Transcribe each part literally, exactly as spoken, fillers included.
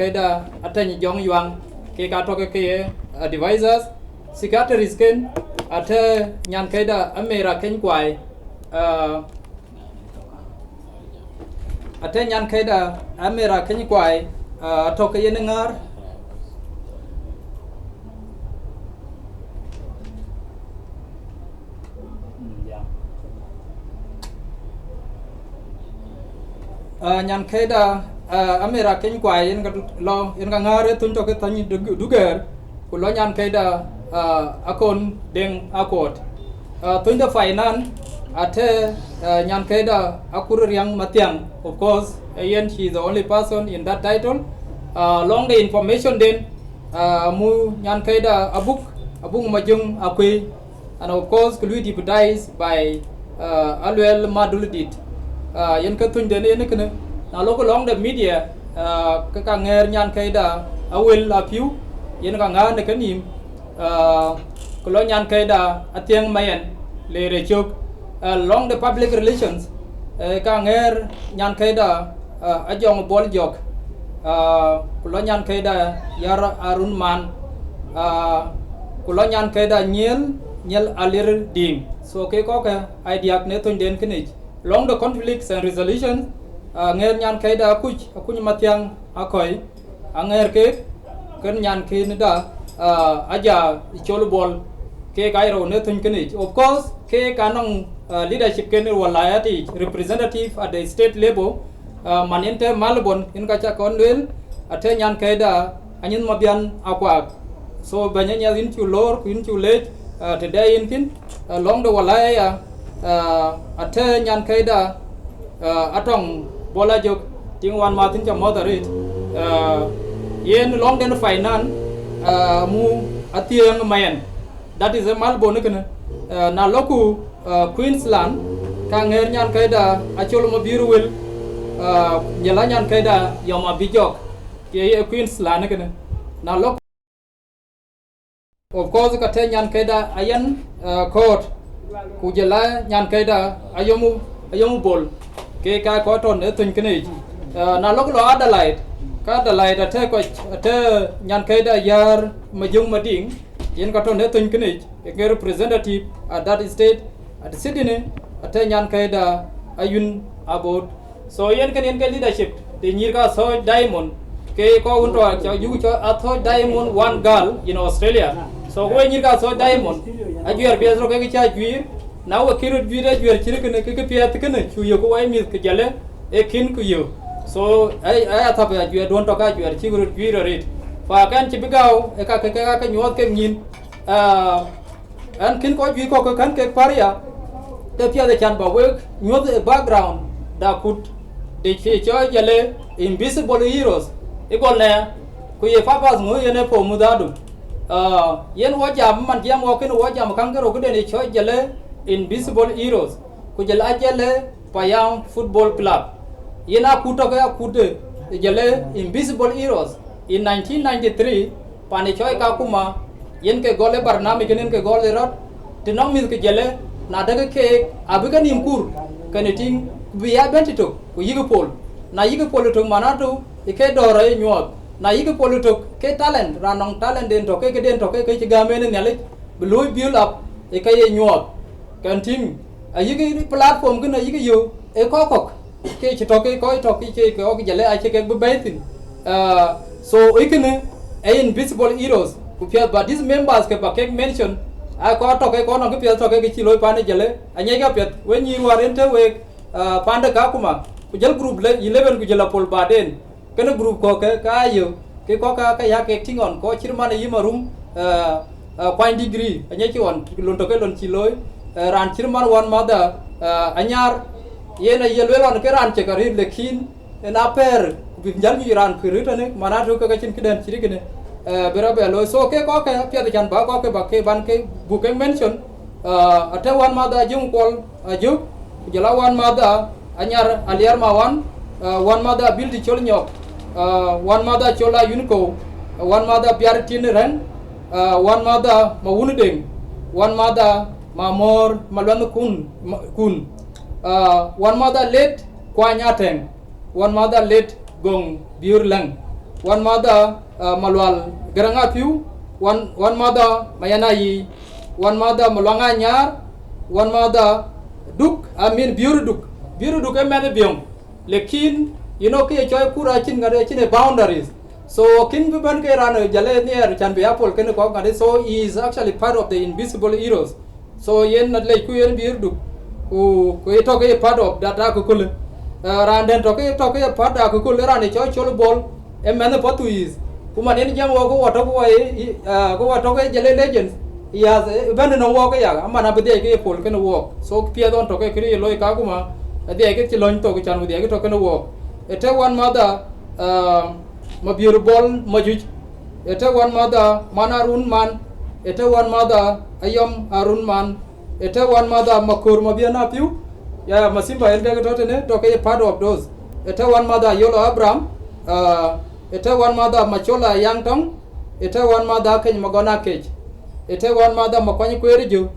Keda Ateny Jong Yuang, kek atɔ̈ ke ke ye advisors, secretaries ken, ate nyan keda Amira Keny Kuai, uh, ate nyan keda Amira Keny Kuai, uh, atɔ̈ ke yen ŋäär. Uh, nyan keda, uh, Amira Keny Kuai yen ka lɔ, yen ka ŋäär e thuny tɔ̈ ke thany Dug-, Duger, ku lɔ nyan keda, uh, Akon Deng Akot. Uh, thuny de finance, ate, uh, nyan keda Akur Riang Mathiang, of course, uh, yen she is the only person in that title. Uh, lɔŋ de information den, uh, mu nyan keda Abuk, Abuk Majung Akui, and of course, ke lui deputize by, uh, Aluel Madulidit. Uh, yen ke thuny den yen kene. Na lok lɔŋ de media, uh, ke ka ŋɛɛr nyan keda Awel Apiu, yen ka ŋäär ne kenim, uh, ku lɔ nyan keda Athiɛŋ Mayen le re cök. Uh, lɔŋ de public relations, uh, ka ŋɛɛr nyan keda, uh, Ajɔŋ Bol Jɔk, uh, ku lɔ nyan keda Yar Arun Man, uh, ku lɔ nyan keda Nyiel, Nyiel Alir Diŋ. So ke kɔke ai diak ne thuny den kenic. Lɔŋ de conflicts and resolution, uh, ŋɛɛr nyan keda Akuc, Akuny Mathiang Akɔi, aŋɛɛr kek, ken nyan ken da, uh, Aja Col Bol, kek ai rou ne thuny kenic. Of course, kek anɔŋ, uh, leadership ken walayat yic, representative at the state level, uh, man yen te Melbourne, yen ka ca kɔn lueel, ate nyan keda Anyith Mabian Akuak. So, bɛny Anyieth, yin cu loor, ku yin cu leec, uh, te dɛ yin kin, uh, lɔŋ de walaya ya, uh, ate nyan keda, uh, Atɔŋ Bol Ajok, tiŋ wan mathin ca mɔth arit, uh, yen lɔŋ den finance, uh, mu Athiɛŋ Mayen. That is a Melbourne kene. Uh, na loku, uh, Queensland, ka ŋɛɛr nyan keda Acol Mabir Wel, uh, jela nyan keda Yom Abijok, ke ye Queensland kene. Na loku, of course, ka te nyan keda Ayen, uh, Court, ku jela nyan keda Ayomu, Ayomu Bol, ke ka kɔtɔn e thuny kene yic. Uh, na loku lɔ Adelaide, ka Adelaide ate kɔc, ate nyan keda Yar Majung Mading, yen ka tɔn e thuny kenic, ke ke representative at that state, at Sydney, ate nyan keda Ayun Abot. So yen ken yen ke leadership de nyir ka Athooc Diamond, ke kɔ wun tɔ ca yuk cɔ Athooc Diamond one girl in Australia. So we nyir ka Athooc Diamond, ajuɛɛr piɛth rɔ ke ke ca juiir, na we kirot juiir ajuɛɛr ciri kene ke ke piɛth kene cu yök wai mith ke jale, e kin ku yök. So ai, ai athap ajuɛɛr duon tɔ ka ajuɛɛr cik rot juiir arit. Fa kɛn ci bi gau e ka ke, ke ka ke nyuɔɔth ke nyin. Ah, ɛn kin kɔc juiir kɔk ke kɛn kek paria, ke piɛth e can ba wek nyuɔth e background da kut de ci cɔ jale invisible heroes. Igol nɛ, ku ye purpose ŋu yen e po mudhadu. Ah, yen wɔ jam man jiɛm wɔ ken wɔ jam kaŋ ke rok den e cɔ jale invisible heroes. Ku jël a jël Payam Football Club. Yen akut tɔ ke akut de jël Invisible Heroes. In nineteen ninety-three, pan e cɔi Kakuma, yen ke gɔl e barnamij ken yen ke gɔl e rɔt, ti nɔŋ mith ke jël, na dek ke abi ke nim kur, kene tiŋ, ku bi ya ben ti tok, ku yik pol. Na yik pol tok manatu, i ke dɔɔr e nyuɔɔth. Na yik pol tok, ke talent, ran nɔŋ talent den tɔ ke, ke den tɔ ke, ke ci gam en e Nhialic, bi looi build up, e ke ye nyuɔɔth. Kɛn tïŋ, ayïk platform kën ayïk yök, ee kɔc kɔ̈k, ke cï tɔ̈ ke kɔc tɔ̈ ke cï ke ɣɔ̈k jëlë acï kek bï bɛ̈ɛ̈i thïn. Ah, so, ee kënë, ee invisible heroes, ku piɛth ba these members ke ba kek mention, aa kɔc tɔ̈ ke kɔc nɔŋ kë piɛth tɔ̈ ke ke cï looi pan ë jëlë, aŋiɛc ka piɛth, we nyïïr wäär yen të week, ah, pan de Kakuma, ku jël group le eleven ku jël apol baden. Kënë group kɔ̈k ke, ke ayö, ke kɔ̈k ke, ke ya kek tïŋ ɣɔn, kɔc cït man ë yï Marum, eh, eh, kuany degree, anyec ɣɔn, lon tɔ̈ ke lon cï looi, eh, raan cït man wän madha, eh, anyar, yen aye lueel ɣɔn ke raan cï ke rït, lakin en apɛ̈ɛ̈r, ku bï jäl nyuc raan kuï rït tënë, man atök ke ke cïn këdɛn cït kënë, eh, bï rɔt bɛ looi. So, ke kɔ̈k ke, apiɛth can ba kɔ̈k ke ba ke ban ke buk ke mention, eh, atë wän madha Ajöŋ Kuɔl, Ajuk, ku jɔl a wän madha Anyar Aliɛr Mawan, ah, wän madha Abilti Col Nyɔk, ah, wän madha Col Ayunkou, ah, wän madha Biar Tin Rɛn, ah, wän madha Mawun Deŋ, wän madha Mamor Maluɛnh Kun, ma-, Kun, ah, wän madha Let Kuany Atɛŋ, wän madha Let Goŋ Biur Läŋ. Wan Madha, uh, Malual Garaŋ Apiu, wan, wan Madha Mayana Yi, wan Madha Maluaŋ Anyar, wan Madha Duk, I mean, Biur Duk. Biur Duk ë mɛnh Biöŋ. Lakin, you know, kë ye cɔl kura acïn ŋadë, acïn ë boundaries. So, kën bï bɛ̈n ke raan ë jale nhiɛɛr, can bï apol kënë kɔ̈k ŋadë. So, he is actually part of the invisible heroes. So, yen na lec ku yen Biur Duk. Ku, ku ye tɔ̈ ke ye part of that akököl. Uh, raan dɛ̈n tɔ̈ ke, tɔ̈ ke ye part akököl, raan ë cɔl Col Bol, ë mɛnh Pathuyith. Ku man yen jam wɔ ke wɔ tɔ̈ ke wɔ ye, uh, ke wɔ tɔ̈ ke jale legends. Yes, eh, bɛ̈n nɔŋ wɔ ke ya, aman abï dhiɛc ke ye pol kënë wɔ. So, piɛth ɣɔn tɔ̈ ke kërë ye looi kakuma, adhiɛc ke cï löny thok, can ku dhiɛc ke tɔ̈ kënë wɔ. Ë tëë wan Madha, uh, Mabiör Bol Majuc. Ë tëë wan Madha Man Arun Man. Ë tëë wan Madha Ayɔm Arun Man. Ë tëë wan Madha Maköör Mabiën Apiu. Ya, Masimba yen ke tɔ̈ tënë, tɔ̈ ke ye part of those. Ë tëë wan Madha Yolo Abraham. Uh, ë tëë wan Madha Macola Yaŋ Tɔŋ. Ë tëë wan Madha Keny Magɔn Akec. Ë tëë wan Madha Makuany Kueer Jö.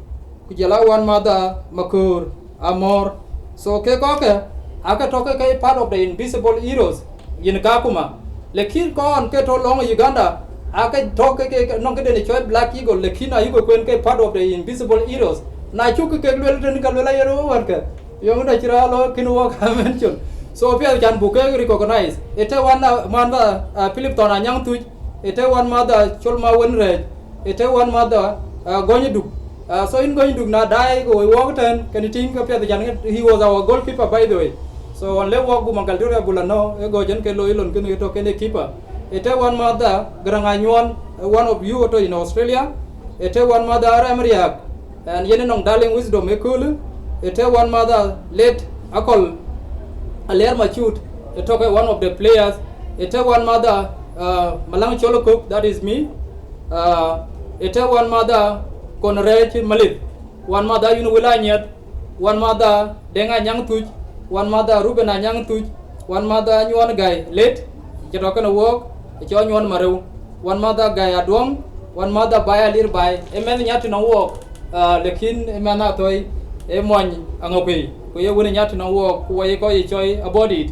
Ku jɔl a wan Madha Maköör Amɔ̈r. So, ke kɔ̈kë, aake tɔ̈ ke ke part of the invisible heroes yen kakuma. Lakin kɔn ke tɔ̈ lɔŋ Uganda, aake tɔ̈ ke, ke, ke nɔŋ këden cɔl Black Eagle, lakin ayï ke kuen ke part of the invisible heroes. Na cuk ke luel tënë, ka luel aye röt wärkë. Yöŋ da cï raan lɔ kën wɔ ka mention. So, piɛth can buk ke recognize. Ë tëë wan, uh, Madha, uh, Philip Thɔn Anyaŋ Thuc. Ë tëë wan Madha Col Ma Wën Rɛɛc. Ë tëë wan Madha, uh, Gɔny Duk. Uh, so, yïn Gɔny Duk, na daai ke woi wɔk tɛ̈n, kënë tïŋ ke piɛth can, he was our goalkeeper, by the way. So, ɣɔn le wɔk gum Aŋkal Dura bula nɔ, ë gɔc yen ke looi lon kënë ke tɔ̈ kënë keeper. Ë tëë wan Madha Garaŋ Anyuɔn, uh, one of you tɔ̈ in Australia. Ë tëë wan Madha Arɛm Riääk, and yen nɔŋ Darling Wisdom ëköölë. Ë tëë wan Madha late Akɔl Aliɛr Macut, ë tɔ̈ ke one of the players. Ë tëë wan Madha, uh, Maläŋ Col Kök, that is me. Uh, ë tëë wan Madha Kon Rɛɛc Malith, wan Madha Yun Wël Anyiɛth, wan Madha Deŋ Anyaŋ Thuc, wan Madha Ruben Anyaŋ Thuc, wan Madha Nyuɔn Gai late, cï tɔ̈ kënë wɔk, ë cɔl Nyuɔn Mareu, wan Madha Gai Aduɔŋ, wan Madha Bai Alir Bai, ë mɛnh nya tï nɔŋ wɔk, uh, lakin ë mɛnh Athɔi, ë mony Aŋakuei, ku ye wën nya tï nɔŋ wɔk, ku wɔ ye kɔc ye cɔl Abɔdit.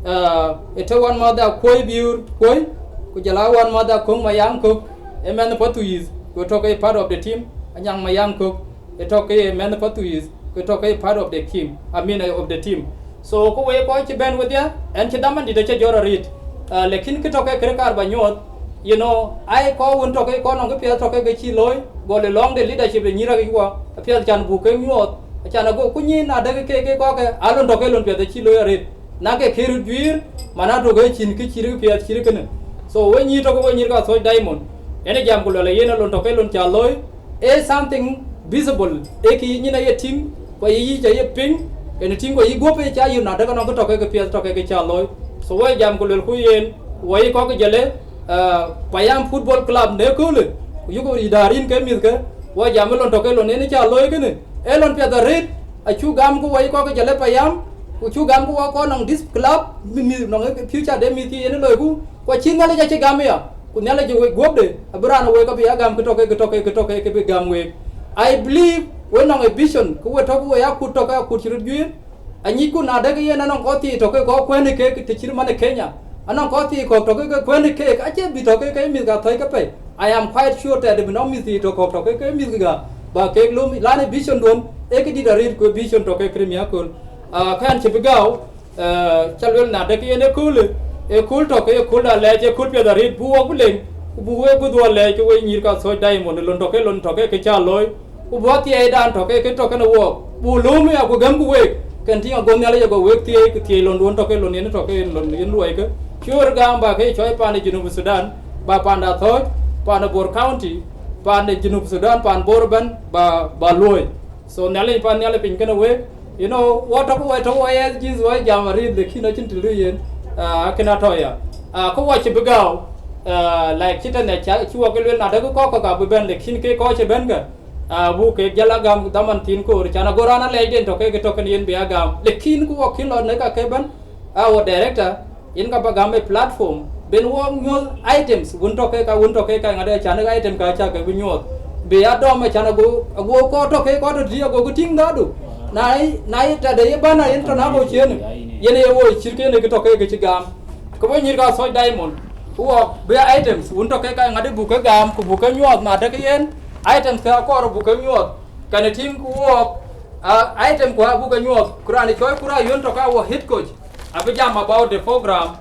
Uh, ë tëë wan Madha Kuɔi Biur Kuɔi, ku jɔl a wan Madha Köŋ Mayaŋ Kök, ë mɛnh Pathuyith, ku tɔ̈ ke part of the team, Anyaŋ Mayaŋ Kök. Ë tɔ̈ ke ye mɛnh Pathuyith, ku tɔ̈ ke ye part of the team, I mean, uh, of the team. So, ku wek kɔc cï bɛ̈n wedhie, ɛn cï dhaman dït acï jɔt arëët. Uh, lakin kë tɔ̈ ke kërë kaar ba nyuɔɔth, you know, ai kɔc wën tɔ̈ ke kɔc nɔŋ kë piɛth tɔ̈ ke ke cï looi, go le lɔŋ de leadership de nyïïr akï kuɔ, apiɛth can buk ke nyuɔɔth, acan ago ku nyïïn adek ke, ke kɔc ke, alon tɔ̈ ke lon piɛth acï looi arëët. Na ke kë röt juiir, man atök ë cïn kë cït kë piɛth cït kënë. So, we nyïïr tɔ̈ ke we nyïïr ka Athɔ̈ɔ̈c Diamond, yen ë jam ku luɛl ë yen alon tɔ̈ ke lon ca looi, ee something visible, ee kë yï nyin aye tïŋ, ku ayï yic aye piŋ, yen tïŋ ku ayï guɔ̈p ë ca yïn na dek anɔŋ kë tɔ̈ ke kë piɛth tɔ̈ ke kë ca looi. So, we jam ku luɛlku yen, wɔ yï kɔ̈k jël ë, uh, Payam Football Club në köölë, ku yïku yï däär yïn ke mïthke, we jam ë lon tɔ̈ ke lon yen ë ca looi kënë, ee lon piɛth arëët, acuk gam ku wɔ yï kɔ̈k jël ë Payam, ku cuk gam ku wɔ kɔn nɔŋ this club, mi, mi, nɔŋ ë future de mïth cï yen ë loiku, ku acï Nhialic acï gam aya. Ku Nhialic ë wek guɔ̈pde, abï raan ë wek abï ya gam kë tɔ̈ ke, kë tɔ̈ ke, kë bï gam wek. I believe we nɔŋ ë vision, ku we tɔ̈ ku we akut tɔ̈ ke akut cï röt juiir. Anyicku na dek yen anɔŋ kɔc thii tɔ̈ ke kɔc kuɛ̈n ë keek të cït man ë Kenya. Anɔŋ kɔc thii kɔ̈k tɔ̈ ke ke kuɛ̈n ë keek, acie bï tɔ̈ ke ke mïth ka thɔ̈c ke pɛ̈i. I am quite sure that bï nɔŋ mïth thii tɔ̈ kɔ̈k tɔ̈ ke ke mïth ke gam. Ba kek lom, lan ë vision duɔ̈n, ee këdït arëët ku ë vision tɔ̈ ke kërë mi aköl. Ah, kɛn cï bï gääu, Eh, ca luel na dek yen ëköölë, ëkööl tɔ̈ ke ëkööl da lɛɛc, ëkööl piɛth arëët, buk wɔ bï leŋ, ku buk wek bï dhuɔl lɛɛc ke we nyïïr ka Athɔ̈ɔ̈c Diamond, lon tɔ̈ ke lon tɔ̈ ke kë ca looi, ku bɔ̈ thiɛɛidan tɔ̈ ke kë tɔ̈ kënë wɔɔk, buk lööm ya ku gɛ̈mku week, kɛn tïŋ ago Nhialic ago wek thiëëi, ku thiëëi londuɔ̈n tɔ̈ ke lon yen tɔ̈ ke lon yen luɔikë. Cï ɣöt gam ba ke cɔɔc paan de Junub Sudan, ba paan de Athɔ̈ɔ̈c, paan de Bor County, paan de Junub Sudan, paan Bor ëbɛ̈n, ba, ba luɔ̈i. So Nhialic pan Nhialic piny kënë wek, you know, wɔ tɔ̈ ku wɔ tɔ̈ wɔ S Gs wɔ jam arëët, lakin acïn të luui yen, ah, akën atɔ̈ ya. Ah, ku wɔ cï bï gääu, ah, like cï tënë ca, cï wɔ ke luel na dek kɔ̈k kɔ̈k abï bɛ̈n, lakin ke kɔc cï bɛ̈n kë, ah, buk kek jäl a gam dhaman thiin koor, can ago raan alɛɛcden tɔ̈ ke ke tɔ̈ kënë yen bï a gam. Lakin ku wɔ kïn lɔ në ka ke bɛ̈n, our director, yen ka ba gam ë platform, ben wɔ nyuɔ̈th items, wun tɔ̈ ke ka, wun tɔ̈ ke ka ŋadë, can ë item ka ca ke bï nyuɔ̈th. Bï a dɔm, can ago, ago kɔc tɔ̈ ke kɔc tɔ̈ tï, ago kë tïŋ dhadu. Na ye, na ye tɛ̈de ye bana yen tɔ̈ na go ciënë, yen ye woi cït ke yen kë tɔ̈ ke ke cï gam. Ke we nyïïr ka Athɔ̈ɔ̈c Diamond, Ku wɔk bï items wun tɔ̈ ke ka ŋadï buk ke gam ku buk ke nyuɔɔth, na dek yen items ke akɔɔr buk ke nyuɔɔth. Kɛn ë tïŋ ku wɔk, ah, item ku abuk ke nyuɔɔth, ku raan ë cɔɔi kura yön tɔ̈ ke wɔ head coach abï jam about the program,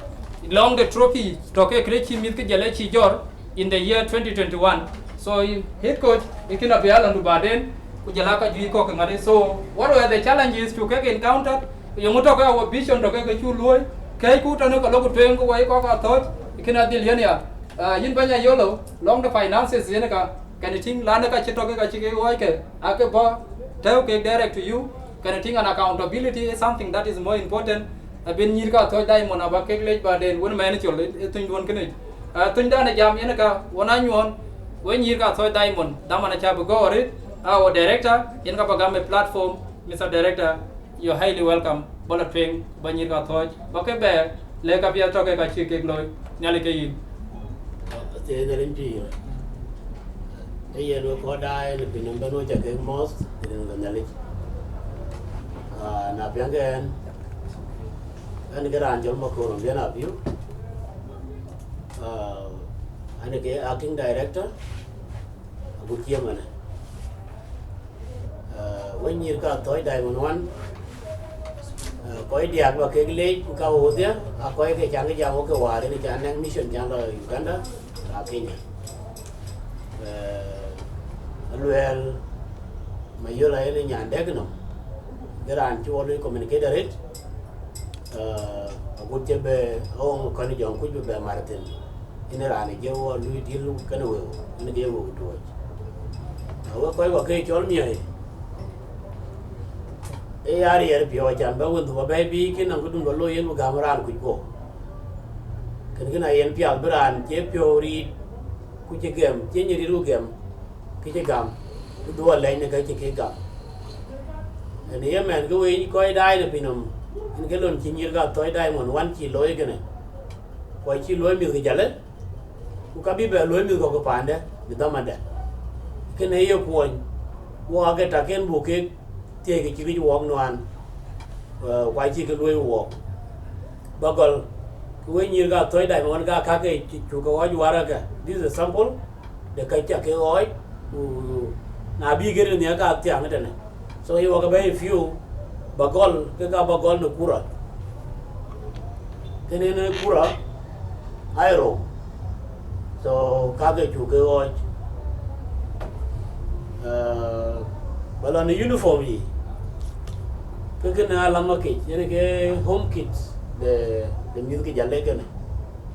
long the trophy tɔ̈ ke kërë cï mïth ke jël ë cï jɔr in the year twenty twenty-one. So, head coach, ikïn abï alɔndu baden, ku jël aka juëc kɔ̈k ke ŋadï. So, what were the challenges to kek encountered? Yeŋö tɔ̈ ke our vision tɔ̈ ke ke cu luöi? Kɛ̈cku tɔ̈ në ke lok ku tueŋ ke wɔ ye kɔc Athɔ̈ɔ̈c, ikïn adhil yen ya. Ah, yïn bɛ̈ny Ayolo, long the finances yen ka, kɛn tïŋ, lan ka cï tɔ̈ ke ka cï ke ɣɔɔc ke, ake bɔ̈ tɛ̈ɛ̈u kek direct to you, kɛn tïŋ, and accountability is something that is more important. Abï nyïïr ke Athɔ̈ɔ̈c Diamond aba kek lec baden, wën mɛn col ë, ë thunyduɔ̈n kënë. Ah, thunydan ë jam yen ka, wën anyuɔɔn, wën nyïïr ke Athɔ̈ɔ̈c Diamond, dhaman aca bï gɔ̈ɔ̈r ë, our director, yen ka ba gam ë platform, Mister Director, you're highly welcome. Ba la tueŋ, ba nyïïr ke Athɔ̈ɔ̈c, ba ke bɛ̈ɛ̈r, lɛ̈k ka piɛth tɔ̈ ke ka cï kek looi, Nhialic ke yïn. Athiɛɛi Nhialic pïïr. Ee yen wek kɔc daai në piny nɔm bɛ̈n, wek ca kek mɔ̈ɔ̈th, rin ke Nhialic. Ah, na piɛŋkë ɛn, ɛn ke raan cɔl Makor Obiɛn Abiu. Ah, ɛn ke acting director, agut cï ëmënë. Ah, wek nyïïr ke Athɔ̈ɔ̈c Diamond One, ah, kɔc diäk ba kek leec, ku ka wodhia, a kɔc ke caŋ jam wok ke wäär, yen ca nɛŋ mission can lɔ Uganda, a Kenya. Eh, Aluɛɛl Mayola yen ë nyan dɛ̈k nɔm, ke raan cï wɔ lui communicate arëët, eh, agut cï bɛ ɣɔŋ kɔn jɔŋ kuc bï bɛ mar thïn. Yen ë raan ë jɔ wɔ lui dil kënë wëu, yen ke ye wëu tuɔɔc. Na wek kɔc kɔ̈k ke cɔl miɔ̈i, ee ya riɛɛr piɔ̈u, acan bä wëndhu bä bɛ̈ɛ̈i bï kën nɔm këdun bä looi yen bï gäm raan kuc guɔ. Kën kën a yen piath bï raan cie piɔ̈u riit, ku cï gɛm, cie nyin riit ku gɛm, kë cï gam, ku dhuɔl lɛc në ka cï kek gam. Ënë ye mɛn ke wec kɔc daai në piny nɔm, yen ke lon cï nyïïr ke Athɔ̈ɔ̈c Diamond One cï looi kënë, ku acï looi mïth ke Jalle, ku ka bï bɛ luöi mïth kɔ̈k ke paandë në dhamandë. Kënë ye kuɔny, wok aake tak en buk kek thiëëc ke cï ric wok nuan, eh, ku acï ke luöi wok. Ba gɔl, ke wek nyïïr ke Athɔ̈ɔ̈c Diamond One ka, ka ke cuk ke ɣɔɔc warëkë. This is a sample de ka ca ke ɣɔɔc, ku na bï ke rin nhial ka thiaŋ ëtënë. So, ye wɔ ke bɛ̈ɛ̈i piɔ̈u, ba gɔl, ke ka ba gɔl në kura. Kënë në kura, aa rou. So, ka ke cuk ke ɣɔɔc. Eh, ba lɔ në uniform yic. Ke kënë alam akec, yen ke home kits de, de mïth ke Jalle kënë.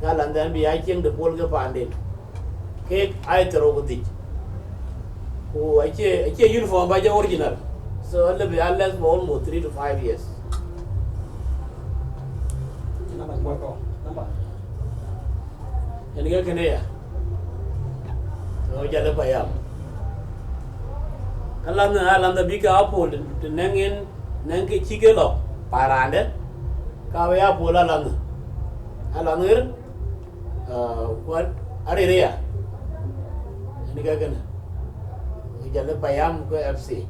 Ka alam dhɛn bï ya cieŋ de pol ke paanden. Kek aa thërou ku dhïc. Ku acie, acie uniform ba jɔ original. So, alëu bï a last for almost three to five years. Number, number. Yen ke kënë ya. So, Jalle payam. Ka lath në, a lath në bï ke a pol të, të nɛŋ yen, nɛŋ ke cï ke lɔ, pa raandë, ka bï a pol a lath në. A lath në ɣer, ah, ku arëër aya. Yen ke kënë. Jalle payam ke F C.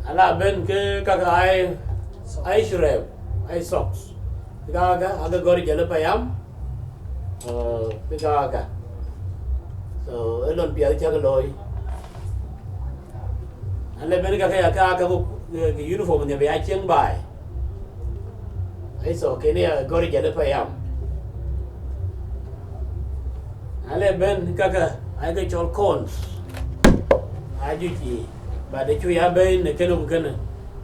Ala ben ke kaka ai, ai shurep, ai socks. Kaka, ake gɔ̈r Jalle payam, eh, kaka. So, e lon piɛth cak looi. Ala ben kaka ya ka, ka ku, eh, ke uniform ne bï ya cieŋ baai. Ai, so, kënë ya gɔ̈r Jalle payam. Ala ben kaka, ai ke cɔl cones. Ajuëc yiic, but ë cu ya bɛ̈ɛ̈i në kënë ku kënë,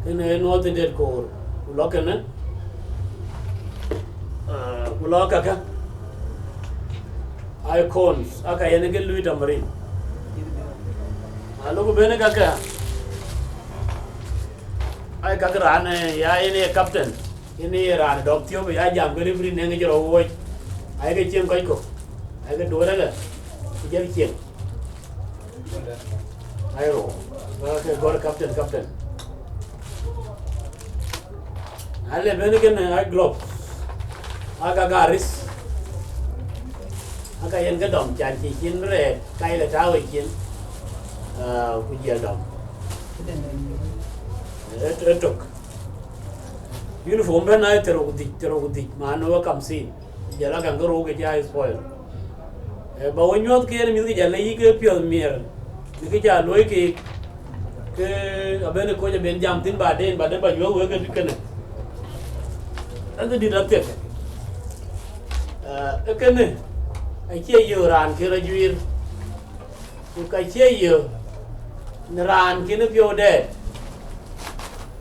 kënë ë nuɔɔth ë det koor, ku lɔ kënë, ah, ku lɔ kakë, icons, aka yen ke lui tamarin. Alok bɛ̈n kakë, ai kakë raan, eh, ya yen ye captain, yen ye raan dɔk thiɔ̈k, ya jam ke referee nɛŋ jɔl wuɔ̈c, ai ke cieŋ kɔc kɔ̈k, ai ke duɔ̈ɔ̈r ëlë, ku jɔl cieŋ. Ayo, ba ke gɔ̈r captain, captain. Ala ben kënë, ai gloves. Aka garis. Aka yen ke dɔm, can cï cin rɛɛt, ka yeke tääu ë cin. Ah, ku jiɛl dɔm. Ë, ë tök. Uniform bɛ̈n aa thërou ku dhïc, thërou ku dhïc, man ë we kamsin. Jɔl a käŋ ke rou ke cï aa spoil. Eh, ba we nyuɔ̈th ke yen mïth ke Jalle yï ke piɔ̈th miɛr, në kë ca luɔi keek, ke abënë kɔc abën jam thïn baden, baden ba nyuɔ̈th wek ke dït kënë. Ee kë dït athiek. Eh, ee kënë acie yök raan kën rɔt juiir. Ku ka cie yök në raan kën piɔ̈u dɛɛt.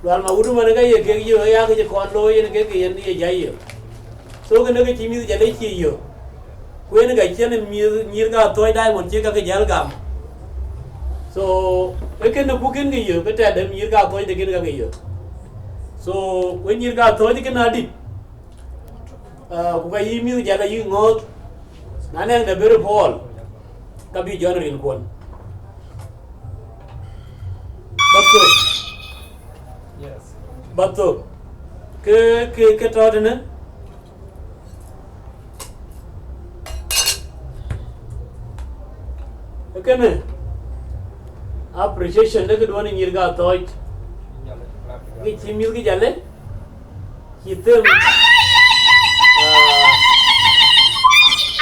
Lual ma wut man ka ye kek yök aya ke cï kɔn looi yen kek ke yen ye jai yök. So kënë ke cï mïth Jalle cie yök. Ku yen ka cïn mïth nyïïr ka thɔ̈c Diamond cie ka ke jäl gam. So, ee kënë ku kën ke yök, ke tɛ̈dë nyïïr ka thɔ̈c de kën ka ke yök. So, we nyïïr ka thɔ̈c kën adït. Ah, ku ka yï mïth Jalle yï ŋɔ̈ɔ̈th, na nɛŋ de bï röt puɔl, ka bï jɔn rinkuɔn. Ba thök. Yes. Ba thök. Ke, ke, ke tɔ̈ tënë. Ee kënë, appreciation de këduɔ̈n ë nyïïr ka thɔ̈c. Ke cï mïth ke Jalle. Cï them. Ah.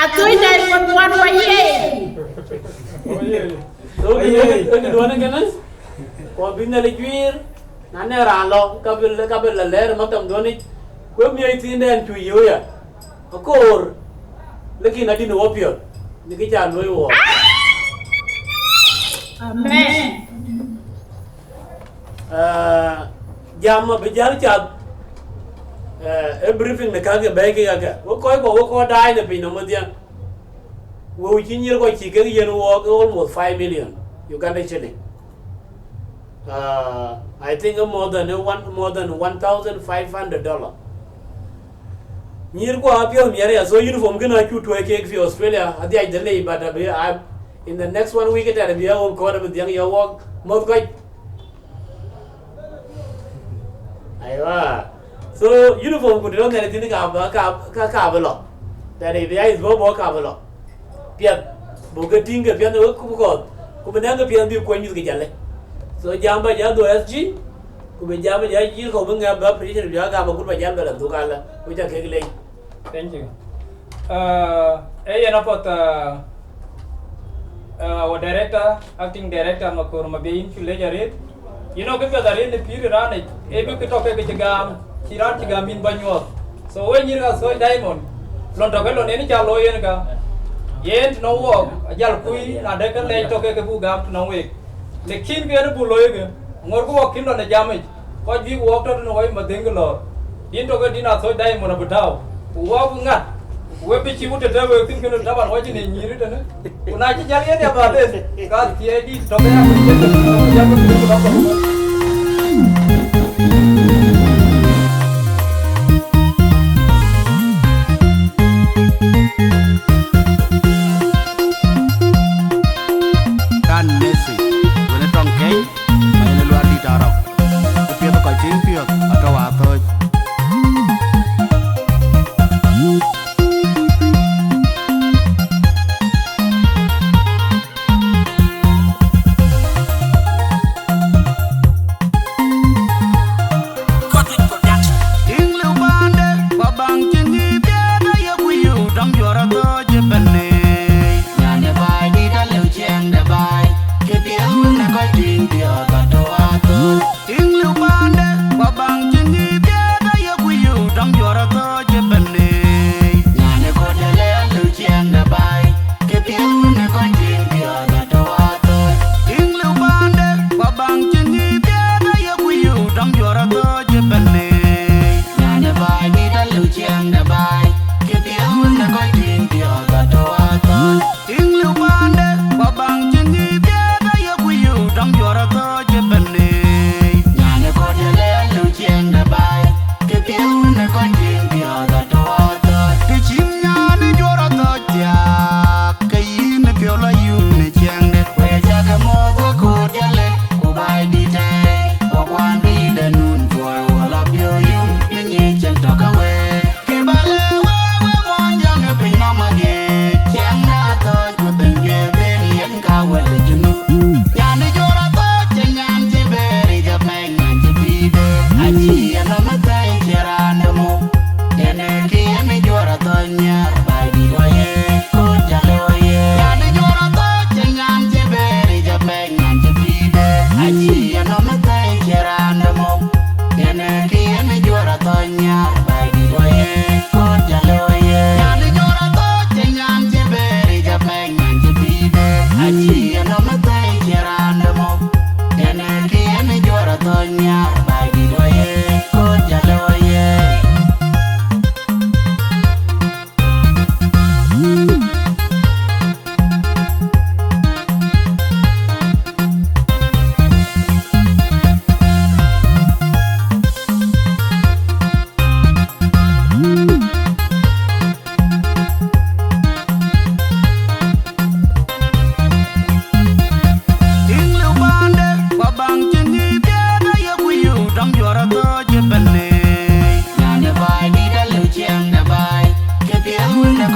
Athuɔ̈c Diamond wan wa ye. So, kënë, këduɔ̈n kënë, ku abï Nhialic juiir, na nɛŋ raan lɔ, ka bï, ka bï la lɛɛr ë maktamduɔ̈n yic, ku ë miɔ̈c thiin dɛn cuk yök ya. Akoor, lakin adït në wopiɔ̈th, në kë ca luɔ̈i wook. Amen. Ah, jam abï jäl cath, eh, ee briefing në käk ke bɛ̈ɛ̈i kek ake. Wek kɔc kuɔ, wek kɔc daai në piny nɔm wedhie. Wëu cï nyïïr kɔc cï kek yiën wook almost five million Uganda shilling. Uh, I think more than one, more than one thousand five hundred dollar. Nyïïr kuɔ apiɔ̈th miɛt ya, so uniform kënë acuk tuɔ̈i kek fi Australia, adhiac de lei, but abï, a, in the next one week, ëtɛ̈n abï a wok kɔɔr abï dhiɛŋ ya wok mɔ̈th kɔc. Aywa. So, uniform ku të rɔt nhial thïn ka ba, ka, ka, ka bï lɔ. That is, ya is bɔ bɔ ka bï lɔ. Piɛth. Buk ke tïŋ ke piɛth në wek ku kɔ̈th. Ku bï nɛ̈ŋ ke piɛth bï kuɔny mïth ke Jalle. So, jam ba ja dhuk S G. Ku bï jam ba ja cïïr kɔ̈u bï ŋɛk ba pressure bï ja gam agut ba jal ba la dhuk ala. Ku ca kek lec. Thank you. Uh, ee yen apath, uh, uh, our director, acting director, Makur Mabior, yïn cuk leec arëët. You know, kë piɛth arëët në pïïr raan yic, ee bï kë tɔ̈ ke kë cï gam, cï raan cï gam yïn ba nyuɔɔth. So, we nyïïr ka thɔ̈c Diamond, lon tɔ̈ ke lon yen ca looi yen ka. Yen të nɔŋ wook, ajal kuc, na de kë lɛc tɔ̈ ke kë buk gam të nɔŋ week. Lakin kë yen buk looi kë, ŋuɔ̈t ku wok kïn lɔ në jamic, kɔc bï wok tɔ̈ tënë woi madhëŋ kë lɔ̈ɔ̈r. Din tɔ̈ ke din a thɔ̈c Diamond abï tääu. Ku wok bï ŋat, ku we bï cï wut tëtëë wek thïn kënë taban wacïn ë nyïïr tënë. Ku na cï jäl yen ya baden, ka thiëëc dït tɔ̈ ke ya ku cïn tënë, ku jam ku tënë ku dɔm tɔ̈. Kan Messi, wën ë tɔŋ keny, ma yen ë luaar dït Arab. Ku piɛth kɔc tïŋ piɔ̈th atɔ̈ athööc.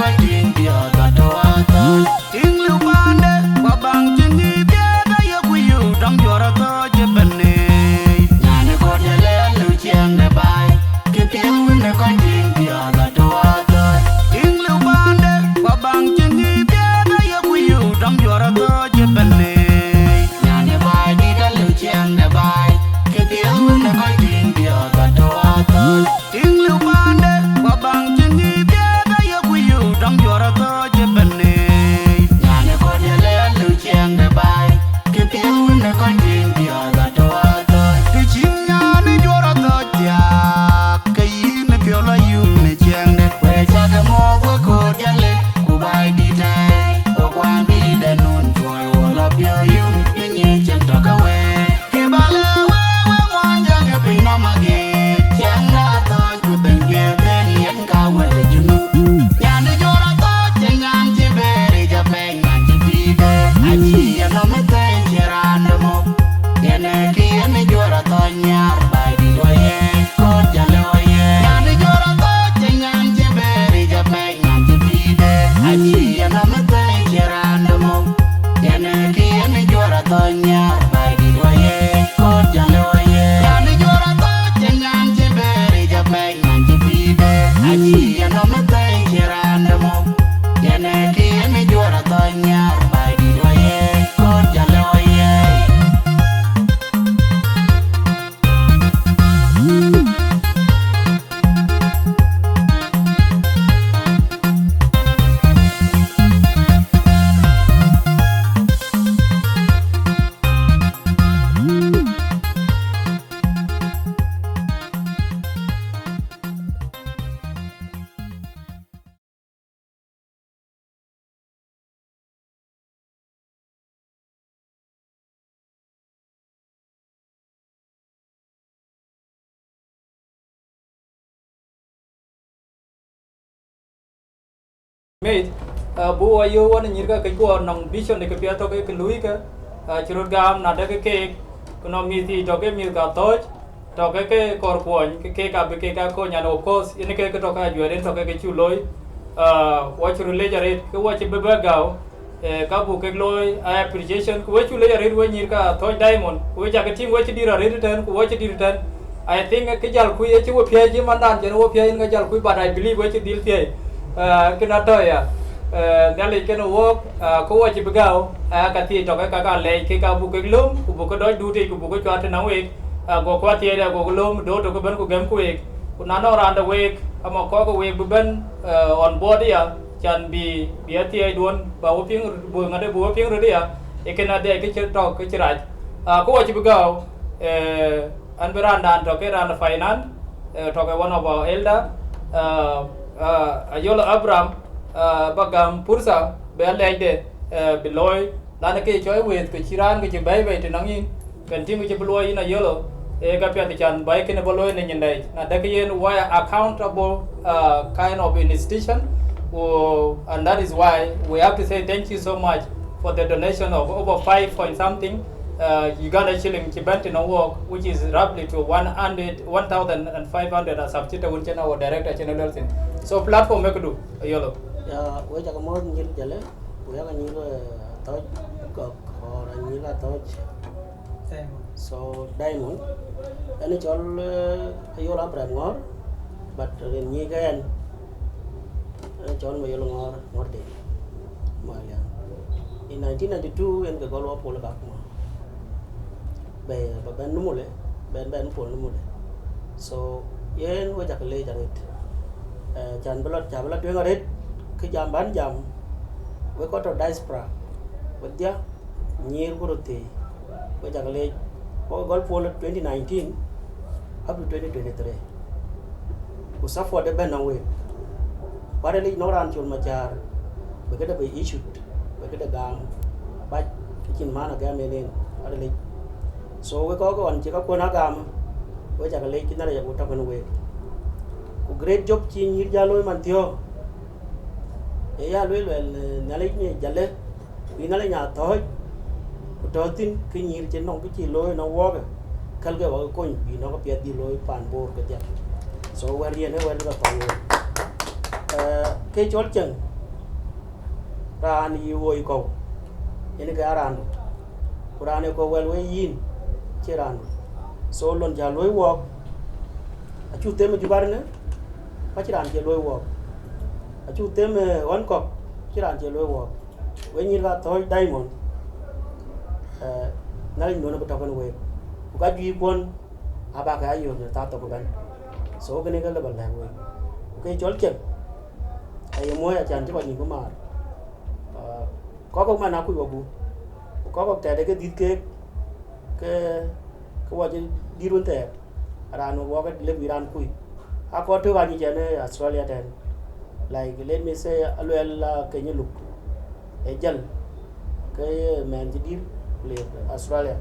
Kɔc tïŋ piɔ̈ɔ̈th atɔ̈ athöc. Tïŋ lupande, ku abaŋ cïn dhil piɛth ayek ku yök tɔŋ juɔ̈r athöc ëbɛ̈n. Nyan ë kɔc jɔl ë alëu ciɛɛŋde baai, kë piɛth wën ë kɔc tïŋ piɔ̈ɔ̈th atɔ̈ athöc. Tïŋ lupande, ku abaŋ cïn dhil piɛth ayek ku yök tɔŋ juɔ̈r athöc ëbɛ̈n. Nyan ë baai dït alëu ciɛɛŋde baai, kë piɛth wën ë kɔc tïŋ piɔ̈ɔ̈th atɔ̈ athöc. Tïŋ lupande, ku abaŋ cïn dhil piɛth ayek ku yök tɔŋ juɔ̈r athöc ëbɛ̈n. Nyan ë kɔc jɔl ë alëu ciɛɛŋde baai, kë piɛth wën ë kɔc tïŋ piɔ̈ɔ̈th atɔ̈ athöc. Të cïn nyan ë juɔ̈r athöc thiaak, ke yïn ë piɔ̈u lɔ yum në ciɛɛŋde. Wek cä ke muɔ̈ɔ̈th wek kööt jɔl ë, ku baai dït ë, ku kuan bï dɛ nun tuɔɔc wɔ lɔ piɔ̈u yum, bï nyic cïn tɔ̈ ke wek. Kë ba lɛ̈k wek, wek muɔnyjäŋ ë piny nɔm ageec, ciɛɛŋda athöc ku dhëŋ piɛth en yen ka wël ë Junub. Nyan ë juɔ̈r athöc cï nyan cï bɛ̈ɛ̈r yic apɛi, nyan cï pïïrde, acï yenɔm ë thëëny cï raan dɛ̈ mɔ̈u. Yen ë kë yen ë juɔ̈r athöc nhiaar, baai dït wɔ ye, kööt jɔl ë wɔ ye. Nyan ë juɔ̈r athöc cï nyan cï bɛ̈ɛ̈r yic apɛi, nyan cï pïïrde, acï yenɔm ë thëëny cï raan dɛ̈ mɔ̈u. Yen ë kë yen ë juɔ̈r athöc nhiaar, baai dït wɔ ye, kööt jɔl ë wɔ ye. Nyan ë juɔ̈r athöc cï nyan cï bɛ̈ɛ̈r yic apɛi, nyan cï pïïrde, acï yenɔm ë thëëny cï raan dɛ̈ mɔ̈u. Yen ë kë yen ë juɔ̈r athöc nhiaar, baai dït wɔ ye, kööt jɔl ë wɔ ye. Mec, ah, buk wɔ yöök wɔ në nyïïrkë, këc guɔ nɔŋ vision de kë piɛth tɔ̈ ke kë luui kë, ah, cï röt gam na dɛ̈ ke keek, ku nɔŋ mïth yiic tɔ̈ ke mïth ka thööc, tɔ̈ ke ke kɔɔr kuɔny, ke keek abï kek aa kony, and of course, yen ke ke tɔ̈ ke ajuɛɛr yen tɔ̈ ke ke cuk looi, ah, wɔ cï röt lec arëët, ke wɔ cï bï bɛ̈ gäu, eh, ka buk kek looi, aa appreciation, ku wek cuk lec arëët wek nyïïrkë Athööc Diamond, ku wek cakë tïŋ wek cï dït arëët ëtɛ̈n, ku wek cï dït ëtɛ̈n. I think, eh, kë jäl kuc ë cï we piɛ̈ɛ̈c cï mandan cïn we piɛ̈ɛ̈c yen ka jäl kuc, but I believe wek cï dhil piɛ̈ɛ̈c. Eh, kënë atɔ̈ ya. Eh, Nhialic kënë wok, eh, ku wɔ cï bï gäu, eh, ka thiëc tɔ̈ ke ka ka lɛc kek ka buk kek löm, ku buk ke dɔc duut yic, ku buk ke cuat tënɔŋ week, eh, go kuat thiëëc, eh, go löm, dööt tök ëbɛ̈n ku gɛ̈m ku week. Ku na nɔŋ raan de week, ama kɔ̈k ke week bï bɛ̈n, eh, on board ya, can bï, bï athiɛɛiduɔ̈n, ba we piŋ, bï ŋadë bï we piŋ röt aya, ee kën adhie kë cï tɔ̈ kë cï rac. Ah, ku wɔ cï bï gäu, eh, an bï raandan tɔ̈ ke raan finance, eh, tɔ̈ ke one of our elder, ah, ah, Ayol Abraham, ah, ba gäm pursa, bï alɛɛcde, eh, bï looi, lan ke cɔɔc wëëth ke cï raan ke cï bɛ̈i bɛ̈i tënɔŋ yïn. Kën tïŋ cï bï luɔi yïn Ayol, ee ka piɛth can bɛ̈i kënë bï luɔi në nyin dɛ̈ɛ̈c. Na dɛ̈k yen, we are accountable, uh, kind of institution, ku, and that is why we have to say thank you so much for the donation of over five point something, uh, Uganda shilling cï bɛ̈n tënɔŋ wok, which is roughly to one hundred, one thousand and five hundred as of cï të wun cïn our director cïn luel thïn. So platform ë këdu, Ayol. Ya, we cakë mɔ̈ɔ̈th nyïïr Jalë, ku yakë nyïïr, eh, Athööc Gɔ̈k, or nyïïr Athööc. Diamond. So, Diamond, ɣɛn cɔl, eh, Ayol Abraham Ŋɔ̈ɔ̈r, but rin nyïïk ɣɛn, ɣɛn cɔl Mayol Ŋɔ̈ɔ̈r, Ŋɔ̈ɔ̈r Deng, Malian. In nineteen ninety-two, ɣɛn ke gɔl wɔ Pol Gak Ŋɔ̈ɔ̈r. Bɛ, bɛ bɛ̈n Nimule, bɛ̈n, bɛ̈n Pol Nimule. So, yen we cakë leec arëët. Eh, can bï lɔ, ca bï lɔ tueŋ arëët, kë jam bän jam, we kɔc tɔ̈ diaspora, wedhia, nyïïr ku röt thiëëc, we cakë leec, wɔ gɔl Pol twenty nineteen up to twenty twenty-three. Ku support ëbɛ̈n nɔŋ week. Ku ade leec nɔŋ raan col Macar, bï këde bï issued, bï këde gam, bac, kë cïn man agam en en, ade leec. So, we kɔc ɣɔn cï kakuɔn a gam, we cakë leec kï Nhialic abï tɔ̈ kënë week. Ku great job cï nyïïr Jalë looi man thiɔ̈k. Ee ya lueel luɛl, eh, Nhialic ë Jalë, bï Nhialic nya thɔ̈ɔ̈c, ku tɔ̈ thïn kë nyïïr cï nɔŋ kë cï looi nɔŋ wɔɔkë, kälkë wɔ ke kony, bï nɔŋ kë piɛth bï looi pan Bor kedhia. So, wɛ̈t yen ë wɛ̈t bï ke thɔ̈ɔ̈c week. Eh, ke cɔl cieŋ, Raan yï woi kɔ̈u, yen ke aa raandu. Ku raan ë kɔ̈u wɛl wei yïn, cie raandu. So lon cä luɔi wɔɔk, acuk them ë Juba ënë, ku acïn raan cie luɔi wɔɔk. Acuk them ë ɣɔn kɔ̈k, acïn raan cie luɔi wɔɔk. Wek nyïïr ka Athɔ̈ɔ̈c Diamond, eh, Nhialic nuɔ̈n abï tɔ̈ kën week. Ku ka juëc kuɔn abä ke ayök në thaa thok ëbɛ̈n. So kënë ke lëbë lɛ̈k week. Ku ke cɔl cieŋ, aye muɔ̈ɔ̈i acän cï kɔc nïïm bï maar. Ah, kɔ̈k kɔ̈k man akuc wagup. Ku kɔ̈k kɔ̈k tɛ̈dë ke dhïth keek, ke, ke wɔ cï dït wën thɛɛr. Raan wɔ ke lëk bï raan kuc. Akɔɔr tök anyic ɛn ë Australia tɛ̈n. Like, let me say, aluɛl, ah, Keny Luk. Ë jäl. Ke ye mɛn cï dït le Australia.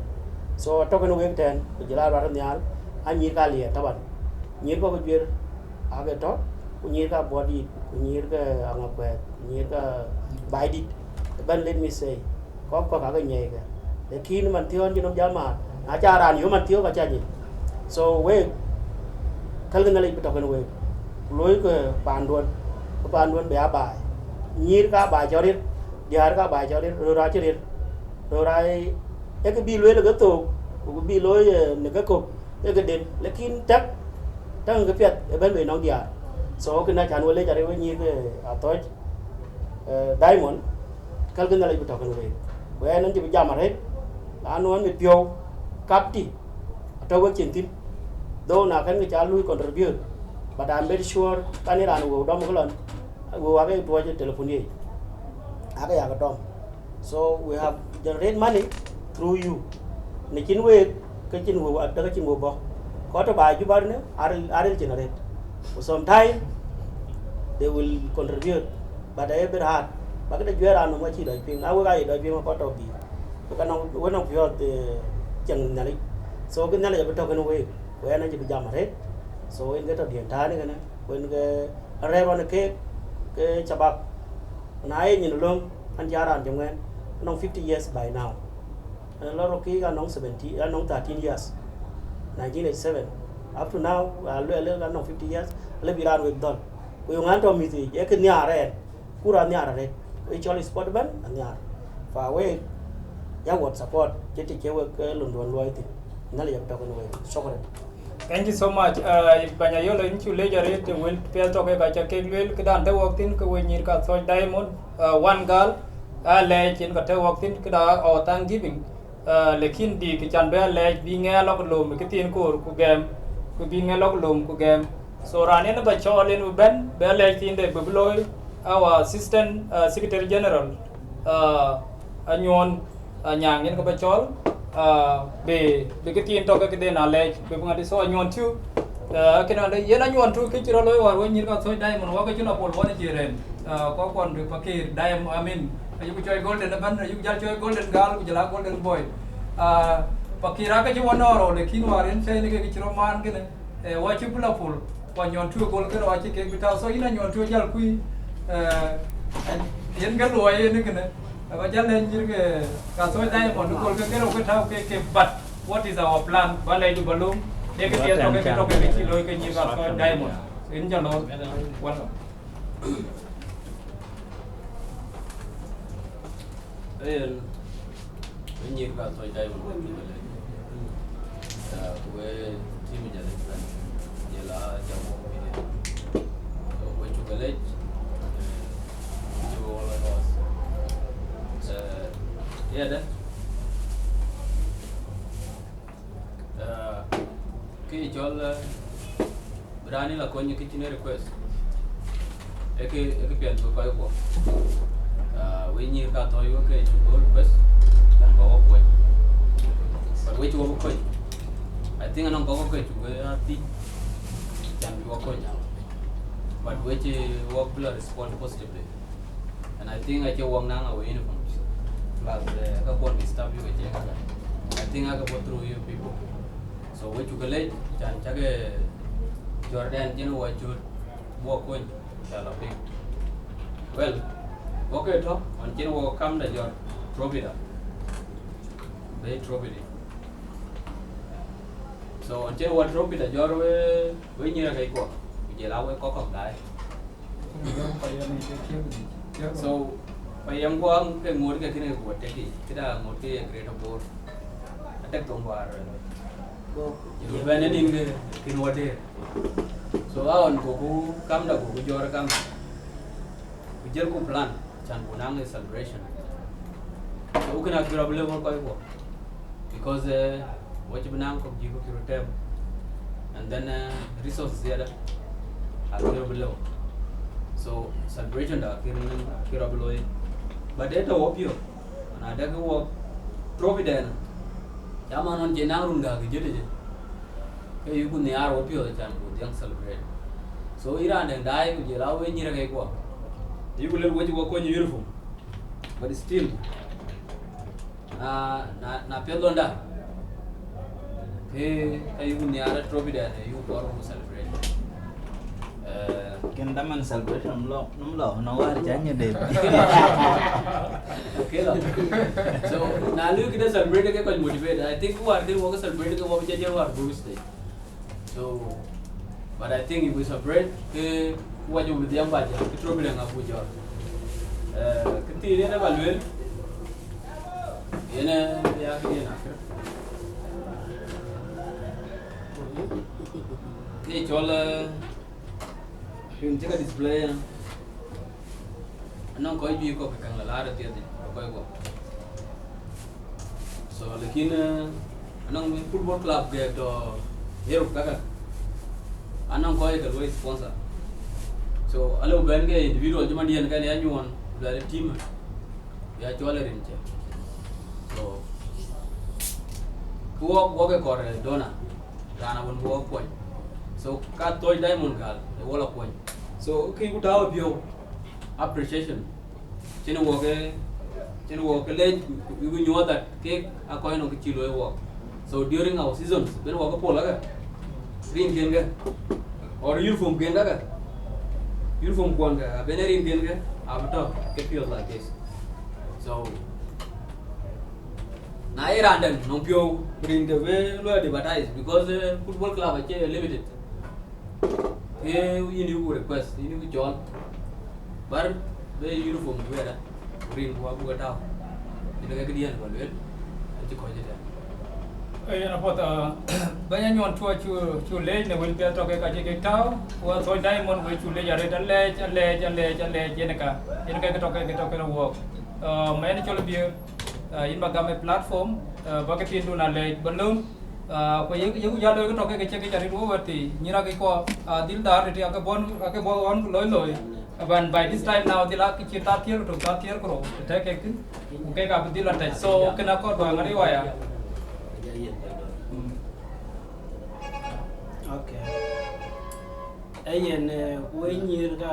So, atɔ̈ kën wek tɛ̈n, ku jɔl a ruat nhial, anyïïr ka liɛɛr taban. Nyïïr kɔ̈k juër, aake tɔ̈, ku nyïïr ka Buɔt Dït, ku nyïïr ke Aŋakuɛɛth, ku nyïïr ke Baidït. Ëbɛ̈n, let me say, kɔ̈k kɔ̈k aake nyiɛɛi ke. Lakin man thiɔ̈ɔ̈n cï nɔm jam maar, na ca raan yöm man thiɔ̈ɔ̈k acä nyic. So, wek, kälkï Nhialic bï tɔ̈ kën wek. Ku loikï paanduɔ̈n, ku paanduɔ̈n bï aa baai. Nyïïr ka baai cɔl rir, diäär ka baai cɔl rir, röör acï rir. Röör aa, ee kë bï lueel ke thook, ku kë bï looi, eh, në ke kök, ee këden. Lakin täk, täk ke piɛth ëbɛ̈n bei nɔŋ diäär. So, kënë acän we lec arëët we nyïïr ke Athɔ̈ɔ̈c, eh, Diamond, kälkï Nhialic bï tɔ̈ kën week. Ku ɛn, ɛn cï bï jam arëët, lanu ɛn mit piɔ̈u, kap tï, atɔ̈ wek cin thïn. Though na kën ke ca lui contribute, but I made sure kan ye raan wëu dɔm ke lɔn, wëu aake tuɔɔc ë telephone yic, aake yak dɔm. So we have generate money through you. Në cïn week, ke cïn wëu, adë ke cïn wëu bɔ̈. Kɔc tɔ̈ baai Juba në, aril, aril cin arëët. Ku sometime, they will contribute, but a very hard. Ba këde juɛɛr raan nɔm acï dɔc piŋ, na wek aa ye dɔc piŋ kɔc tɔ̈ bï. Wek anɔŋ, wek nɔŋ piɔ̈ɔ̈th, eh, cieŋ Nhialic. So kë Nhialic abï tɔ̈ kën week, ku ɛn acï bï jam arëët. So yen ke tɔ̈ diɛn täänë kënë, ku yen ke arɛ̈ɛ̈r ɣɔn ë keek, ke shabab. Na ye nyin löŋ, an cï a raan cï ŋuɛ̈ɛ̈n, anɔŋ fifty years by now. Ɛn lɔ rɔt kï anɔŋ seventy, anɔŋ thirteen years, nineteen eighty-seven. Up to now, a lueel anɔŋ fifty years, alë bï raan wek dhɔl. Ku yöŋ an tɔ̈ mïth yic, ee kë nhiaar ɛn, ku raan nhiaar arëët. Ee cɔl sport ëbɛ̈n, anhiaar. Fa wek, ya wɔ support, cït të cï wek, eh, lon duɔ̈n luɔi thïn. Nhialic abï tɔ̈ kën wek. Shukran. Thank you so much. Uh, Banya Yolo, yïn cuk leec arëët, të wël piɛth tɔ̈ ke ka ca kek lueel, këdan tɔ̈ wɔk thïn, ke we nyïïr ka Athɔ̈ɔ̈c Diamond, uh, One Girl, alɛɛc yen ka tɔ̈ wɔk thïn, këda our Thanksgiving. Uh, lakin dï kë can bï alɛɛc bï ŋɛk lɔk lom, kë thiin koor ku gɛm, ku bï ŋɛk lɔk lom ku gɛm. So raan yen ba cɔɔl yen bï bɛ̈n, bï alɛɛc thiin de bï bï looi, our Assistant, uh, Secretary General, uh, Anyuɔn, uh, Nyaŋ yen ke ba cɔɔl, uh, bï, bï kë thiin tɔ̈ ke këden alɛɛc, bï bï ŋadï. So Anyuɔn Tui, uh, kënë ade yen Anyuɔn Tui kë cï rɔt looi wäär we nyïïr ka Athɔ̈ɔ̈c Diamond, wɔ ke cï la pol wɔn ë jiëër ɛn, uh, kɔc kɔn bï Pakir Diamond, I mean, ayuk cɔɔc Golden ëbɛ̈n, ayuk jäl cɔɔc Golden Girl, ku jɔl a Golden Boy. Uh, Pakir ake cï wɔ nɔɔr rou, lakin wäär yen cɛɛi në ke cï rɔt maan kënë. Eh, wɔ cï bï la pol, ku Anyuɔn Tui gol kënë wɔ cï kek bï tääu. So yïn Anyuɔn Tui jäl kuc, eh, yen ke luɔi yen kënë. Aba jäl lɛ̈k nyïïr ke ka Athɔ̈ɔ̈c Diamond gol ke kënë ke tääu ke, ke, but what is our plan? Ba lɛc du ba löŋ, ee kë piɛth tɔ̈ ke, ke tɔ̈ ke cï looi ke nyïïr ka Athɔ̈ɔ̈c Diamond. So yïn jɔl lɔ, welcome. Yen, we nyïïr ka Athɔ̈ɔ̈c Diamond, we cuk lɛc. Uh, we team jale plan. Jela jam wo media. So, we cuk lɛc. Uh, we cuk all of us. Uh, yeah, that. Uh, kë cɔl, uh, Bï raan ë la kony kë cïn request. Ee kë, ee kë piɛth bï kɔc kuɔ. Ah, we nyïïr ka Athɔ̈ɔ̈c we ke cuk bï request, can ba wɔ kuɔny. But we cï wɔ bï kony. I think anɔŋ kɔc ke cuk we aa thiëc, can bï wɔ kony. But we cï wɔ bï la respond positively. And I think acie wɔk naŋ our uniforms. Plus, eh, ka kuɔn bï staff yök acie kaka. I think aka go through you people. So we cuk lec, can cak, eh, Jordan cïn wɔ cut, buɔ kony, ca la piŋ. Well, wɔ ke tɔ̈, ɣɔn cïn wɔ kam da jɔt, Tropida. Bei Tropida. So ɣɔn cïn wɔ Tropida jɔt we, we nyïïr ke kuɔ, ku jɔl a we kɔc kɔ̈k daai. So, Ku yɛn guɔ ke ŋoot ke kën ke guɔ tek yic, këda ŋoot ke ye Greater Bor. Atek thoŋ wäär, eh, bɛ̈n ë nin ke kën wɔ deer. So, aɣɔn goku kamda goku jɔɔr kam. Ku jëlku plan, can ku naŋ celebration. So, ku kën akï rɔt bï lëu wek kɔc kuɔ. Because, eh, wɔ cï bï naŋ kɔ̈k jï ku kï röt tɛm. And then, eh, resources ziada akï rɔt bï lëu. So, celebration da akï rɔt bï looi. But ë tɔ̈ wɔ piɔ̈ɔ̈th, na dɛ̈k wɔ trophy dɛn, ca man ɣɔn cie naŋ run gäk jëtë jë. Ke yuku nhiaar wɔ piɔ̈ɔ̈th can ku dhiɛŋ celebrate. So, yïn raan dɛ̈ŋ daai ku jël a wek nyïïr ke kuɔ. Yuku lël wec wɔ kony uniform. But still, na, na, na piɛth lɔnda, ke, ke yuku nhiaar trophy dɛn, yuku kɔɔr ku celebrate. Eh, Kën daman celebration nɔm lɔ, nɔm lɔ, nɔm wäär ca nyɛ dee. Okay, lɔ. So, na luui këde celebrate ke kɔc motivate. I think wäär kën wɔ ke celebrate ke wɔ bï ca jël wäär group stage. So, but I think if we separate, ke wɔ jɔ bï dhiɛŋ ba jɔ, ke trophy dɛn abu jɔ. Eh, kë thiin yen ë ba lueel, yen ë ya kë yen akër. Ke cɔl, eh, rin cï ka display, eh, anɔŋ kɔc juëc kɔ̈k ke käŋ la laar ë thiëth, ë kɔc guɔ. So, lakin, eh, anɔŋ football club ke tɔ̈ Europe kaka, anɔŋ kɔc ke luɔi sponsor. So, alëu bɛ̈n ke individual cï man diɛn kɛn ya nyuɔɔn, ku luɛl team, ya cɔl ë rin cë. So, ku wɔk, wɔk ë kɔr, eh, donor, raan awën bï wɔk kuɔny. So, ka Thɔc Diamond gal, ë wɔ la kuɔny. So, kë ku tääu ë piɔ̈u, appreciation. Cïn wɔ ke, cïn wɔ ke lec, we, we know that kek a kɔc nɔŋ kë cï looi wɔk. So during our seasons, ben wɔ ke pol ake, rin ken ke, or uniform ken ke, uniform kuɔn ke, a ben rin ken ke, a bï tɔ̈ ke piɔ̈ɔ̈th like this. So, na ye raan dɛn nɔŋ piɔ̈u, rin ke be luɔi advertise, because, eh, football club acie limited. Ke yïn yuku request, yïn yuku cɔl. Bär be uniform duɛɛrë, rin ku abuk tääu. Yïn ke këdiɛ̈n ba lueel, acï kɔc ëtɛ̈ɛ̈n. Eh, yen apuɔth, ah, bɛ̈ny anyuɔn tuɔ cu, cu leec në wël piɛth tɔ̈ ke ka cï kek tääu, ku Athɔ̈c Diamond wek cu leec arëët, alɛɛc, alɛɛc, alɛɛc, alɛɛc, yen ka, yen ke tɔ̈ ke, ke tɔ̈ ke në wɔɔk. Ah, mɛn cɔl biëër, ah, yïn ba gam ë platform, ah, ba ke tiɛɛndun alɛɛc, ba löm. Ah, ku ye, ye ku jal looi ke tɔ̈ ke ke cï ke cä rit wɔ wɛ̈t thii, nyïïr akï kɔɔr, ah, dhil dhäär tëtï, akë bɔ̈, akë bɔ̈ ɣɔn ku loi loi. Aban by this time now, dhil akï cï thaa thiëër ku tök, thaa thiëër ku rou, të tɛ̈k kek thïn, ku kek abï dhil atɛ̈c. So, kënë akɔɔr ba ŋa riwaya. Mm. Okay. Ee yen, eh, wek nyïïr ka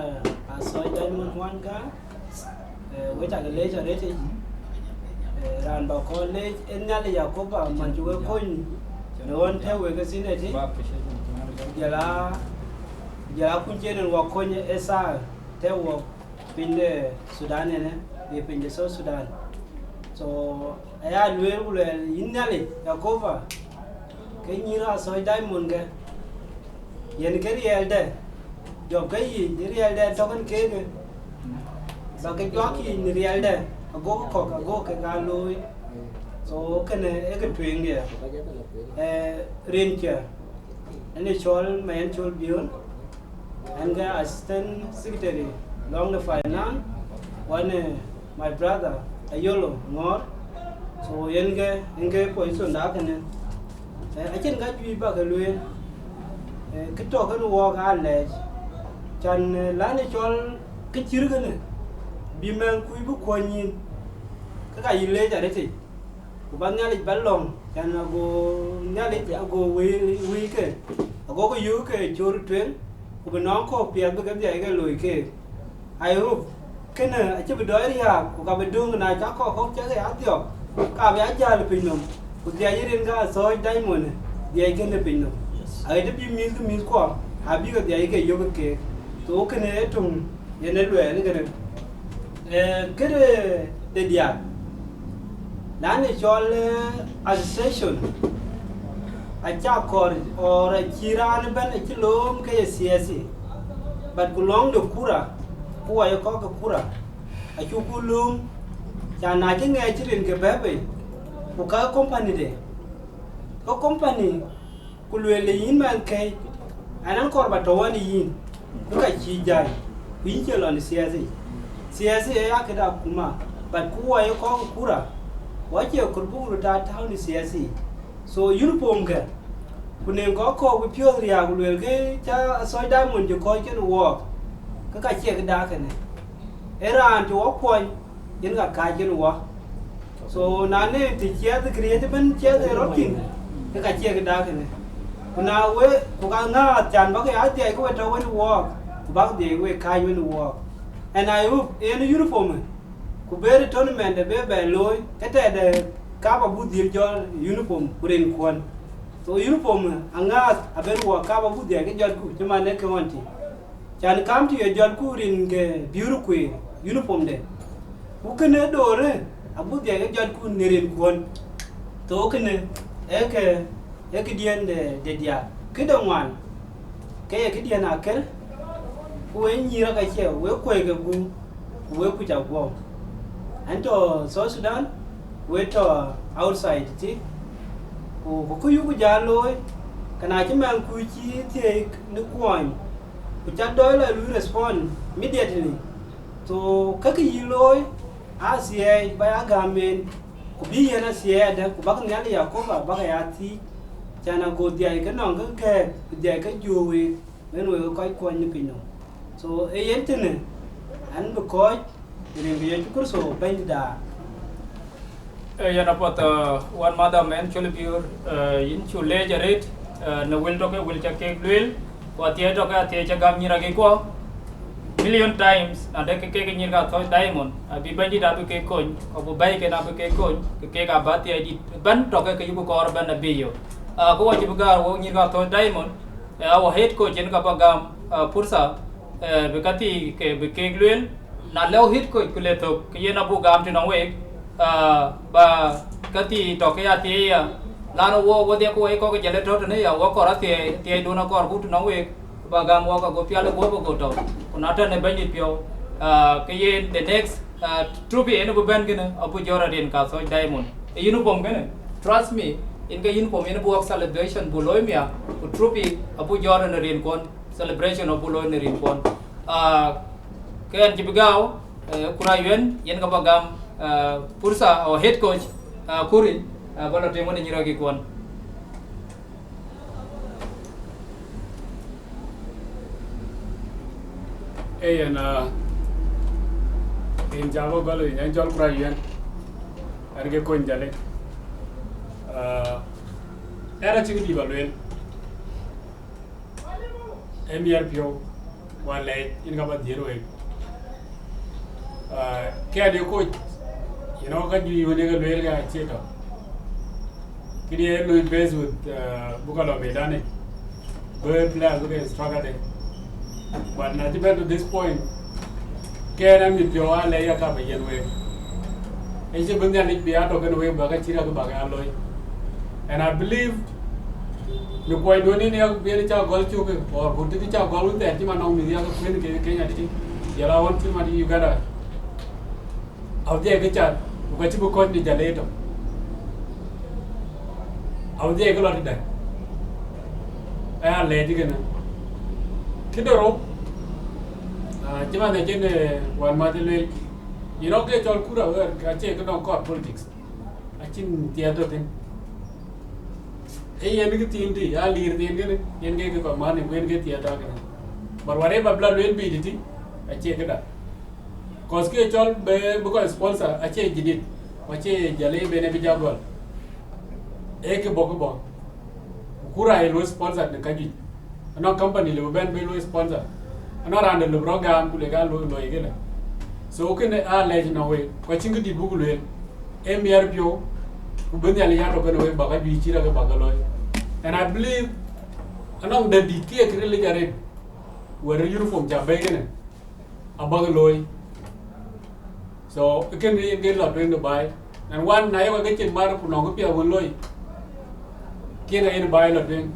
Athɔ̈c Diamond One ka, eh, wek cak leec arëtic. Eh, raan ba kɔn leec ë Nhialic Yakoba, man cï wek kony në ɣɔn tɛ̈ wek ë thïn ëtï. Jɔl a, jɔl a kuc cïn en wɔ kony ë thaa tɛ̈ wɔ piny de Thudan ënë, ye piny de South Sudan. So, aya lueel ku luɛɛl, yïn Nhialic Yakoba, ke nyïïr Athɔ̈c Diamond ke, yen ke riɛlde, jɔp ke yic, riɛlde tɔ̈ kën keek, ba ke juak yic në riɛlde, agokï kɔ̈k, agokï kek aa looi. So, kënë ee kë tueŋdiɛ̈. Eh, rin cä, ënë cɔl, ma yen cɔl Biöör, ɣɛn ke assistant secretary lɔŋ de finance, one, eh, my brother Ayolo Ŋɔɔr. So yen ke, yen ke position da kënë. Eh, acïn ka juëc ba ke lueel. Eh, kë tɔ̈ kën wɔɔk aa lɛɛc. Can, eh, lan ë cɔl kë cït kënë, bï mɛnhkui bï kuɔny yïn, ke ka yï leec arëtic. Ku ba Nhialic ba lɔ̈ŋ, can ago Nhialic ago wëi, wëi ke, ago ke yök ke cöör tueŋ, ku bï nɔŋ kɔ̈k piɛth bï ke dhiac ke loi keek. I hope, kënë acï bï dɔc riääk, ku ka bï döŋ na cak kɔ̈k kɔ̈k cak ya dhiɔp, ka bï a jäl piny nɔm, ku dhiac rin ka Athɔ̈c Diamond, dhiac kënë piny nɔm. Yes. Aɣet bï mïth ke mïth kuɔ, abï ke dhiac ke yök keek. So kënë ee töŋ yen ë luɛɛl kënë. Eh, këde de diäk, na në cɔl, eh, association, acä kɔɔr, or acï raan ëbɛ̈n acï lööm ke ye siasi, but ku lɔ̈ŋ de kura, ku wɔ ye kɔc ke kura. Acuk lööm, ca na cï ŋɛɛc cï rin ke bɛ̈ɛ̈i bei, ku ka company de, ke company, ku lueel yïn mɛnhkëi, an, an kɔɔr ba tɔ̈u ɣɔn ë yïn, ke ka cï jai, ku yïn cie lɔ në siasa yic. Siasa ee ya këde akuma, but ku wɔ ye kɔc kura, wɔ cie kɔɔr buk röt aa tääu në siasa yic. So uniform kë, ku nɔŋ kɔc kɔ̈k bï piɔ̈ɔ̈th riääk, ku luelkë ca Athɔ̈ɔ̈c Diamond cï kɔ̈ɔ̈c kenë wɔɔk, ke ka cie këda kënë. Ee raan cï wɔ kuɔny, yen ka kääc kenë wɔ. So na nɔŋ të ciɛth, këriëëc ëbɛ̈n ciɛth ë rɔt thïn, ke ka cie këda kënë. Ku na we, ku ka ŋääth can bäk ya dhiɛc ke we tɔ̈u wenë wɔɔk, ku bäk dhiɛc we kääc wenë wɔɔk. And I hope en uniform, ku bɛ̈ɛ̈r tournament de bï bɛ looi, ke tɛ̈dë kap abuk dhil jɔl uniform ku rinkuɔn. So uniform aŋääth abɛ̈n wɔ kap abuk dhiɛc ke jɔtku cï man ee ke ɣɔn tï. Can kam tï ye jɔtku rin ke biur kueer uniform de. Ku kënë doorë abuk dhiɛc ke jɔtku në rinkuɔn. So kënë ee ke, ee këdiɛ̈n de, de diäk. Këde ŋuan, ke ye këdiɛ̈n akër, ku we nyïïr ka cie, we kuöc ke guum, ku we kuc aguɔ̈p. An tɔ̈ South Sudan, we tɔ̈ outside tï, ku, ku kë yuku jal looi, ke na cï mɛnhku cï thiëëc në kuɔny, ku ca dɔc lɔ lui respond immediately. So kakë yï looi, athiɛɛi ba ya gäm en, ku bï yen athiɛɛi adë, ku bäk Nhialic Yakoba bäk ya thiëëc, can ago dhiɛc ke nɔŋ ke gɛ̈ɛ̈k, ku dhiɛc ke juöör week, wën wek kɔc kuɔny në piny nɔm. So ee yen tënë, an bï kɔ̈ɔ̈c, rin ke Yecu Kërtho Bɛ̈nydït. Ee yen apath, uh, wän madham en cɔl Biöör, uh, yïn cu leec arëët, uh, në wël tɔ̈ ke wël ca kek lueel, ku athiɛɛi tɔ̈ ke athiɛɛi ca gäm nyïïr akï kuɔ million times, na de ke kek nyïïr ka Athɔ̈ɔ̈c Diamond, abï Bɛ̈nydït abï kek kony, ku abï bɛ̈ɛ̈iken abï kek kony, ke kek abä athiɛɛi dït ëbɛ̈n tɔ̈ ke ke yuku kɔɔr ëbɛ̈n abï yök. Uh, ku wɔ cï bï gäär wok nyïïr ka Athɔ̈ɔ̈c Diamond, uh, our head coach en ka bä gäm, uh, pursa, uh, bï ka thii ke bï kek lueel, na lëu head coach ku le thök, ke yen abuk gam tënɔŋ week, ah, ba ka thii tɔ̈ ke ya thiëëc ya, lan wɔ, wɔ dhiɛk wɔ ye kɔ̈k jël ë tɔ̈ tënë ya, wɔ kɔɔr athiɛɛi, thiɛɛidun akɔɔrku tënɔŋ week, ba gam wɔ ka go pial ë guɔ̈p ago tɔ̈. Ku na tënë Bɛ̈nydït piɔ̈u, ah, ke yen the next, ah, trophy en bï bɛ̈n kënë, abuk jɔt rin ka Athɔ̈ɔ̈c Diamond. Ë uniform kënë, trust me, yen ke uniform yen bï wok celebration buk looi mia, ku trophy abuk jɔt rin rinkuɔn, celebration abuk looi në rinkuɔn. Ah, ke ɣɛn cï bï gääu, eh, Kura Yuɛn, yen ka bä gam, eh, pursa, our head coach, eh, Kuri, eh, bä lɔ tïŋ wën ë nyïïr akï kuɔn. Ee yen, ah, yen ca bä gɔl, yen cɔl Kura Yuɛn, ɣɛn ke kony Jalë. Ah, ɣɛn acï kë dït bä lueel. Ee miɛt piɔ̈u, wä lɛc, yen ka bä dhiëër wek. Ah, kë ade koc, you know, ka juëc wën ye ke lueel ka acie tɔ̈. Këdï ye lui base with, ah, buk lɔ medan ic. Bï players bï ke struggle de. But na cï bɛ̈n to this point, ke ɣɛn amit piɔ̈u alɛc ya ka bä yiɛ̈n wek. Ë cï bï Nhialic bï ya tɔ̈ kenë wek bä ka cït akï bä ke ya looi. And I believe në kuɔnyduön yen yak bï yen ca gɔl cök, or ku të cï ca gɔl wën thɛɛr cï man nɔŋ mïth yak kuën ke Kenya tï, jɔl a ɣɔn cï man Uganda. Awudhiɛɛk ke cath, ku ka cï bï kɔc në Jalë tɔ̈. Awudhiɛɛk ke lɔ tëdɛ̈. Aya lɛɛc kënë. Këde rou, ah, cï man acïn, eh, wän math ë lueel. You know, ke cɔl kura wɛ̈ɛ̈r, ka cie ke nɔŋ kɔɔr politics. Acïn thiɛɛth tɔ̈ thïn. Ee yen kë thiin tï, a lir thiin kënë, yen ke ke kɔc man, yen ke thiɛɛth tɔ̈ kënë. But whatever bï la lueel bï tï tï, acie këda. Cause kë cɔl bï, bï kɔc sponsor, acie jidit, ku acie Jalë ben ë bï ja gɔl. Ee kë bɔ̈, kë bɔ̈. Ku kura ye luɔi sponsor në ka juëc. Anɔŋ company lëu bï bɛ̈n bï luɔi sponsor. Anɔŋ raan de lëu bï rɔt gam ku le ka luɔi, luɔi këlë. So kënë aa lɛc nɔŋ wek, ku acïn kë dït buk lueel. Ee miɛt piɔ̈u, ku bï Nhialic ya tɔ̈ kenë wek bä ka juëc cït akï bä ke looi. And I believe, anɔŋ dɛ̈t dït kë ye kë ril yic arëët, wɛ̈t uniform ca bɛ̈i kënë, abäk looi. So, ë kënë yen ke lɔ tueŋ de baai. And wän na yök ke cin mar ku nɔŋ kë piɛth wën looi, kiɛn ayen baai lɔ tueŋ.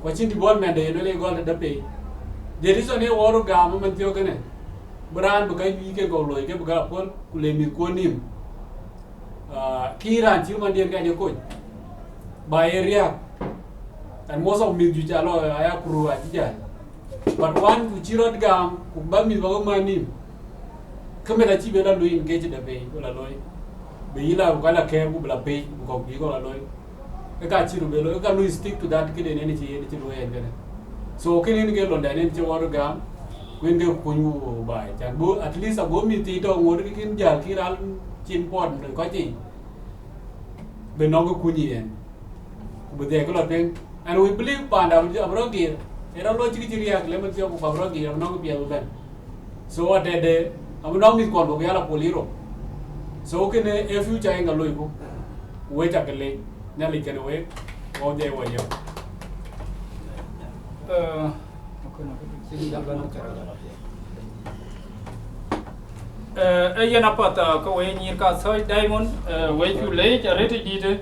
Ku acïn development de yen wël ye gɔl tëde pei. The reason ye wɔ röt gam ëmën thiɔ̈k kënë, Bï raan bï ka juëc ke gɔk loi ke bï ka puɔ̈l, ku le mïthkuɔn nïïm. Ah, kï raan cï mandiɛ̈n ka jɔ kony, ba ye riääk. And most of mïth juëc alɔ aya kuru acï jäl. But wan ku cï rɔt gam, ku ba mïth ba ke man nïïm, ke meth acï ben la lui engage de bei, ku la loi. Bï yï la ku ka la kɛɛr, ku bï la pei, ku kɔ̈k bï kɔ̈k la loi. Ke ka cï röt bë loi, ke ka lui stick to that, këde yen cï yen cï luɔi yen kënë. So, kënë yen ke londa yen cï wɔ röt gam, ku yen ke kuny wu baai. Can bï, at least ago mïth thii tɔ̈ ŋot ke kën jäl, kï ral cin puɔt në kɔc yiic, bï nɔŋ ke kuny yen. Ku bï dhiɛl ke lɔ tueŋ. And we believe panda abï, abï rɔt gir. Ë rɔt lɔ cï kë cï riääk, le mën thiɔ̈k ku abï rɔt gir, abï nɔŋ kë piɛth bï bɛ̈n. So, atɛ̈de, abï nɔŋ mïthkuɔn bɔ̈ bï ya la pol yï rou. So, kënë ë future yen ka loiku. Wek ca ke leec, Nhialic kenë wek, wɔ jai wɔ yɔ̈k. Eh, eh, eh, yen apath, eh, ke wek nyïïr ka Thɔ̈c Diamond, eh, wek cu leec arëët dït, eh,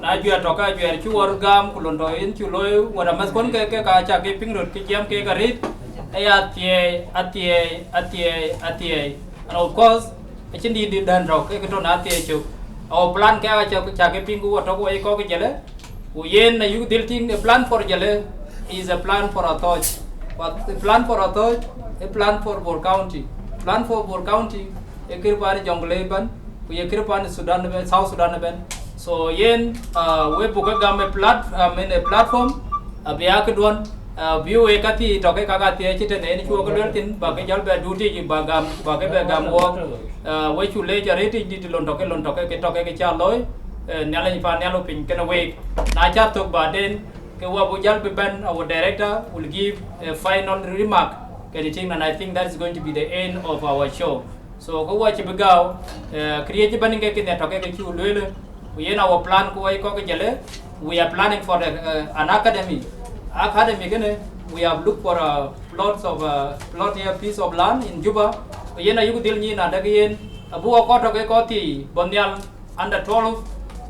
na juɛɛr tɔ̈ ka juɛɛr cï wɔ röt gam, ku lon tɔ̈ yen cï looi, wɛ̈t amɛ̈thkuɔn ke, ke ka ca ke piŋ röt, ke jiɛɛm kek arëët, aya athiɛɛi, athiɛɛi, athiɛɛi, athiɛɛi. And of course, acïn dït dït dɛ̈n tɔ̈, ke kë tɔ̈ na athiɛɛi cök. Our plan ke aca, ca ke piŋ ku wɔ tɔ̈ ku wɔ ye kɔc ke Jalle. Ku yen ayuk dhil tïŋ, a plan for Jalle is a plan for Athɔ̈ɔ̈c. But a plan for Athɔ̈ɔ̈c, a plan for Bor County. Plan for Bor County, ë kër pan Jonglei ëbɛ̈n, ku ye kër pan Sudan ëbɛ̈n, South Sudan ëbɛ̈n. So yen, uh, we buk ke gam a plat-, I mean, a platform, abï ya këduɔ̈n, uh, bï wek ka thii tɔ̈ ke ka ka thii cït tënë yen cuɔk luel thïn, ba ke jɔl bɛ duut yic, ba gam, ba ke bɛ gam wɔɔk. Uh, we cu leec arëët dït lon tɔ̈ ke, lon tɔ̈ ke, ke tɔ̈ ke, ke ca looi, uh, Nhialic pan nhial piny kenë week. Na ca thök baden, ke wa bu jal bï bɛ̈n, our director will give a final remark, kën thïn, and I think that is going to be the end of our show. So, ke wa cï bï gau, eh, këriëëc ëbɛ̈n ke kën ya tɔ̈ ke, ke cuk lueel, ku yen our plan ku wek kɔc ke Jalle, we are planning for the, eh, an academy. Academy kënë, we have looked for a plot of, uh, plot here, piece of land in Juba. Ku yen ayuk dhil nyin adek yen, abuk kɔc tɔ̈ ke kɔc thii bɔ̈ nhial, under twelve,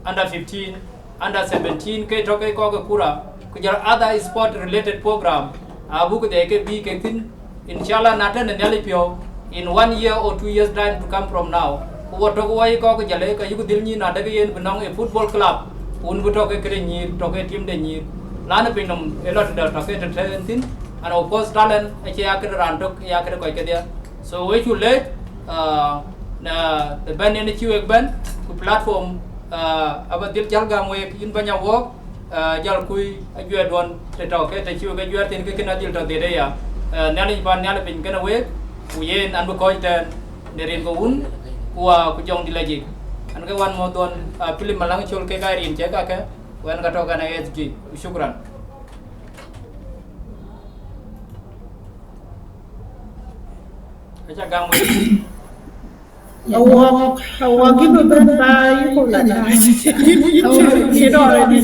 under fifteen, under seventeen, ke tɔ̈ ke kɔc ke kura, ku jɔl other sport related program, abuk dhil ke bï ke thïn, inshallah, na tënë Nhialic piɔ̈u, in one year or two years time to come from now. Ku wɔ tɔ̈ ke wɔ ye kɔc ke Jalle, ka yuk dhil nyin adek yen bï nɔŋ a football club, wun bï tɔ̈ ke këde nyïïr, tɔ̈ ke team de nyïïr. Lanë pinynhom ë lɔ tëde tɔ̈ ke tëtɛ̈ɛ̈n thïn, and of course talent acie ya këde raan tök, ya këde kɔc kedhie. So we cu leec, uh, na, të bɛ̈n yen cï wek bɛ̈n, ku platform, uh, aba dhil jäl gam wek, yïn bɛ̈ny awɔɔk, uh, jäl kuc ajuɛɛrduɔ̈n të tɔ̈ ke të cï wek ajuɛɛr thïn ke kën adhil tɔ̈ dhiëëth aya. Uh, Nhialic pan nhial piny kenë wek, ku yen an bï kɔc tɛ̈ɛ̈n në rin ke wun, ku wa ku jɔŋdït lajik. An ke wan mɔ̈thduɔ̈n, uh, Philip Malaŋ Col kek aa rin cek kakë, ku ɛn ka tɔ̈ kɛn ë S G. Ku shukran. Aca gam wek. Awɔk, awɔk yï bï bɛ̈n ba yï ku la dac. Awɔk, yï dɔ̈ɔ̈r adï.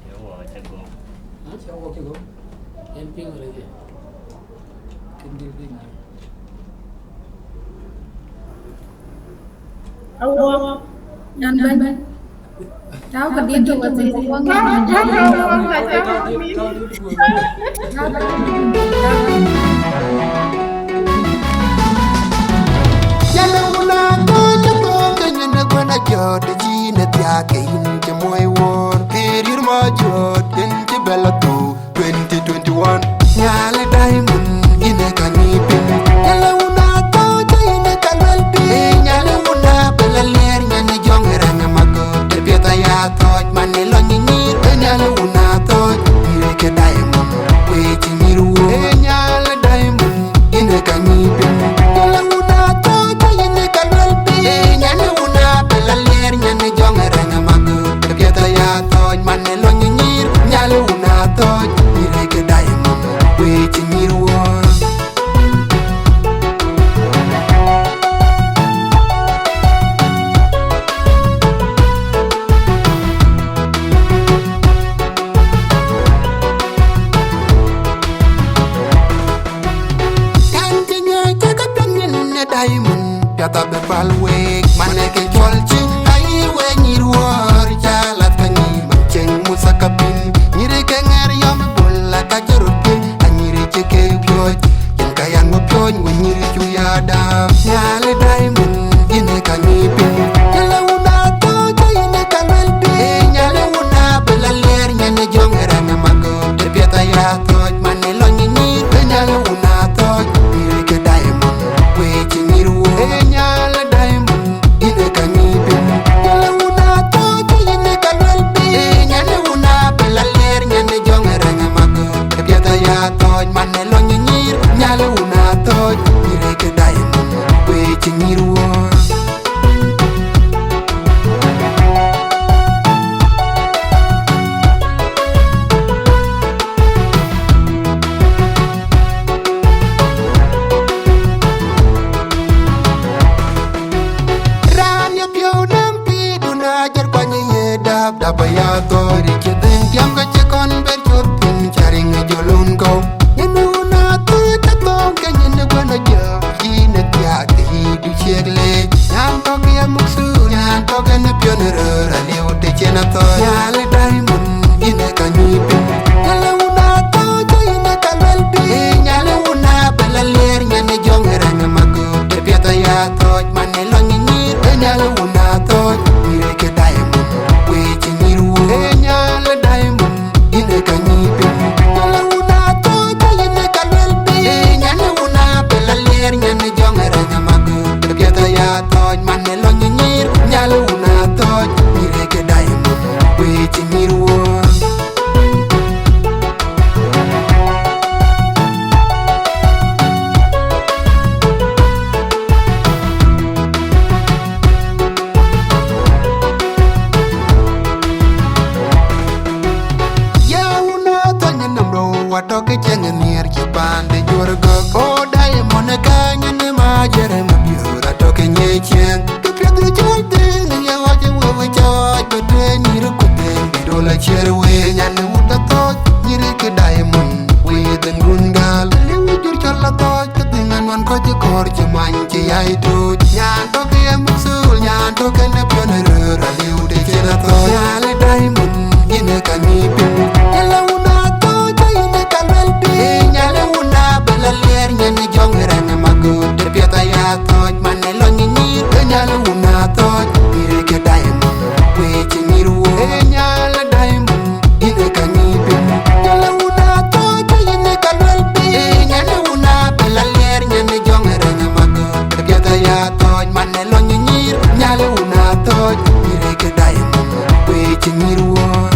Cie wɔ cï gɔ̈k. Cie wɔ cï gɔ̈k. Yen piŋ rëëc. Kën dhil piŋ aa. Awɔ, nyan bɛ̈ny. Tau ka dit tu wa thïn. Yɛn ë wun a thɔ̈ɔ̈c, a thɔ̈ɔ̈c, ke nyin ë kuën a jɔt, ë cïn ë thiaak, ke yïn cï muɔi wuɔ̈ɔ̈r, ke rïïr ma jɔt, yïn cï bɛ̈l a thou. Twenty twenty-one. Nyale Diamond, yïn ë ka ŋic piny. Nyale wun a thɔ̈ɔ̈c, yïn ë ka luel piny. Nyale wun a bɛ̈l a liɛɛr, nyan ë jɔŋ ë rɛ̈ŋ ë makö. Të piɛth aya thɔ̈ɔ̈c, man ë lɔ nyïnyïïr. Nyale wun a thɔ̈ɔ̈c, yïn ë ke Diamond, ku ë cï nyïïr wuɔ̈ɔ̈r. Nyale Diamond, yïn ë ka ŋic piny. Nyale wun a thɔ̈ɔ̈c, yïn ë ka luel piny. Nyale wun a bɛ̈l a liɛɛr, nyan ë jɔŋ ë rɛ̈ŋ ë makö. Të piɛth Athɔ̈ɔ̈c cï dhëŋ tiam ke cï kɔn ber cöt piny, cä riŋ ë jɔl wun kɔ̈u. Nyin wun athɔ̈ɔ̈c athɔ̈ɔ̈ŋ ke nyin ë guën ë jɔ, yïn ë thiaak të yï du ciëk leec. Nyan tɔ̈ ke ye muk thur, nyan tɔ̈ ke në piɔ̈n ë röör, aliu të cïn athɔ̈ɔ̈c. Nyal ë Diamond, yïn ë ka nyuc piny. Nyal ë wun athɔ̈ɔ̈c, yïn ë ka luel bï. Nyal ë wun abël aliɛɛr, nyan ë jɔŋ ë rɛ̈ŋ ë magöt. Të piɛth aya athɔ̈ɔ̈c, man ë lɔny ë nyïïr. Nyal ë wun athɔ̈ɔ̈c, nyïïr ë ke Diamond. Wëi cï nyïïr wuɔ̈ɔ̈r. Ee nyal ë Diamond, yïn ë ka nyïïr piny. Nyal ë wun athɔ̈ɔ̈c, yïn ë ka luel bï. Ee nyal ë wun abël aliɛɛr, nyan ë jɔŋ ë rɛ̈ŋ ë magöt. Të piɛth aya athɔ̈ɔ̈c, man ë lɔny ë nyïïr. Nyal ë wun athɔ̈ɔ̈c, nyïïr ë ke Diamond. Wëi cï nyïïr wuɔ̈ɔ̈r. Ya wun athɔ̈ɔ̈c nyin nɔm rou, atɔ̈ ke cieŋ ë nhiëër cï paande juɔ̈r gɔ̈k. O Diamond ë kääc nyin ë mac ë rem abiöör, atɔ̈ ke nyiëc cieŋ. Kë piɛth ë cɔl dhëëŋ ë ye ɣɔc ë wëu ë cɔɔc, bï tueŋ nyïïr ku dhëëŋ, bï dol aciër wëëny, nyan ë wut athɔ̈ɔ̈c, nyïïr ke Diamond, wëi dhëŋ run gäl. Aliu ë jur cɔl athɔ̈ɔ̈c, ke dhëŋ anuɔn kɔc ë kɔ̈ɔ̈r cï many cï yai tooc. Nyan tɔ̈ ke ye muk thur, nyan tɔ̈ ke në piɔ̈n ë röör, aliu të cïn athɔ̈ɔ̈c. Nyal ë Diamond, yïn ë ka nyuc piny. Nyal ë wun athɔ̈ɔ̈c, yïn ë ka luel bï. Nyal ë wun abël aliɛɛr, nyan ë jɔŋ ë rɛ̈ŋ ë magöt. Të piɛth aya athɔ̈ɔ̈c, man ë lɔny ë nyïïr. Ee nyal ë wun athɔ̈ɔ̈c, nyïïr ë ke Diamond. Wëi cï nyïïr wuɔ̈ɔ̈r. Ee nyal ë Diamond, yïn ë ka nyuc piny. Nyal ë wun athɔ̈ɔ̈c, yïn ë ka luel bï. Nyal ë wun abël aliɛɛr, nyan ë jɔŋ ë rɛ̈ŋ ë magöt. Të piɛth aya athɔ̈ɔ̈c, man ë lɔny ë nyïïr. Nyal ë wun athɔ̈ɔ̈c, nyïïr ë ke Diamond. Wëi cï nyïïr wuɔ̈ɔ̈r.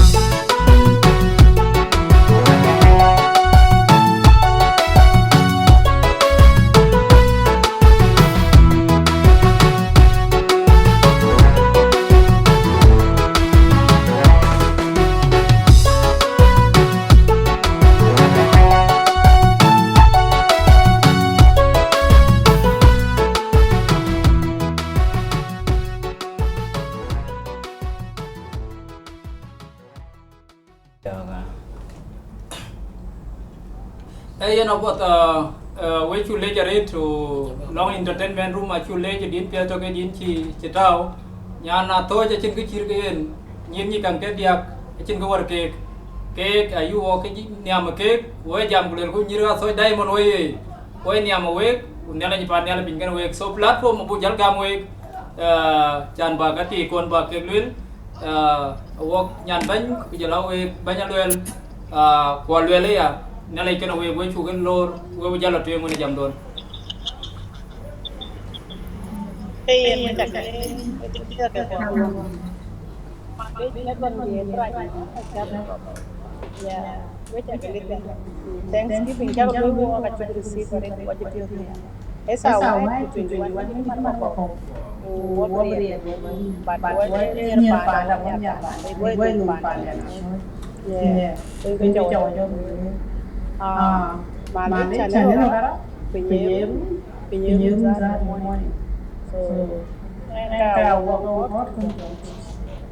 Ee, yen apuɔth, ah, ah, we cuk leec arëët, to Lɔŋ Entertainment Room acuk leec, din piɛth tök ë din cï, cï tääu. Nyan athɔ̈ɔ̈c acïn kë cït ke yen, nyïïr nyic käŋ ke diäk, acïn kë wär keek. Keek ayï wɔ ke nhiam ë keek, wɔ ë jam ku luelku nyïïr athɔ̈ɔ̈c Diamond wɔ ye. Wɔ ë nhiam ë week, ku Nhialic paan nhial piny kënë week. So platform abuk jäl gäm week, ah, can bä ka thii kuɔn bä kek lueel, ah, wok nyan bɛ̈ny, ku jɔl a week bɛ̈ny Aluel, ah, ku Aluel aya, Nhialic kënë week, we cuk en loor, we bï jäl a tueŋ wën ë jamdun. Ee yen, wek cak. Wek cak. Yeah, wek cak lip. Thanksgiving cak looi wok acuk receive arëët wɔ cï piɔ̈ɔ̈th nhial. Esa wɛ̈ɛ̈t ku twenty one wën cï man bä kɔ̈u. Ku wɔ bï riɛl wɔ, but wɔ nhiɛɛr panda, wɔ nhiar panda, wɔ luny panda. Yeah. Wek cak wɔ jɔ. Ah, ma lec can ë rɔt, piny ee ru, piny ee ru that morning. So, ka wɔ wɔ.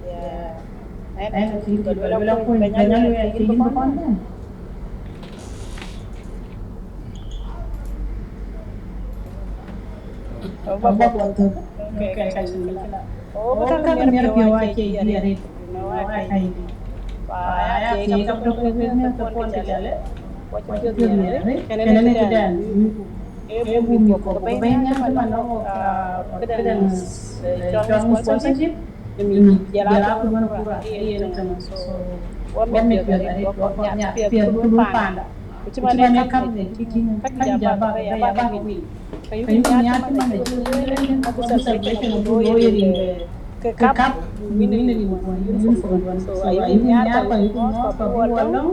Yeah. Ënë kï bä luel akuny bɛ̈ny Aluel, kï yïn bï kɔn bɛ̈n. Abä bä thök. Okay, ka cï la. Oh, ka miɛt piɔ̈u acie yï arëët. No, ai. Ba ya ke ka tök ke ke ne ke pon ke cale. Wa cï piɔ̈u arëët. Kënë ne këdɛn. Ee buk mïth kɔ̈k, ke bɛ̈ny nhial cï man nɔŋ, ah, këdɛn, eh, cɔl sponsorship, ë mïth, jɔl a kë wën kura, ë yen ë tënë. So, wɔ mïth piɔ̈ɔ̈th arëët, wɔ kɔn nhial piɛth ku luny panda. Ku cï man ë kap ë cï tïŋ, ka cï ja bak, ka ya bak wïc. Ka yï nhial cï man ë cï lueel, abï celebration abï looi rin ke kap, win ë rin kuɔn, uniform kuɔn. So, ayï nhial ka yï ku mɔ̈ɔ̈th ka bï wɔ lɔ̈ŋ.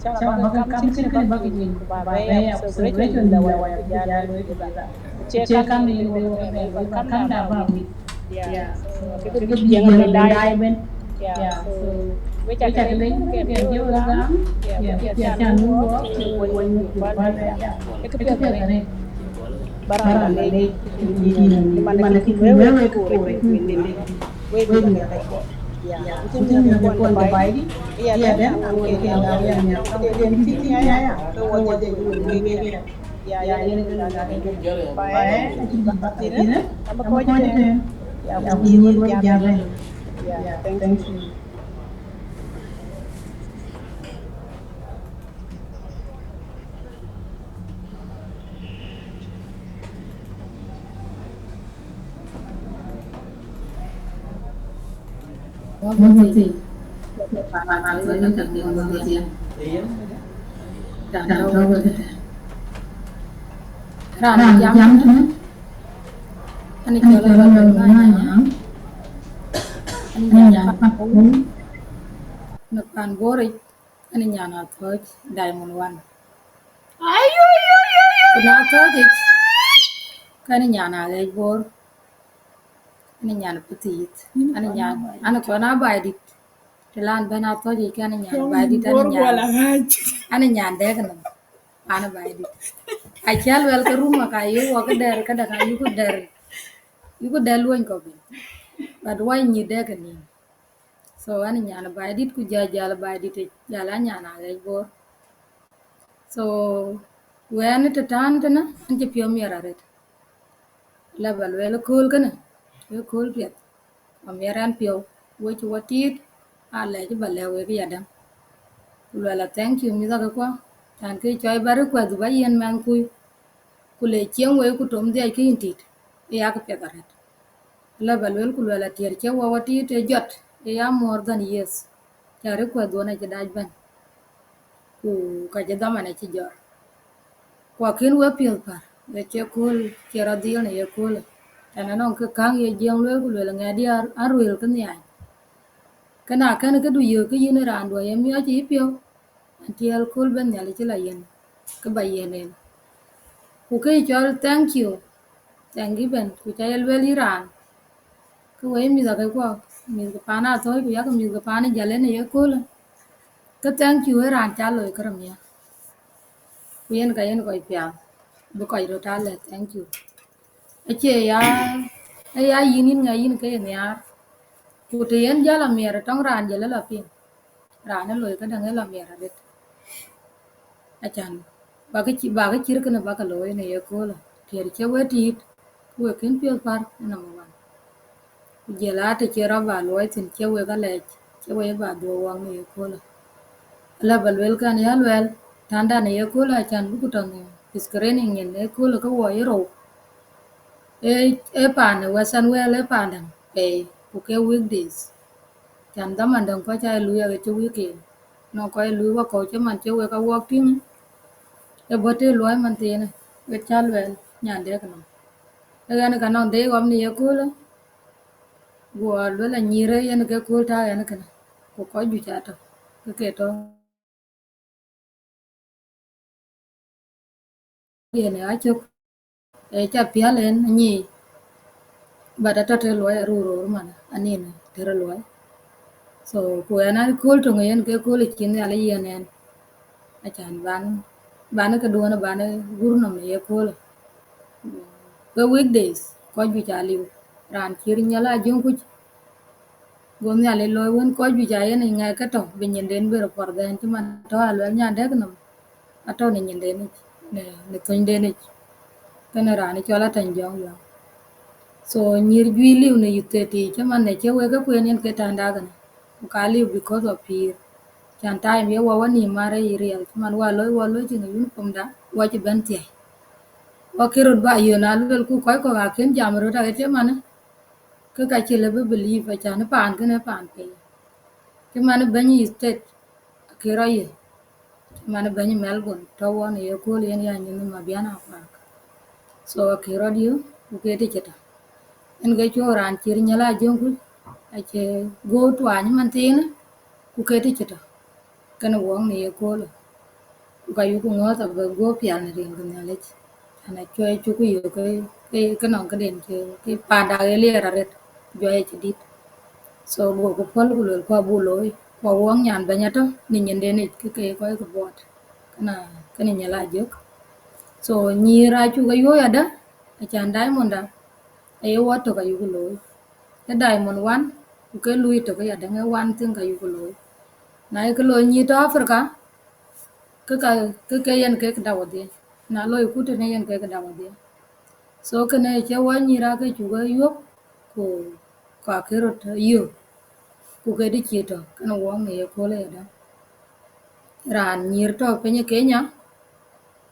Cä bä ke kam cïn kënë bä ke nyin, ku ba bɛ ya celebration da wai ku ja looi together. Ku cie kam yen wek bä bɛ, wek bä kam da bä wïc. Yeah. So, ke bï jiëŋ daai ëbën. Yeah. So, wek cak lec ke dieu gam. Yeah, ku piɛth can wun wɔ, ku wun wɔ, ku bä ya. Ke piɛth arëët. Bä raan lec, man ke wek ku rec, wek ku lec. Wek bä lec. Ëcï miɔ̈c de kuɔn de baai dït, ëyadɛ̈, aŋot ke ŋa wën amiäk, këden cï tïŋ aya, ke wɔ dhiëc wek wek aya. Ya, yen ë kë lëk ake. Baai ë, acï dït bäk thïn ë, ama kɔc ëtɛ̈ɛ̈n. Ya, ku yïn wek wek jäl rɛ̈c. Ya, thank you. Raan jam tënë, ani cɔl Lɔl Ŋanya, ani nyan pan Bor, në pan Bor yic, ani nyan Athɔ̈ɔ̈c Diamond One. Ku na Athɔ̈ɔ̈c yic, kani nyan Aɣɛc Bor, ani nyan Pathïïth, ani nyan, ani kɔn a Baidït. Të lan bɛ̈n Athɔ̈ɔ̈c yic, kani nyan Baidït, ani nyan, ani nyan dɛ̈k nɔm, ani Baidït. Acä luɛl ke rum aka yï wɔ ke dɛ̈r, ke dɛ̈k ayï ku dɛ̈r, yï ku dɛ̈r luɔny kɔ̈k yic. But why nyï dɛ̈k nïïm? So, ani nyan Baidït ku jäl, jäl Baidït yic, jäl a nyan Aɣɛc Bor. So, wɛ̈n të tän tënë, an cï piɔ̈u miɛt arëët. La ba lueel ëkööl kënë, ëkööl piɛth. Amiɛt ɛn piɔ̈u, wec wɔ tiit, alɛc ba lɛ̈k wek yadäŋ. Ku luɛl a thank you mïth akë kuɔ, cän kë cɔi ba request ba yiën mɛnhkui. Ku le cieŋ wei ku tom dhiac kë yïn tit, ë yakë piɛth arëët. La ba lueel ku luɛl atiɛɛr cï wɔ wɔ tiit ë jɔt, ë ya more than years. Cä request duɔn acï dac bɛ̈n. Ku ka cï dhaman acï jɔt. Ku akën we piɔ̈th pär, we cie kööl, cie rɔt dhil në ye köölë. Cän anɔŋ kë käŋ ye Jiëŋ lueel ku lueel ŋɛɛt dï aruëël kë nhiany. Kënë akën këdu yök kë yïn ë raandu aye miɔɔc yï piɔ̈u. Until kööl bɛ̈n Nhialic cï la yiën, kë ba yiën en. Ku kë cɔl thank you, Thanksgiving, ku ca ye lueel yï raan. Kë wëi mïth akë kuɔ, mïth ke paan Athɔ̈ɔ̈c, ku yakë mïth ke paan ë jäl en ë ye köölë. Kë thank you ë raan ca loi kërë miäk. Ku yen ka yen kɔc piath, bï kɔc röt aa lɛ̈k thank you. Acie ya, ë ya yïn yïn ŋa yïn ke ye nhiaar. Ku të yen jäl amiɛr tɔŋ raan jël ë la piŋ. Raan ë loi këdäŋ ë la miɛt arëët. Acan, bakë cï, bakë cïr kënë bakë looi në ye köölë. Tiɛɛr cï we tiit, ku we kën piɔ̈th pär ë number one. Ku jël a të cï rɔt ba luɔi thïn, cï wek alɛɛc, cï wek ba dhuɔ̈k wɔŋ në ye köölë. Ala ba lueel kɛn ya luɛɛl, tändan në ye köölë acan bï ku tɔ̈ në screening nyin ë köölë ke wɔ ye rou. Ee, ee paan ë Western World, ee paan däŋ pɛi, ku ke weekdays. Can dhaman däŋ kɔc aa luui aɣet cï weekend. Nɔŋ kɔc luui wakɔ̈u cï man cï wek awɔk tïŋ, ee bɔ̈ të luɔi man thiinë, wek cä luɛɛl nyan dɛ̈k nɔm. Ee ɣɛn ka nɔŋ dei ɣɔm në ye köölë, guɔ luel anyïïr ë yen ke kööl tääu ɣɛn kënë, ku kɔc juëc aa tɔ̈, ke ke tɔ̈. Yen ë acök, ë ca piäl en anyic, but atɔ̈ të luɔi aruu ror man, anin të rɔ luɔi. So, ku ɛn an kööl töŋ yen ke kööl cïn Nhialic yiën ɛn. Acan ban, ban këduɔ̈n ban gur nɔm në ye köölë. Ke weekdays, kɔc juëc aa liu. Raan cï rinyal a jöŋ kuc, go Nhialic looi wën kɔc juëc aa yen ŋɛk ke tɔ̈, bï nyinden bï rɔ puɔ̈r dhɛn cï man tɔ̈ aluɛl nyan dɛ̈k nɔm, atɔ̈ në nyinden yic, në, në thönyden yic. Kënë raan cɔl Atɛny Jɔŋ Jɔŋ. So, nyïïr juëc liu në youth thirty, cï man në cï wek ke kueen yen ke tända kënë. Ku ka liu because of pïïr. Can time ye wɔ wä nïïm mar ë yï riɛl, cï man wä loi, wä loi cï ŋa uniform da, wä cï bɛ̈n thiäi. Wä ke röt ba yön a luel ku kɔc kɔ̈k akën jam röt aɣet cï man, ke ka cï lëu bï believe, acan paan kënë paan pei. Cï man bɛ̈ny ë state, akë rɔt ye. Cï man bɛ̈ny Melbourne, tɔ̈ wɔn ë ye kööl yen ya nyin Mabian Akuak. So, akë rɔt ye, ku ke të cï tɔ̈. Yen ke cuɔ̈u raan cï rinyal a jöŋ kuc, acï guɔ̈u tuany man thiinë, ku ke të cï tɔ̈. Kënë wɔŋ në ye köölë. Ku ka yuku ŋɔ̈ɔ̈th abï guɔ̈p pial në rin ke Nhialic. An, acuɔi cuk yök ke, ke, ke nɔŋ këden cï, ke panda ë liɛɛr arëët, juɔc acï dït. So, goku pɔ̈l ku luel ku abuk looi, ku awɔŋ nyan bɛ̈ny atɔ̈ në nyinden yic, ke ke kɔc ke buɔɔt, kënë, kënë Nhialic ajök. So, nyïïr acuk ayuɔ̈ɔ̈c adä, acan Diamond da, aye wɔ tök ayuku looi. Ke Diamond One, ku ke lui tök ya däŋ ë one thing ka yuku looi. Na ye kë looi nyïïr tɔ̈ Africa, kë ka, kë ke yen kek dau adhiɛ. Na looi ku tënë yen kek dau adhiɛ. So kënë cï wɔ nyïïr ake cuk ë yuɔ̈p, ku, ku akë röt yök, ku ke dï cï tɔ̈, kënë wɔk në ye köölë ya däŋ. Raan nyïïr tɔ̈ piny ë Kenya,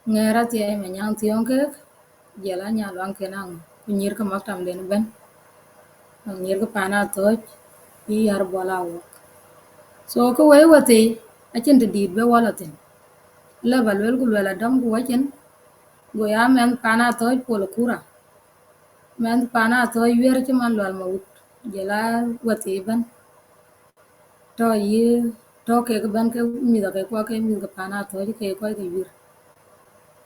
ŋɛɛr athiɛɛi Manyaŋ Thiɔ̈ŋ keek, jɔl a Nyaluaŋ Kenaŋ, ku nyïïr ke maktamden ëbɛ̈n. Nɔŋ nyïïr ke Paan Athɔ̈ɔ̈c, yï Yar Bol Awok. So kë wëi wethii, acïn të dït bï wɔ lɔ thïn. Lë ba luel ku luel adɔm ku wacin, go ya mɛnh Paan Athɔ̈ɔ̈c Pol Kura. Mɛnh Paan Athɔ̈ɔ̈c wiɛ̈r cï man Lual Mawut, jɔl a wethii ëbɛ̈n. Tɔ̈ yï, tɔ̈ kek ëbɛ̈n ke mïth ake kuɔ ke mïth ke Paan Athɔ̈ɔ̈c ke kɔc ke wiɛ̈r.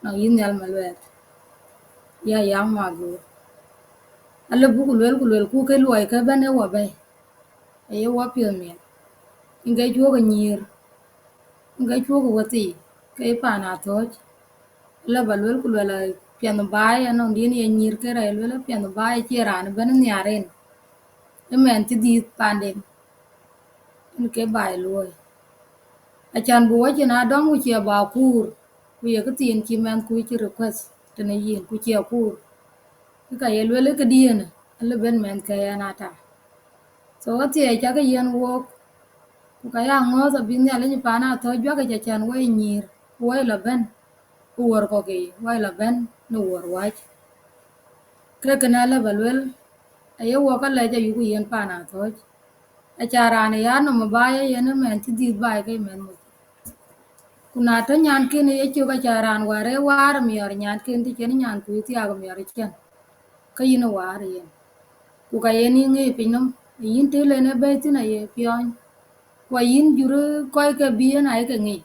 Nɔŋ yï Nhial Maluɛɛth, ya Yaŋ Maguur. Alë buk luel ku luel ku ke luɔi ke bɛ̈n ë wɔ bɛ̈i. Aye wɔ piɔ̈th miɛt. Yen ke cuɔ̈k ë nyïïr. Yen ke cuɔ̈k ë wethii, ke Paan Athɔ̈ɔ̈c. Lë ba luel ku luel apiɛnh baai, anɔŋ dïn ye nyïïr ke rɛɛc luel apiɛnh baai acie raan ëbɛ̈n nhiaar en. Ë mɛnh cï dhiëth paanden. Yen ke baai luɔi. Acän bï wɔ cïn adɔm ku cie ba kuur, ku ye këthiin cï mɛnhkui cï request tënë yïn, ku cie kuur. Kë ka ye luel ë këdiën, alë ben mɛnhkë yen ata. So athiɛɛi cakë yiɛ̈n wook, ku ka ya ŋɔ̈ɔ̈th abï Nhialic Paan Athɔ̈ɔ̈c juak yic acän wɔ ye nyïïr, ku wɔ ye lɔ bɛ̈n, ku wuɔ̈r kɔ̈k yiic, wɔ ye lɔ bɛ̈n në wuɔ̈r wääc. Ke kënë alë ba luel, aye wɔ ka lɛc ayuku yiɛ̈n Paan Athɔ̈ɔ̈c. Aca raan ë ya nɔm ë baai ë yen ë mɛnh cï dhiëth baai ke mɛnh moc. Ku na tɔ̈ nyanken ë yecök, aca raan wäär ë waar miɔɔr nyanken të cïn nyankui thiaak miɔɔr ë ciɛ̈n, ke yïn ë waar ë yen. Ku ka yen yï ŋic pinynɔm, yïn të len ë bɛ̈ɛ̈i thïn aye piɔ̈ɔ̈ny. Ku ayïn jur ë kɔc ke bï yen ayeke ŋic.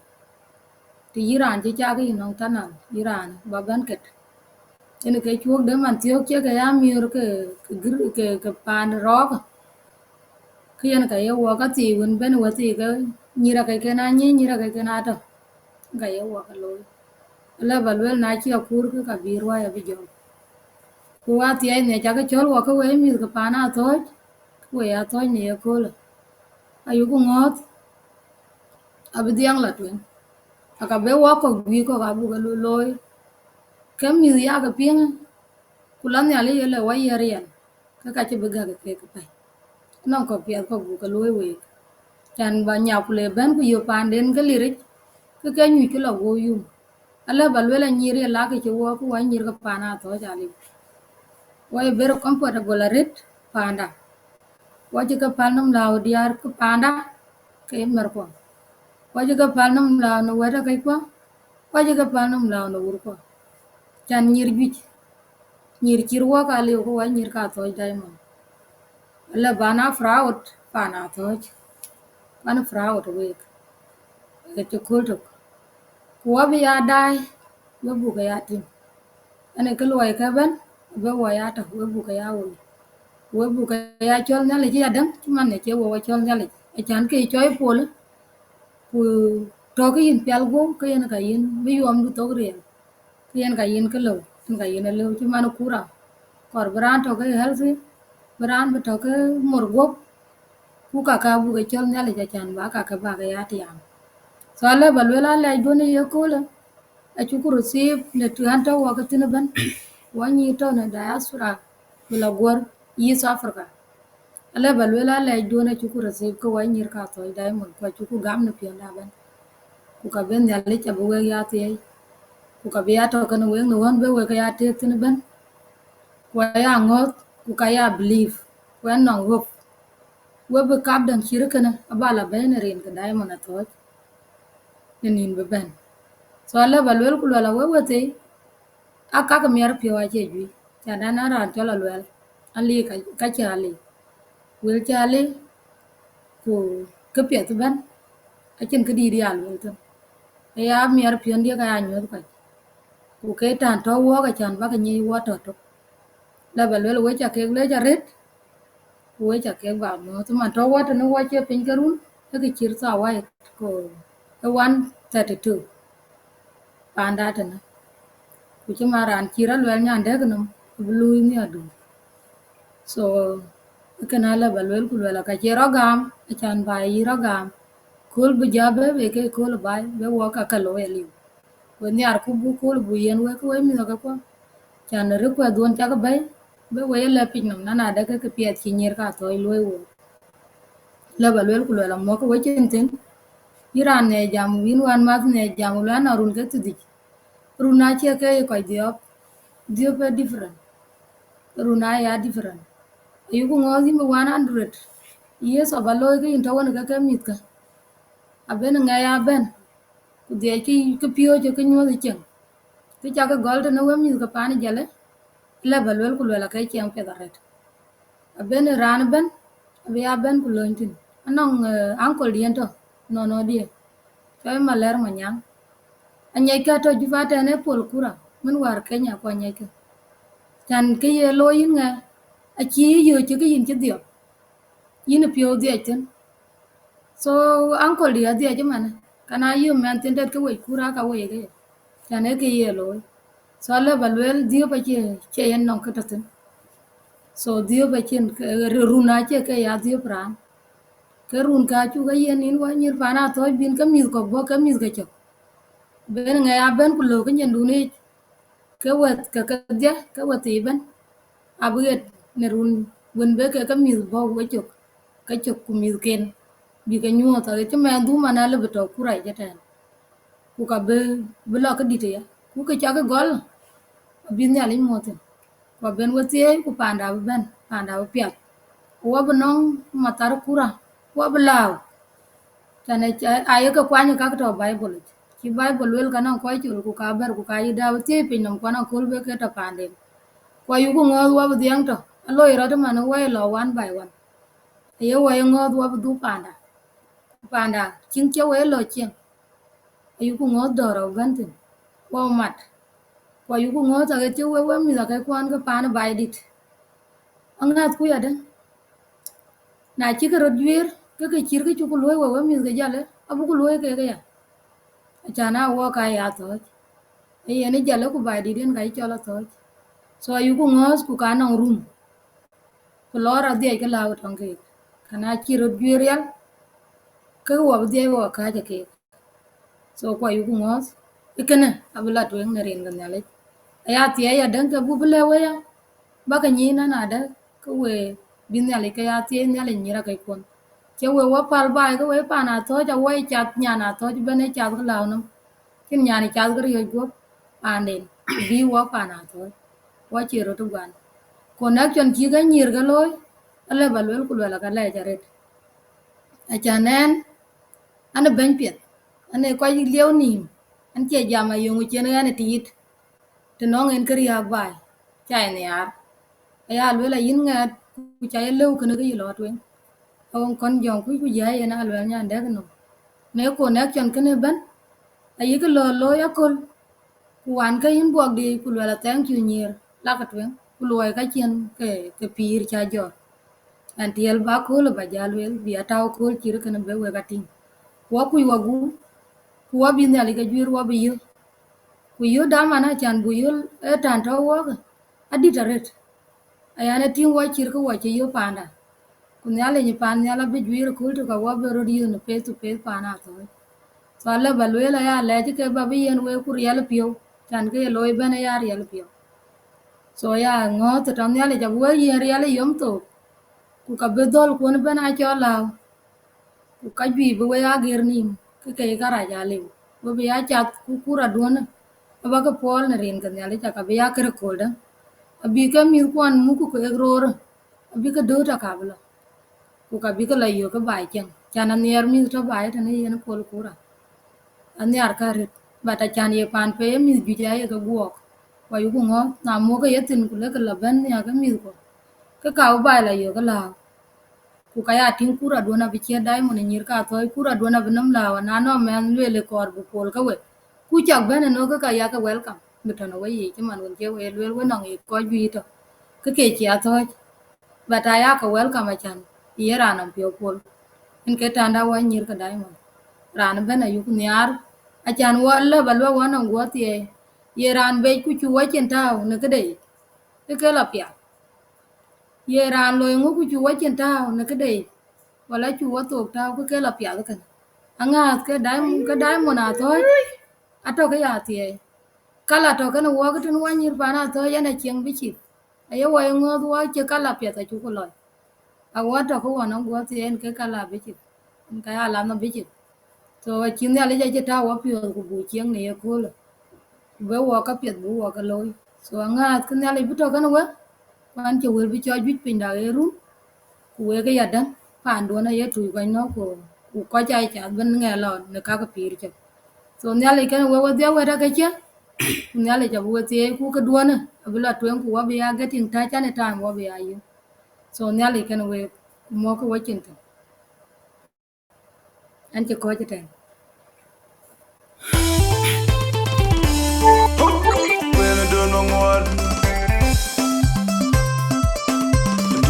Të yï raan cï cak yï nɔŋ tënɔŋ, yï raan ba bɛ̈n ket. Yen ke cuɔ̈k de man thiɔ̈k cie ke ya miöör ke, ke gïr-, ke, ke paan rɔɔk. Kë yen ka ye wɔ ka thii wën bɛ̈n wethii ke nyïïr akëcken a nyïïr, nyïïr akëcken a tɔ̈. Ka ye wɔ ka looi. Alë ba luel na cï akuur ke ka bï ruai abï jɔl. Ku athiɛɛi nhiac cakë cɔl wɔ ke wek mïth ke Paan Athɔ̈ɔ̈c, ke wek Athɔ̈ɔ̈c në ye köölë. Ayuku ŋɔ̈ɔ̈th, abï dhiɛŋ lɔ tueŋ. Aka be wɔ kɔ̈k guiir kɔ̈k abuk ke looi. Ke mïth yakë piŋ, ku la Nhialic ye lë wɔ ye riɛl, ke ka cï bï gäk keek pɛ̈i. Nɔŋ kɔ̈k piɛth kɔ̈k buk ke looi week. Cän ba nyaku le bɛ̈n ku yök paanden ke liric, ke ke nyuc ke lɔ guɔ yum. Alë ba luel anyïïr ye lak cï wɔ ku wɔ nyïïr ke Paan Athɔ̈ɔ̈c aliu. Wɔ ye very comfortable arët paanda. Wɔ cï ke päl nɔm lääu diäär ke paanda, ke ye märkuɔ. Wɔ cï ke päl nɔm lääu në wɛ̈t akëckuɔ, wɔ cï ke päl nɔm lääu në wurkuɔ. Cän nyïïr juëc, nyïïr cït wɔ ka liu ke wɔ nyïïr ka Athɔ̈ɔ̈c Diamond. Alë bän a proud Paan Athɔ̈ɔ̈c, bän proud week. Ke cï kööl tök. Ku wɔ bï ya daai, we buk ke ya tïŋ. Ënë kë luɔi ke bɛ̈n, abï wɔ ya tɔ̈, we buk ke ya woi. We buk ke ya cɔl Nhialic ya däŋ, cï man ë cie wɔ wɔ cɔl Nhialic. Acän ke cɔi pol, ku tɔ̈ ke yïn pial guɔ̈u, ke yen ka yïn bï yuɔmdu thok riɛl. Ke yen ka yïn kë lëu, yen ka yïn alëu, cï man kura. Kɔɔr bï raan tɔ̈ ke healthy, bï raan bï tɔ̈ ke mor guɔ̈p, ku ka ka buk ke cɔl Nhialic acän ba ka ke ba ke ya tiam. So alë ba luel alɛɛcduön ë ye köölë, acuku receive në të ɣän tɔ̈ wɔ ke thïn ëbɛ̈n, wɔ nyïïr tɔ̈ në diaspora, bï lɔ guɔ̈r East Africa. Alë ba luel alɛɛcduön acuku receive ke wɔ nyïïr ka Athɔ̈ɔ̈c Diamond, ku acuku gam në piɔ̈nda ëbɛ̈n. Ku ka bï Nhialic abï wek ya thiëëi. Ku ka bï ya tɔ̈ kenë wek në ɣän bï wek ya tëëk thïn ëbɛ̈n. Ku aya ŋɔ̈ɔ̈th, ku ka ya believe, ku ɣɛn nɔŋ hope. We bï kap däŋ cït kënë, aba lɔ bɛ̈i në rin ke Diamond Athɔ̈ɔ̈c në nïn bï bɛ̈n. So alë ba luel ku luɛl awek wethii, aa kak miɛt piɔ̈u acie juëc, cän ɣɛn aa raan cɔl Aluɛl, alii ka, ka cï alii. Wël cï alii, ku këpiɛth ëbɛ̈n, acïn këdïït ya luel thïn. Aya miɛt piɔ̈ndiɛ̈ ka ya nyuɔ̈th kɔc. Ku ke tän tɔ̈ wɔɔk acän bäk nyic wɔ tɔ̈ tök. Lë ba luel wek ca kek lec arët, ku wek ca kek ba muɔ̈ɔ̈th. Man tɔ̈ wɔ tënë wɔ cie piny ke run, ee kë cït thaa wai, ku ee one thirty two. Paanda tënë. Ku cï man raan cï rɔt luɛl nyan dɛ̈k nɔm, abï luui nhiäkdu. So, Kënë alë ba luel ku luel, aka cie rɔt gam, acan ba yï rɔt gam. Kööl bï ja bɛ̈, bï ke kööl baai, bï wɔ ka ke looi aliu. Ku nhiarku buk kööl buk yiɛ̈n wek, wek mïth ke kuɔ. Can request duɔ̈n cak bɛ̈i, bï wek ye lɛ̈k piny nɔm, na nadë ke kë piɛth cï nyïïr ka thɔ̈ɔ̈c luɔ̈i wek. Lë ba luel ku luel, amuɔ̈k ke wek cin thïn. Yïn raan nhiɛɛr jam, yïn wänmäth nhiɛɛr jam, luel anɔŋ run ke thiërdhïc. Run acie ke ye kɔc dhiɔp, dhiɔp ee different. Run aya different. Ayuku ŋɔ̈ɔ̈th yïn bï one hundred years of a looi ke yïn tɔ̈ wën ke ke mïthkä. Abën ŋɛk abën, ku dhiɛc kë, kë piööcë kë nyuɔ̈th ë cieŋ. Kë cak kë gɔl tënë wek mïth ke paan Jalë, lë ba luel ku luel, ake ciɛɛŋ piɛth arëët. Abën raan ëbën, abï ya bɛ̈n ku lööny thïn. Anɔŋ, eh, uncle diɛ̈n tɔ̈, nɔnɔ diɛ̈, cɔl Malɛr Manyaŋ. Anyiɛckë tɔ̈ Juba tɛ̈n, ë pol kura, mën wäär Kenya ku anyiɛckë. Can kë ye looi yïn ŋɛk, acï yï yööc cï kë yïn cï dhiɔp. Yïn ë piɔ̈u dhiɛc thïn. So, uncle diɛ̈ adhiɛc ëmënë, ka na yï mɛnh thiin dɛ̈t ke wec kura ka wec ke. Can ee kë ye looi. So, alë ba luel dhiɔp acie, cie yen nɔŋ kë tɔ̈ thïn. So, dhiɔp acïn, ke, run acie ke ya dhiɔp raan. Ke run ka cuk ayiɛ̈n yïn wä nyïïr paan Athɔ̈ɔ̈c bïn ke mïth kɔ̈k bɔ̈ ke mïth ke cök. Bën ŋɛk abën ku löökë nyiɛndun yic. Ke wɛ̈th ke kedhie, ke wɛ̈th ëbën. Abï ɣet në run wën bï ke, ke mïth bɔ̈ wecök, ke cök ku mïthken, bï ke nyuɔ̈th aɣet cï mɛnh dhum man alë bï tɔ̈ kura yic ëtɛ̈ɛ̈n. Ku ka bï, bï lɔ këdït aya. Ku kë cak kë gɔl, abï Nhialic muɔ̈ɔ̈th thïn. Ku abën we thiëëc, ku paanda abï bɛ̈n, paanda abï piath. Ku wɔ bï nɔŋ mathar kura, ku wɔ bï lääu. Can ë, aye ke kuany ë ka ke tɔ̈ Bible yic. Cï Bible luel ka nɔŋ kɔc col, ku ka bɛ̈r, ku ka yï dap thiëëc piny nɔm, ku anɔŋ kööl bï ke tɔ̈ paanden. Ku ayuku ŋɔ̈ɔ̈th wɔ bï dhiɛŋ tɔ̈, aloi rɔt ëmën wɔ ye lɔ one by one. Aye wɔ ye ŋɔ̈ɔ̈th wɔ bï dhuk paanda. Ku paanda, cïn cï wɔ ye lɔ cieŋ. Ayuku ŋɔ̈ɔ̈th dɔ̈ɔ̈r abï bɛ̈n thïn, wɔ mat. Ku ayuku ŋɔ̈ɔ̈th aɣet cï wek, wek mïth akɛ̈k kuɔn ke paan ë Baidït. Aŋäthku yadë. Na cï ke röt juiir, ke kë cït kë cuk luɔ̈i wek, wek mïth ke Jalë, abïku luɔ̈i kek aya. Acan aa wɔ ka ya Athɔ̈ɔ̈c. Ee yen ë Jalë ku Baidït yen ka cï cɔl Athɔ̈ɔ̈c. So ayuku ŋɔ̈ɔ̈th ku ka nɔŋ rum. Ku lɔɔr adhiɛc ke lääu tɔŋ keek. Ka na cï röt juiir rial, ke wɔ bï dhiɛc wɔ kääc ë keek. So ku ayuku ŋɔ̈ɔ̈th, ë kënë abï la tueŋ në rin ke Nhialic. Aya thiëëc adäŋ ke buk bï lëu wëya, bäkë nyic na nadë, ke we bï Nhialic ke ya thiëëc Nhialic nyïïr akɛ̈k kuɔn. Cï we wɔ päl baai ke we paan Athɔ̈ɔ̈c, awɔ ye cath nyan Athɔ̈ɔ̈c ëbën ë cath ke lääu nɔm. Cïn nyan ë cath ke riɔ̈c guɔ̈p paanden, bï wɔ paan Athɔ̈ɔ̈c, wɔ cie röt ë guan. Connection cï ke nyïïr ke looi, alë ba luel ku luel aka lɛc arëët. Acan ɛn, an ë bɛ̈ny piɛth, an ë kɔc lieu nïïm, an cie jam ayöŋ cïn ɣɛn ë tiit, të nɔŋ en kë riääk baai, ca ye nhiaar. Aya luel ayïn ŋɛɛt, ku ca ye lëu kënë ke yï lɔ tueŋ. Awën kɔn jɔŋ kuc ku jiɛɛi yen aluel nyan dɛ̈k nɔm. Në connection kënë ëbën, ayï kë lɔ looi aköl, ku wan ke yïn buɔk dï, ku luɛl a thank you nyïïr, lakë tueŋ, ku luɔi ka cïn ke, ke pïïr ca jɔt. Ɛn tiɛɛl ba kööl ba jal lueel, bï a tääu kööl cït kënë bï wek a tïŋ. Ku wɔ kuc wɔ guum, ku wɔ bï Nhialic ke juiir wɔ bï yök. Ku yök daman acan buk yök ë tän tɔ̈u wɔɔk, adït arëët. Ayan ë tïŋ wɔ cït kë wɔ cï yök paanda. Ku Nhialic ë paan nhial abï juiir ëkööl tök, ka wɔ bï röt yök në face to face paan Athɔ̈ɔ̈c. So alë ba lueel aya lɛc ke ba bï yiɛ̈n wek ku riɛl piɔ̈u, can ke ye looi ëbën aya riɛl piɔ̈u. So ya ŋɔ̈ɔ̈th tɔ̈ Nhialic abï wek yiɛ̈n riɛl ë yom thook, ku ka bï dhɔ̈l kuɔn ëbën aa cɔl lääu. Ku ka juëc bï wek aa gër nïïm, ke ke ye kärac aa liu. We bï ya cath ku kuraduɔ̈n, abäkë puɔl në rin ke Nhialic, aka bï ya kërë kööldä. Abï ke mïthkuɔn muk ku keek roor, abï ke dööt aka bï lɔ. Ku ka bï ke lɔ yök ke baai cieŋ. Can anhiɛɛr mïth tɔ̈ baai tënë yen pol kura. Anhiar ka rët, but acan ye paan pei, mïth juëc aye ke guɔɔk. Ku ayuku ŋɔ̈ɔ̈th, na muk ke ye thïn ku lek ke lɔ bɛ̈n nhiaar ke mïthkuɔ, ke ka bï baai lɔ yök ke lääu. Ku ka ya tïŋ kuraduɔ̈n abï ciɛ̈t Diamond ë nyïïr ka Athɔ̈ɔ̈c, kuraduɔ̈n abï nɔm lääu, na nɔŋ mɛnh lueel ë kɔɔr bï pol ke we, ku cak bɛ̈n ënɔ̈, ke ka yakë welcome bï tɔ̈ në we yiic, cï man wën cie we lueel we nɔŋ ye kɔc juëc tɔ̈, ke ke cï Athɔ̈ɔ̈c. But ayakë welcome acan ye raan nɔm piɔ̈u pol. Yen ke tanda wɔ nyïïr ke Diamond. Raan ëbën ayuku nhiaar, acan wɔ lë ba luɔ̈k wɔ nɔm guɔ thiëëc. Ye raan bec ku cuk wɔ cin tääu në këde yic, ke ke lɔ pial. Ye raan loi ŋö ku cuk wacin tääu në këde yic, wala cuk wä thok tääu ke ke lɔ piath kënë? Aŋääth ke diamond, ke diamond Athɔ̈ɔ̈c, atɔ̈ ke ya thiɛɛi. Kala tɔ̈ kënë wɔɔk tën wanyïr paan Athɔ̈ɔ̈c, yen acieŋ bï cïk. Aye wɔ ye ŋɔ̈ɔ̈th wɔ cï kala piɛth acuk lɔc. Awɔ tɔ̈ ke wɔn aguɔ thiɛɛi, yen ke kala bï cïk. Yen ka ya lath abï cïk. So acï Nhialic acï tääu wɔ piɔ̈ɔ̈th ku buk cieŋ në ye köölë. Ku bï wɔ ka piɛth bï wɔ ke looi. So aŋääth ke Nhialic bï tɔ̈ kënë wek, ku an cï wël bï cɔɔc juëc piny dak ë run, ku wek ë yadäŋ, paanduɔ̈n aye tuc kɔc nɔ̈k, ku, ku kɔc aa cath bën ŋɛk lɔ në kakë pïïr cök. So Nhialic kënë wek wedhie wɛ̈t ake cï, ku Nhialic abï we thieei, ku këduɔ̈në abï lɔ tueŋ, ku wɔ bï ya getting touch anytime wɔ bï ya yïn. So Nhialic kënë wek, ku mɔ̈kkë wecin thïn. An cï kɔc ëtɛ̈ɛ̈n. Wël dun ŋuɔt.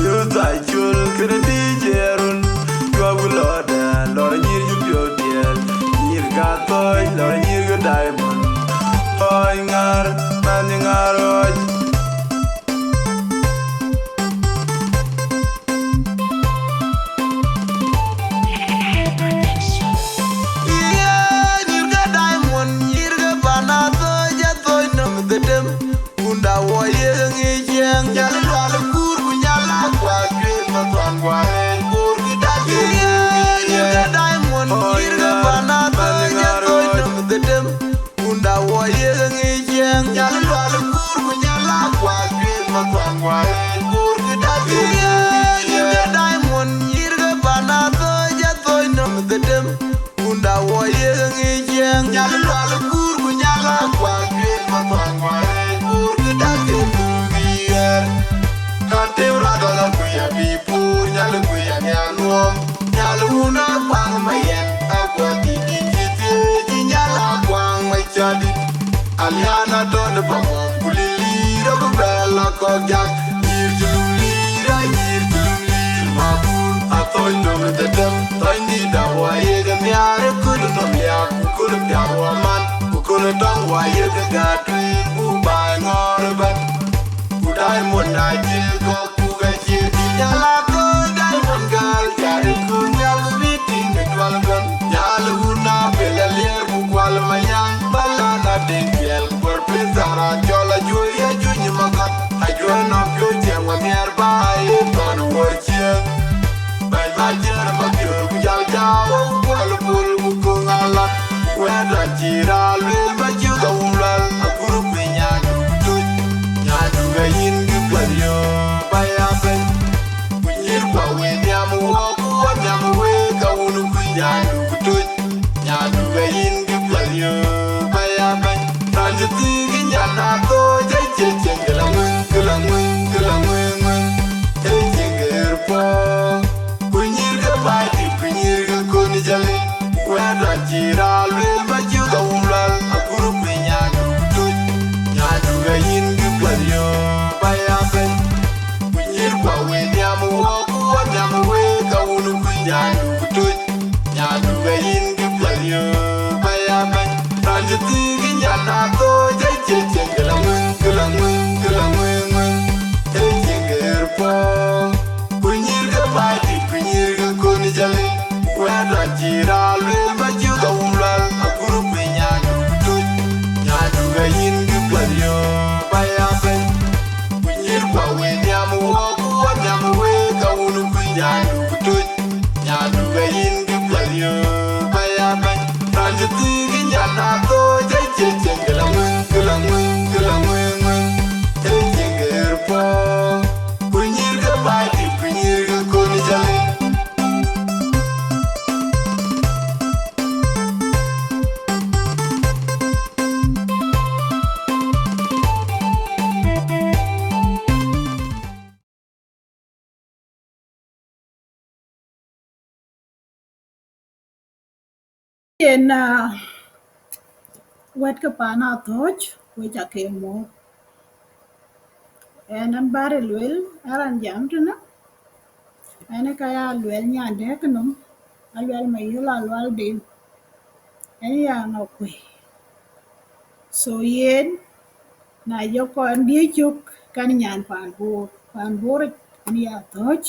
Diu thai cul kënë D J Arun. Juɔk lɔɔdɛ lɔr nyïr ju piɔ̈u diɛl. Nyïr ka Athɔ̈ɔ̈c lɔr nyïr ke diamond. Athɔ̈ɔ̈c ŋaar, man ŋaar ɣɔc. Nyïr ke diamond, nyïr ke pan Athɔ̈ɔ̈c, Athɔ̈ɔ̈c nɔm dhetem. Kunda wɔ ye ŋic ciɛɛŋ, nyal lual kuur ku nyal akuath, cuëth ma thuan guare, kuur ki dak. Nyïr ke diamond, nyïr ke pan Athɔ̈ɔ̈c, Athɔ̈ɔ̈c nɔm dhetem. Kunda wɔ ye ŋic ciɛɛŋ, nyal lual kuur ku nyal akuath, cuëth ma thuan guare, kuur ki dak. Nyïr ke diamond, nyïr ke pan Athɔ̈ɔ̈c, Athɔ̈ɔ̈c nɔm dhetem. Kunda wɔ ye ŋic ciɛɛŋ, nyal lual kuur ku nyal akuath, cuëth ma thuan guare, kuur ki dak. Yen du bï ɣɛɛr. Ka teu rɔt ɣɔn akuc abï puur, nyal akuc anhial nuɔm. Nyal wun akuaŋ ma yɛn, akuaŋ dït dït cï thiëëc, nyal akuaŋ ma cɔl dït. Alian atɔ̈ në pamuɔm, ku lïïr abï bɛ̈ɛ̈r lɔ kɔ̈k jak. Nyïr cï lum lïïr, a nyïr cï lum lïïr, ma kun Athɔ̈ɔ̈c nɔm ë dhetem. Thɔ̈ɔ̈c dït da wɔ ye ke nhiaar, ë köl nɔm liaak, ku köl piath wɔ man, ku köl tɔŋ wɔ ye ke gäät tueŋ, ku baai ŋɔ̈ɔ̈r ëbɛ̈n. Ku diamond na cï kɔ̈k ku ka cï tïc, nyal Athɔ̈ɔ̈c diamond girl, cari ku nyal ku bï tïŋ ë dual bɛ̈n. Nyal wun na pel aliɛɛr ku kual manyaŋ, bala na den piɛl, kuɔr piny thar acɔl ajuɔ̈i ajuɔ̈ny makɔt, ajuɔ̈i nɔm piööc ciɛŋ wä nhiɛɛr ba ye thɔn wuɔ̈r ciëën. Bɛ̈ny ma jiɛɛr ma piöör ku jal jam, wek kuɔl pol ku köŋ alat. Wɛ̈ɛ̈t acï raan lueel ba cï ka wun lual, akur kuc nyandu ku tuc. Nyandu ke yïn bï kuɛth yöök ba ya bɛ̈ny. Ku nyïïr kuɔ wëi nhiam wɔ, ku wɔ nhiam wëi ka wun kuc nyandu ku tuc. Nyandu ke yïn bï kuɛth yöök ba ya bɛ̈ny. Raan cï thiëëk ë nyan Athɔ̈ɔ̈c, ë cie cieŋ kë la ŋuëŋ, kë la ŋuëŋ, kë la ŋuëŋ, ŋuëŋ. Ë cieŋ kë ɣer puɔ̈u. Ku nyïïr ke baai dït, ku nyïïr ke kön jali. Wɛ̈ɛ̈t acï raan lueel ba cï ka wun lual, akur kuc nyandu ku tuc. Nyandu ke yïn bï kuɛth yöök ba ya bɛ̈ny. Ku nyïïr kuɔ wëi nhiam wɔ, ku wɔ nhiam wëi ka wun kuc nyandu ku tuc. Nyandu ke yïn bï kuɛth yöök ba ya bɛ̈ny. Raan cï thiëëk ë nyan Athɔ̈ɔ̈c, ë cie cieŋ kë la ŋuëŋ, kë la ŋuëŋ, kë la ŋuëŋ, ŋuëŋ. Ë cieŋ kë ɣer puɔ̈u. Ku nyïïr ke baai dït, ku nyïïr ke kön jali. Wɛ̈ɛ̈t acï raan lueel ba cï ka wun lual, akur kuc nyandu ku tuc. Nyandu ke yïn bï kuɛth yöök ba ya bɛ̈ny. Ku nyïïr kuɔ wëi nhiam wɔ, ku wɔ nhiam wëi ka wun kuc nyandu ku tuc. Nyandu ke yïn bï kuɛth yöök ba ya bɛ̈ny. Raan cï thiëëk ë nyan Athɔ̈ɔ̈c, ë cie cieŋ kë la ŋuëŋ, kë la ŋuëŋ, kë la ŋuëŋ, ŋuëŋ. Ë cieŋ kë ɣer puɔ̈u. Ku nyïïr ke baai dït, ku nyïïr ke kön jali. Yen, ah, wɛ̈t ke paan Athɔ̈ɔ̈c, wek ca ke mɔ̈ɔ̈th. Ɣɛn, ɣɛn bä ril lueel, ɣɛn raan jam tënë, ɣɛn ë ka ya lueel nyan dɛ̈k nɔm, aluɛl Mayol Alual Deng. Ɣɛn ya ŋa kuëi. So yen, na jɔ kɔn diëc cök, kan nyan paan Bor, paan Bor, Yen ya Athɔ̈ɔ̈c,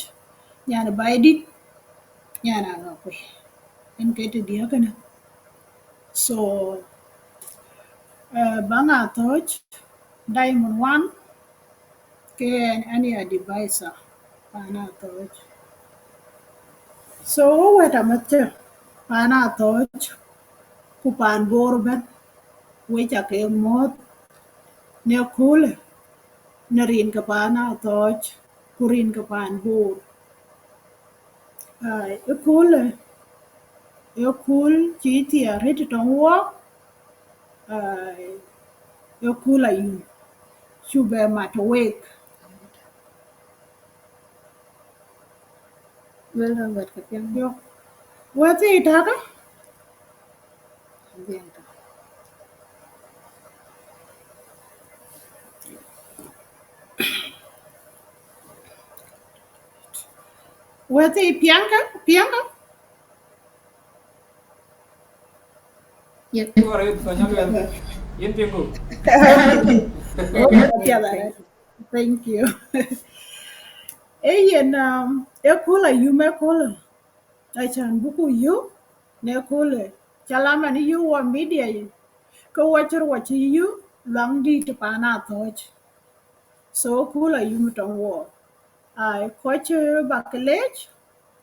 nyan Baidït, nyan Aŋakuei. Yen ke tëdiɛ̈ kënë. So, uh, baŋ Athɔ̈ɔ̈c, Diamond One, ke ɣɛn, ɣɛn ya advisor paan Athɔ̈ɔ̈c. So, wɔ wɛ̈t amääth cä paan Athɔ̈ɔ̈c, ku paan Bor ëbɛ̈n, wek ca ke muɔ̈ɔ̈th në köölë, në rin ke paan Athɔ̈ɔ̈c, ku rin ke paan Bor. Ai, ë köölë, ë kööl cï thiëër arëët tɔŋ wɔɔk, ai, ë kööl ayum, cuk bɛ mat week. Luel rɔt wɛ̈t ke piɛŋ. Yo. Wɛ̈t thii tääkë? Dhiɛŋ tök. Wɛ̈t thii piɛŋkë, piɛŋkë? Yep. Yen piŋku. Thank you. Ee yen, um, ë kööl ayum ë köölë. Acän buku yök në köölë. Ca la man yök wɔ media yic. Ke wɔ cï rɔt cï yök luaŋdït paan Athɔ̈ɔ̈c. So, ë kööl ayum tɔŋ wɔɔk. Ai, kɔc, eh, ba ke leec,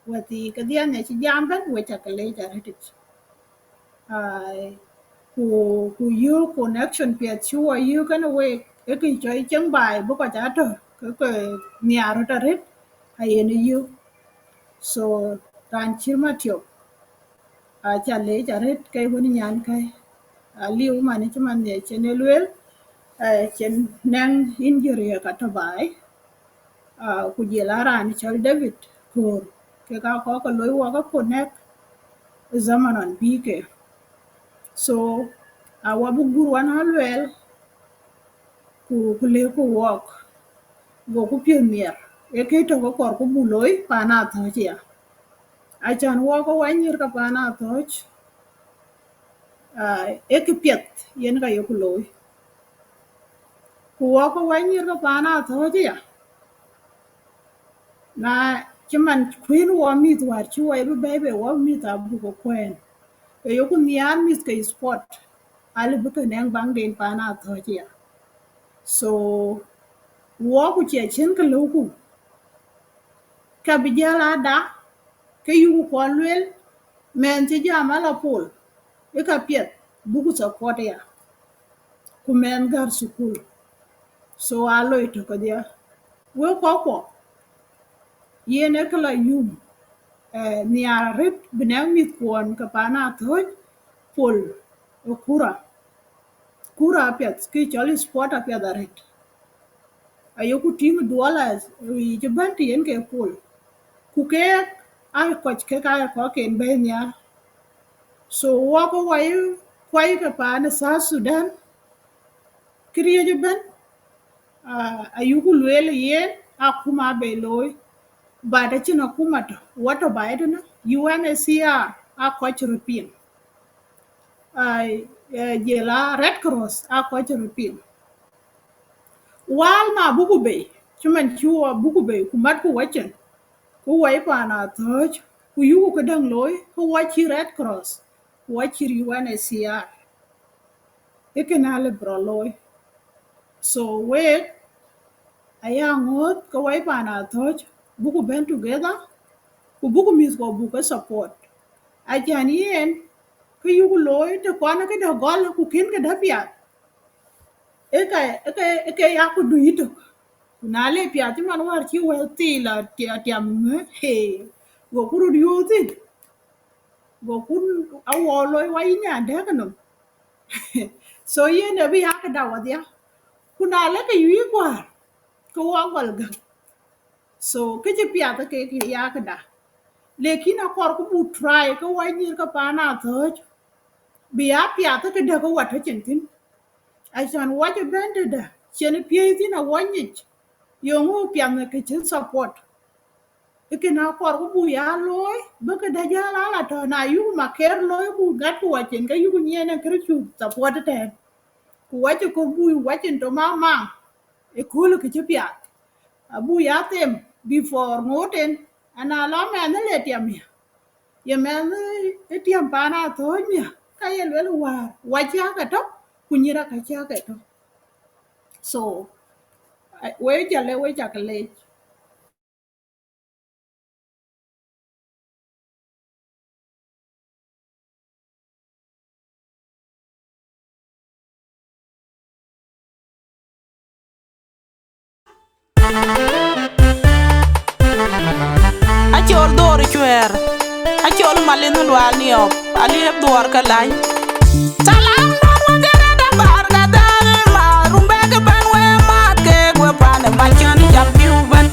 wɛ̈t thii kedhie ë cï jam ëbɛ̈n, wek ca ke leec arëët. Ai, ku, ku yök connection piɛth cï wɔ yök kenë wek, ë kë cɔl cieŋ baai bï kɔc aa tɔ̈, ke, ke nhiaar röt arëët, ayen yök. So, raan cït Matiop, aca leec arëët ke wën nyankäi. Aliu man cï man nhiɛc cïn ë lueel, eh, cïn nɛŋ injury ka tɔ̈ baai. Ah, ku jɔl a raan cɔl David Koor, kek aa kɔc ke loi wɔ ke connect zaman ɣɔn bï ke. So, awɔ bï guur wan aa lueel, ku, ku lëkku wɔɔk, goku piɔ̈th miɛt, ee kë tɔ̈ ke kɔɔrku buk looi paan Athɔ̈ɔ̈c aya. Acän wɔɔk ke wɔ nyïïr ke paan Athɔ̈ɔ̈c, ah, ee kë piɛth yen ka yeku looi. Ku wɔɔk ke wɔ nyïïr ke paan Athɔ̈ɔ̈c aya. Na cï man kuën wɔ mïth wäär cï wɔ ye bï bɛ̈ɛ̈i bei, wɔ mïth abuk ke kuɛɛn. Ke yeku nhiaar mïth ke sport, alë bï ke nɛŋ baŋden paan Athɔ̈ɔ̈c aya. So, wɔɔk ku cie cïn kë lëuku. Ka bï jäl ada, ke yuku kɔn lueel, mɛnh cï jam ala pol, ë ka piɛth, buku support aya. Ku mɛnh gär thukul. So, aa loi tök kedhie. Wek kɔckuɔ, yen ë kë la yum, eh, nhiaar arëët bï nɛŋ mïthkuɔn ke paan Athɔ̈ɔ̈c pol ë kura. Kura apiɛth, kë cɔl sport apiɛth arëët. Ayeku tïŋ dollars, eh, cï bɛ̈n të yen ke pol. Ku keek aa kɔc, kek aa kɔcken bɛ̈ɛ̈i nhiaar. So, wɔɔk ke wɔ ye kuai ke paan ë South Sudan, këriëëc ëbɛ̈n, ah, ayuku lueel yen akuma abï looi, but acïn akuma tɔ̈, wɔ tɔ̈ baai tënë, U N H C R aa kɔc cï röt piŋ. Ai, eh, jɔl a Red Cross aa kɔc cï röt piŋ. Wäl ma buku bei, cï man cï wɔ buku bei, ku matku wacin, ku wai paan Athɔ̈ɔ̈c, ku yuku këdäŋ looi, ku wɔ cï Red Cross, ku wɔ cï U N H C R. Ë kënë alë bï rɔt looi. So, wek, aya ŋɔ̈ɔ̈th ke wai paan Athɔ̈ɔ̈c, buku bɛ̈n together, ku buku mïthkuɔ buk ke support. Acän yen, kë yuku looi, të kɔn këdä gɔl, ku kën këdä piath. Ë ka, ë ka, ë ka ya ku du yïtök. Ku na le piath cï man wäär cï wɛ̈l thii la tia-, tiam ŋö, he, goku röt yööth thïn. Goku awɔ looi wa yï nyan dɛ̈k nɔm. So yen ë bï ya këda wadhia. Ku na le ke yï guäär, ke wɔ gɔl gäk. So, kë cï piath ke, ke ya këda. Lakin akɔɔrku buk try ke wɔ nyïïr ke paan Athɔ̈ɔ̈c, bï ya piath këdä ke wɔ tɔ̈ cin thïn. Acän wɔ cï bɛ̈n tëdä, cïn piëëc thïn awɔ nyic, yeŋö piath në kë cïn support. Ë kënë akɔɔrku buk ya looi, bï këdä jäl ala tɔ̈, na yuku maker looi, ku gatku wɔ cin, ke yuku nyiɛɛn ë kërë cuk support ëtɛ̈ɛ̈n. Ku wɔ cï kɔɔr buk wɔ cin tɔ̈ mama, ë kööl kë cï piath. Abuk ya them, before ŋoten, ana lɔ mɛnh le tiam ya, ye mɛnh ë tiam paan Athööc mia, ka ye luel wäär, wa cä ke tɔ̈, ku nyïïr aka cä ke tɔ̈. So, eh, we jale, we cak leec. Acol dhor cuɛɛr, acol malin lual niɔp, aliep dhuɔɔr ke lany. Salam dɔn wä gɛrɛ da bar ga dhal ma, rumbek bɛn we math kek we pan ma cän jam piu bɛn.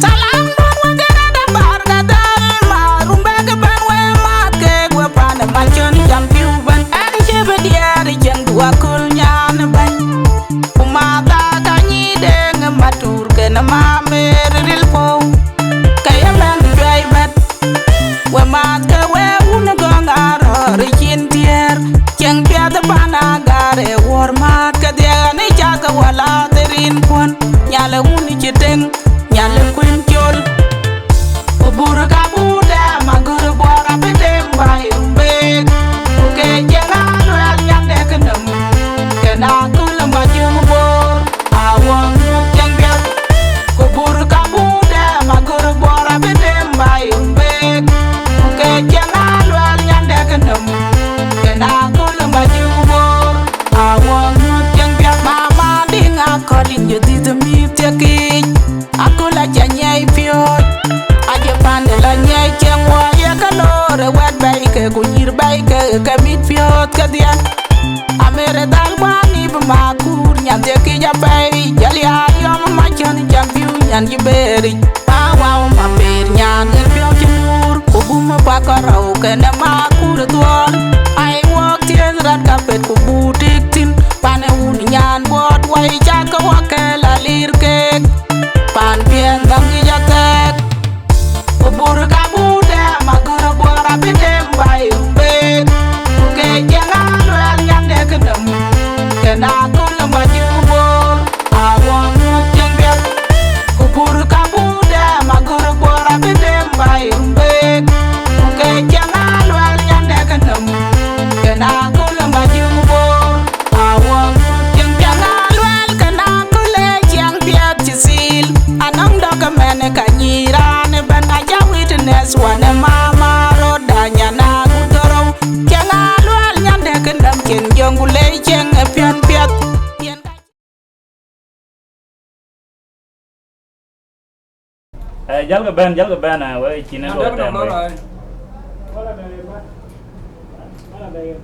Salam dɔn wä gɛrɛ da bar ga dhal ma, rumbek bɛn we math kek we pan ma cän jam piu bɛn. Ɛn cï bï diɛɛr cieŋ du aköl nyan bɛny. Ku madha ka nyi deŋ matur ken ma mer ril pou. Ke ye mɛn juai bɛt. We math ke we wun gɔŋ arɔ̈ɔ̈r cin tiɛɛr. Cieŋ piɛth pan agar e wuɔ̈r math ke dhiɛɛn ë cath ke wala thirin kuɔn. Nyal e wun cï teŋ, nyal e kuën col. Ku bur ka bur dɛm agör buɔɔr abï dem baai rumbek. Ku ke cieŋ aluɛɛl nyandɛ ke nöm. Ken aköl ma cï bor. Awɔŋ nyuɔ̈th cieŋ piɛth, ku bur ka bur dɛm agör buɔɔr abï dem baai rumbek. Ku ke cieŋ aluɛɛl nyandɛ ke nöm, ken aköl ma cï bor. Awɔŋ nyuɔ̈th cieŋ piɛth, mama diŋ akɔl in jɔ dhith mïth thiekic. Aköl aca nyiɛc piööc, aje pande la nyiɛc cieŋ wɔ ye ke loor ë wɛ̈t bɛ̈i ke, ku nyïïr bɛ̈i ke, ke mit piööth kedhie. Amer ë dhal guani bï makur, nyan dhie kic apɛi, jɔl ya yɔm ma cän jam biu nyan cï beric. Ma wau ma ber nyan ë piɔ̈u cï nur, ku gum ë kuak kɔrou kenë makur ë dhuɔɔr. Ai wuɔk thiëëth rat ka pet ku buk tik thïn, pan ë wun nyan buɔɔt wai cak ke wä kɛl alir keek. Pan piɛth nɔm yic athɛɛk. Ku bur ka bur dɛm agör buɔɔr abï dem baai rumbek. Ku ke cieŋ aluɛɛl nyandɛ ke nöm, ken aköl ma cï bor. Awɔŋ nyuɔ̈th cieŋ piɛth. Ku bur ka bur dɛm agör buɔɔr abï dem baai rumbek. Ku ke cieŋ aluɛɛl nyandɛ ke nöm, ken aköl ma cï bor. Awɔŋ cieŋ piɛth aluɛɛl ken aköl ë cieŋ piɛth cï thil. Anɔŋ dɔk ëmɛn ka nyïïr raan ëbɛ̈n aca witness wän ë mama rɔt da nyan agut dhorou. Cieŋ aluɛɛl nyandɛ ke nöm cin jöŋ ku le cieŋ ë piɛn piɛth. Yen ka Eh, jalkë bɛ̈n, jalkë bɛ̈n, eh, wek cïn ë luɔi tɛm wek.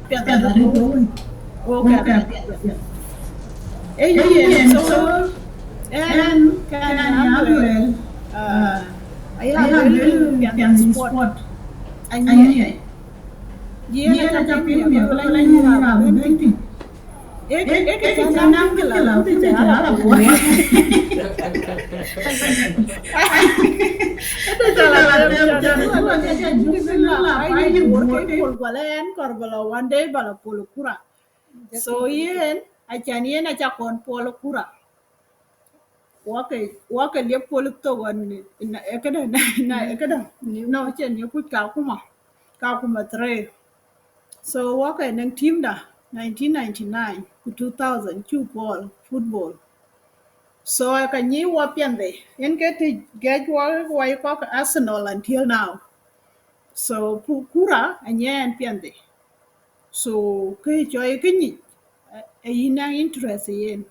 Piɛth arëët wei. Wok piɛth arëët. Ee yen, so, ɛn, kɛn an aluel, ah, aya luel piɛth sport. Anyiɛc. Yen aca piŋ miɛt, ku la nyin raan bɛ̈n tïŋ. Ee, ee, ee, kë cä naŋ kë la, kë cä la kuɔny. Kë cä la, kë cä la, kë cä la, ai, wor ke pol, guala ɛn kɔr ba la one day ba la pol kura. So yen, acan yen aca kɔn pol kura. Wake, wake liep pol thok ɣɔn, na, e këdë, na, na, e këdë. No, cïn ye kuc Kakuma. Kakuma three. So, wake nɛŋ team da, nineteen ninety-nine ku two thousand, cuk pol football. So, aka nyi wɔ piɛndhe, yen ke të gɛc wɔ, wɔ kɔk Arsenal until now. So, ku-, kura, anyiɛɛn piɛndhe. So, kë cɔi kë nyic, eh, eh, yïn naŋ interest yen.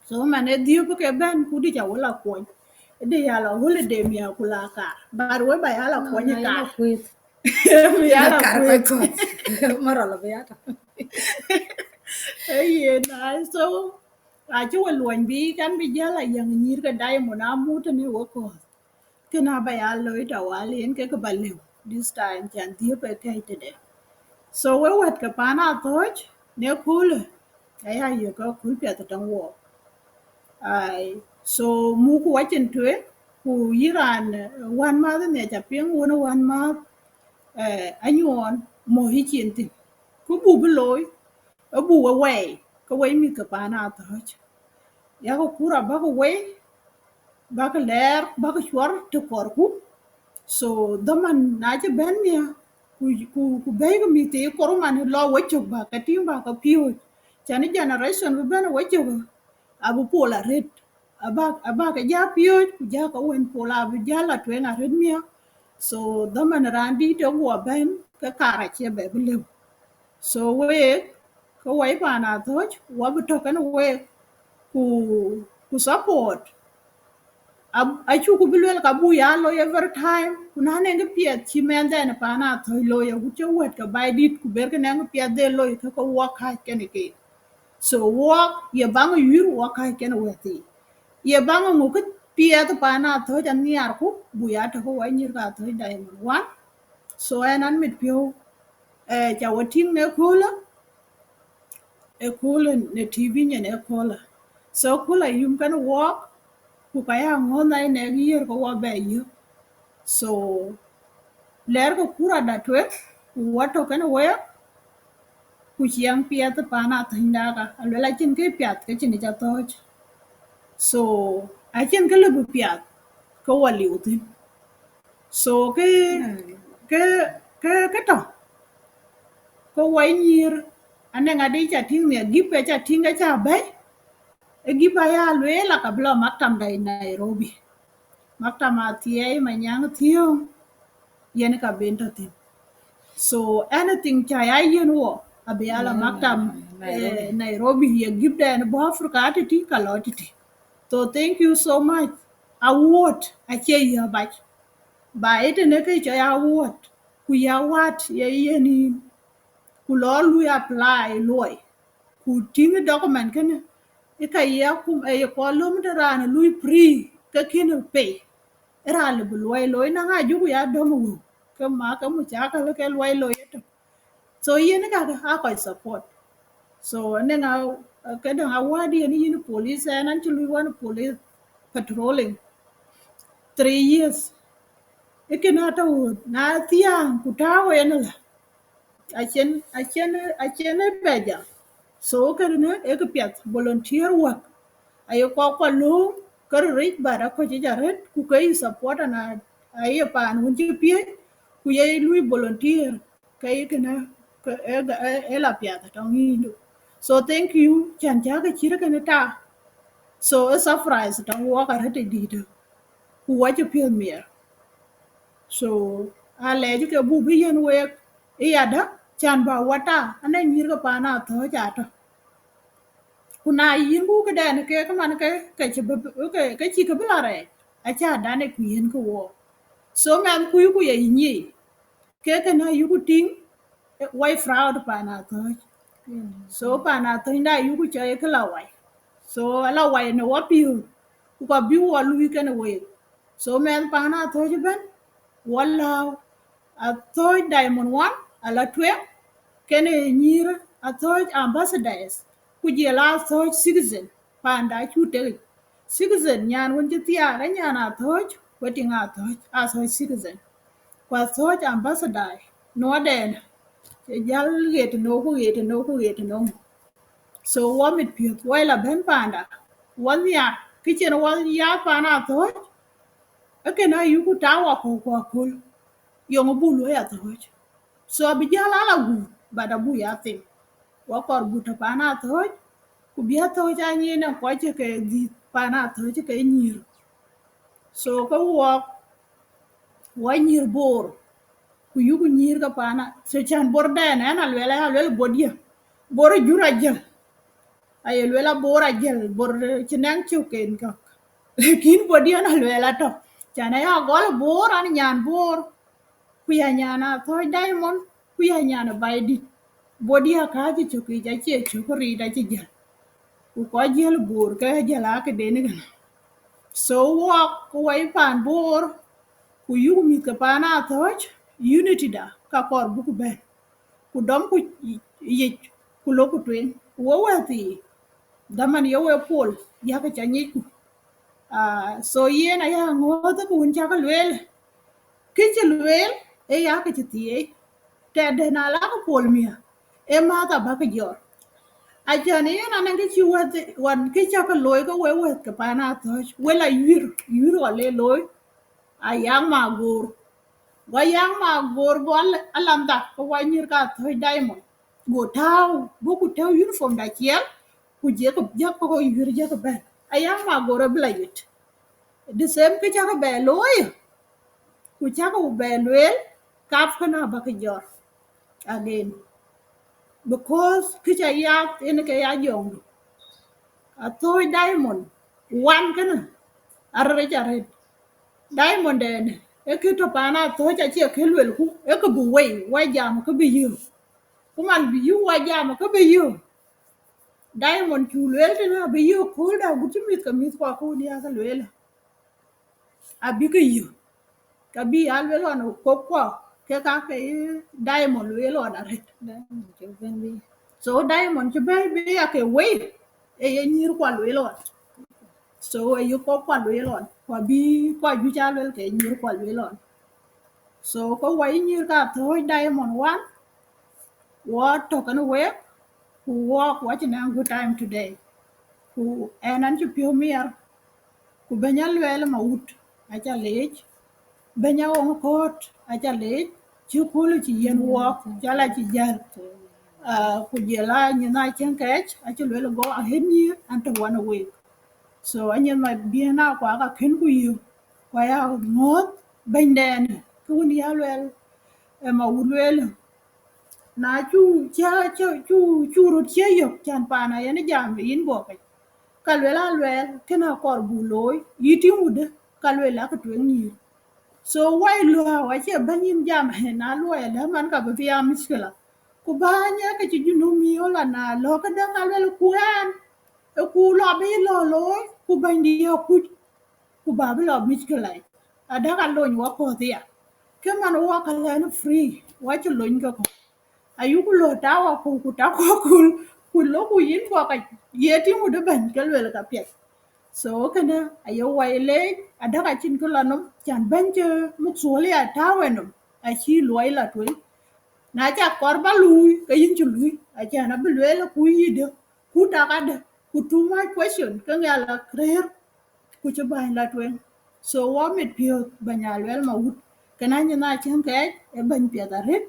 So, man ë dhiëp ke bɛ̈n, ku dï ca wë la kuɔny. Dï ya la holiday mia ku la kaar. But we ba ya la kuɔny kaar. Bï ya la kueth. Marɔ la bï ya tɔ. Ee yen, ai, so, acï we luɔny bï kan bï jäl a yäŋ nyïïr ke Diamond amut tënë we kɔ̈th. Kënë aba ya looi tawali, yen ke kë ba lëu this time, can dhiëp ë kɛ̈c tëde. So we wɛ̈t ke paan Athööc, në köölë, aya yök aköl piɛth tënë wɔɔk. Ai, so muk wacin tueŋ, ku yïn raan, eh, wänmääth ënhiac apiŋ, wën wänmääth, eh, anyuɔɔn mɔ̈u yï cin thïn. Ku buk bï looi, abuk we wɛɛi, ke wɛɛi mïth ke paan Athööc. Yakë kura bäkë wei, bäk lɛɛr, bäk cuɔr të kɔɔrku. So dhaman na cï bɛ̈n nhial, ku, ku, ku bɛ̈ɛ̈i ke mïth thii kor man lɔ wecök, bäk ke tïŋ, bäk ke piööc. Cän generation bï bɛ̈n wecök, abï pol arët. Abäk, abäk ke ja piööc, ku ja ke wën pol abï ja la tueŋ arët miäk. So dhaman raan dït ë guɔ bɛ̈n, ke kaar acie bɛ bï lëu. So week, ke wai paan Athööc, wa bï tɔ̈ kenë week, ku, ku support. Ab-, acuku bï luel ka buk ya looi every time, ku na nɛŋ kë piɛth cï mɛnhden paan Athööc looi, agut cï wɛ̈t ke baai dït, ku ber ke nɛŋ kë piɛth de looi, ke ke wɔ kääc kenë keek. So wɔk ye baŋ yuir wɔ kääc kenë wɛ̈t thii. Ye baŋ ŋö kë piɛth paan Athööc anhiarku, buk ya tɔ̈ ke wai nyïïr ke Athööc Diamond One. So ɣɛn an mit piɔ̈u, eh, ca wɔ tïŋ në köölë, ë köölë në T V nyin ë köölë. So köölë yum kenë wɔk, ku ka ya ŋɔ̈ɔ̈th na ë nɛ̈k yiëër ke wɔ bɛ yök. So lɛɛr ke kura da tueŋ, ku wɔ tɔ̈ kenë week, ku ciɛŋ piɛth paan Athööc daka, aluel acïn kë piath ke cïn ic Athööc. So acïn kë lëu bï piath ke wɔ liu thïn. So kë, kë, kë, kë tɔ̈, ke wai nyïïr, anɛŋ adï ca tïŋ nhial, gip ë ca tïŋ ke ca bɛ̈i, ë gip aya lueel aka bï lɔ maktamda ë Nairobi. Maktam Athiɛɛi Manyaŋ Thiöŋ, yen ka ben tɔ̈ thïn. So anything ca ya yiën wɔ, abï ya la maktam, eh, Nairobi, ye gipden bɔ̈ Africa tïtï, ka lɔ tïtï. So thank you so much. Awuɔ̈t acie yï abac. Ba ë tënë kë cɔl awuɔ̈t, ku ya wat ye yen yïn, ku lɔ lui apply luɔi, ku tïŋ document kënë, ë ka ye akum, ë ye kɔn löm të raan lui free, ke kën pay. Ë raan lëu bï luɔi looi, na ŋa juku ya dɔm wëu, ke ma ke mucakal ke luɔi looi ëtök. So yen ë kakë aa kɔc support. So anɛŋ a, ke däŋ awäär yen yïn police, ɣɛn an cï lui wän police patrolling three years. Ë kën atɔ̈ ɣööt, na thiääŋ ku tääu yen ëlä, acïn, acïn, acïn ë bɛ jam. So kënë ë kë piɛth, volunteer work. Aye kɔk kua lööm, kë rïc, but akɔc yic arët, ku ke yï support, ana aye paan wën cï piëëc, ku ye lui volunteer, ke yï kënë, ke ë, ë, ë la piath tɔŋ yïndu. So thank you, cän cä ke cït kënë ta. So ë surprise tɔŋ wɔk arët ë dïïtë, ku wɔ cï piɔ̈th miɛr. So alɛɛc ke buk bï yiën week ë yadä, cän bä wata, anɛ nyïïr ke paan Athööc atɔ̈. Ku na yïn ku këdɛn ke, ke man ke, ke cï bï, ke, ke cï ke bï la rɛɛc, acä dan ë ku yiën ke wɔ. So mɛnhkui ku ye yï nyic, ke kënë ayuku tïŋ, eh, wai proud paan Athööc. So paan Athööc da ayuku cɔl ye kë la wai. So ala wai në wɔ piɔ̈u, ku ka bï wɔ lui kenë week. So mɛnh paan Athööc ëbɛ̈n, wɔ lääu, Athööc Diamond One ala tueŋ, kenë nyïïr Athööc ambassadors, ku jɔl Athööc citizen, panda acuk tek yic. Citizen, nyan wën cï thiaak, ë nyan Athööc, ku ë tiŋ Athööc, Athööc citizen. Ku Athööc ambassador, nuɔɔrden, cï jäl ɣet ënou, ku ɣet ënou, ku ɣet ënou. So wɔ mit piɔ̈th, wɔ la bɛ̈n panda, wɔ nhiaar, kë cïn wɔ ya paan Athööc, ë kënë ayuku ta wɔ kɔ̈u ku aköl, yöŋ buk luɔi Athööc. So abï jäl ala guur, but abuk ya thim. Wɔ kɔɔr buk tɔ̈ paan Athööc, ku bï Athööc aa nyin ë kɔc cï ke dhïth paan Athööc ke nyïïr. So ke wɔk, wɔ nyïïr Bor, ku yuku nyïïr ke paan A-, so cän Bor dɛn, ɛn aluel, aluel Bor dië, Bor jur ajël. Aye luel a Bor ajël, Bor, eh, cï nɛŋ cök ken käk. Lakin Bor dië ɛn aluel atɔ̈. Cän aya gɔl Bor, an nyan Bor, ku ya nyan Athööc Diamond, ku ya nyan Baidït. Bor dië akääc cök yic, acie cök riit acï jäl. Ku kɔc jiël Bor ke jäl aa këden kënë. So wɔk, ku wai paan Bor, ku yuk mïth ke paan Athööc, unity da, ka kɔɔr buk bɛ̈n. Ku dɔmku yic, ku loku tueŋ. Ku wek wɛ̈ɛ̈thii, dhaman ye wek pol, yakë ca nyicku. Ah, so yen aya ŋɔ̈ɔ̈th ku wën cakë lueel. Kë cï lueel, ee yakë cï thieei. Tɛ̈dɛ̈ na lakë pol miäk, ee mäth abäkë jɔt. Acan yen anɔŋ kë cï wɛ̈th wan kë cä ke looi ke wek wɛ̈th ke paan Athɔ̈ɔ̈c, wek la yuir, yuir ɣɔn le looi, Ayak Magor. Go Ayak Magor go al-, alamda ke wa nyïïr ke Athɔ̈ɔ̈c Diamond. Go tääu, go ku tääu uniform da ciɛl, ku jek, jek ke yuir jek bɛ̈n. Ayak Magor abï la yet. The same kë cä ke bɛ looi, ku cä ke bɛ lueel, kap kënë abä ke jɔr again. Because kë cä yath en ke ya jɔŋdu. Athɔ̈ɔ̈c Diamond, wan kënë, arëc arëët. Diamond ɛn, ee kë tɔ̈ paan Athɔ̈ɔ̈c acie kë luelku, ee kë bï wei, wa jam kë bï yök. Ku man bï yök wa jam kë bï yök. Diamond cu lueel tënë abï yök kööl da gut cï mïth ke mïth kua ku wun ya ke lueel. Abï ke yök. Ka bï ya lueel ɣɔn kok kuɔ, ke ka ke Diamond lueel ɣɔn arëët. Diamond cï bɛ̈n bï. So Diamond cï bɛ̈n bï ya ke wei, ee ye nyïïr kua lueel ɣɔn. So ee ye kok kua lueel ɣɔn. Kua bï kua juëc aa lueel ke nyïïr kua lueel ɣɔn. So ke wa yï nyïïr ka Athɔ̈ɔ̈c Diamond wan, wɔ tɔ̈ kënë wek, ku wɔk wa cïn a good time today. Ku ɛn an cï piɔ̈u miɛr, ku bɛ̈ny Aluɛl Mawut, aca leec, bɛ̈ny Aɣɔŋ Kɔ̈ɔ̈t, aca leec, cï kööl cï yiɛ̈n wɔk, cä la cï jäl. Ah, ku jël a nyin a cïn kɛɛc, acï lueel go ahead nyïïr an tɔ̈ wan wek. So anyin ma biën a kuak akën ku yök, ku aya ŋɔ̈ɔ̈th bɛ̈nydɛn, kë wën ya luɛl, ë Mawut lueel. Na cu, cä, cä, cu, cu röt cï yök, can paan a yen jam ë inbox yic. Ka luel a luɛɛl, kënë akɔɔr buk looi, yï tïŋ wudë, ka luel akë tueŋ nyïïr. So wai luääu acie bɛ̈ny yïn jam, na luɔi adë man ka bï bï a mickila. Ku bäny ë ke cï Junub miɔɔl la na lɔ̈k këdë ka luel ku ɛn, ë ku lɔ bï lɔ looi, ku bɛ̈nydï akuc, ku ba bï lɔ mickila. Adë ka lony wakɔ̈th ya. Ke man wɔ ka lɛ̈n free, wa cï lony ke kɔ̈k. Ayuku lɔ tääu akɔ̈u ku tak kɔ̈kul, ku lɔku yïn kɔ̈k ka ye tïŋ wudë bɛ̈ny ke luel ka piɛth. So kënë aye wai leec, adë ka cïn kë lɔ nɔm, can bɛ̈ny cï muk thuɔl ya tääu ë nɔm, acï luɔi la tueŋ. Na ca kɔɔr ba luui, ke yïn cï luui, acan abï lueel ku yïdë, ku tak adë, ku too much question, ke ŋiɛl la rëër, ku cï bäny la tueŋ. So wɔ mit piɔ̈ɔ̈th bɛ̈ny Aluɛl Mawut, kënë anyin a cïn kɛɛc ë bɛ̈ny piɛth arëët,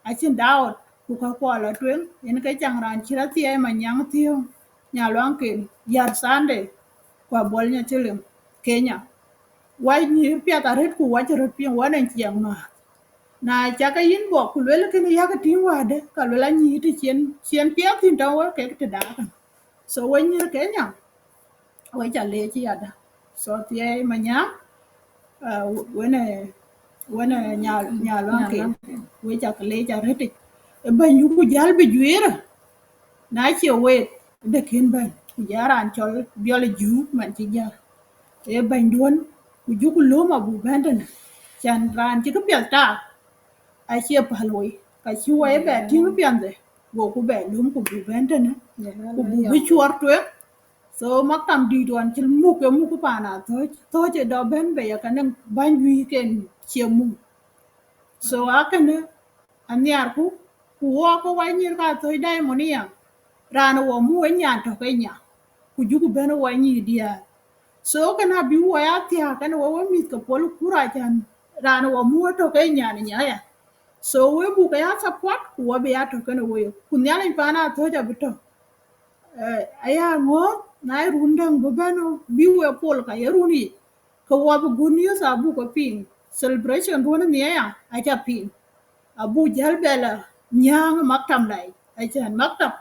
acïn doubt, ku ka kuɔ la tueŋ, yen ke caŋ raan cï rɔt thiëëi Manyaŋ Thiɔ̈ŋ, Nyaluaŋken, Yar Sunday, ku Abuɔl Nyatiliŋ, Kenya. Wa nyïïr piɛth arëët ku wa cï röt piŋ, wa nɛn ciɛɛŋ määth. Na cak ke yïn bɔk ku luel kënë yak tïŋ wädë, ka luel anyïïr të cien, cien piɛth thïn tɔ̈u wek kek të daakën. So we nyïïr Kenya, we ca leec yadë. So thiëëi Manyaŋ, uh, wenë, wenë Nyal, Nyaluaŋken, we ca leec arëtic. Ë bɛ̈ny yuku jäl bï juiir, na cie wek, dë kën bɛ̈ny, ku jɔ raan cɔl Biɔl Juuk man cï jäl. Ë bɛ̈nyduön, ku juku lööm abuk bɛ̈n tënë, can raan cï këpiɛth taak, acie päl wei, ka cï wei bɛ tïŋ piɛnhde, goku bɛ lööm ku buk bɛ̈n tënë, ku buk bï cuɔr tueŋ. So maktam dïït ɣɔn cï muk ke muk paan Athɔ̈ɔ̈c, Athɔ̈ɔ̈c ë dɔ bɛ̈n bei, aka nɛŋ bäny juëc ken cie muk. So akënë anhiarku, ku wɔ ke wa nyïïr ka Athɔ̈ɔ̈c Diamond ya, raan wɔ muk ë nyan tɔ̈ ke nya, ku juku bɛ̈n wɔ nyïïr diäär. So kënë abï wɔ ya thiääk kënë wɔ, wɔ mïth ke pol kur acan, raan wɔ muk ë tɔ̈ ke nyan nya ya. So we buk ke ya support, ku wɔ bï ya tɔ̈ kënë wek, ku Nhialic paan Athɔ̈ɔ̈c abï tɔ̈. Eh, aya ŋɔ̈ɔ̈th, na ye run däŋ bï bɛ̈n, bï we pol ka ye run yic, ke wɔ bï good news abuk ke piŋ. Celebration duön nhiɛɛr ya, aca piŋ. Abuk jäl bɛ la nyääŋ maktam dai, acan maktam.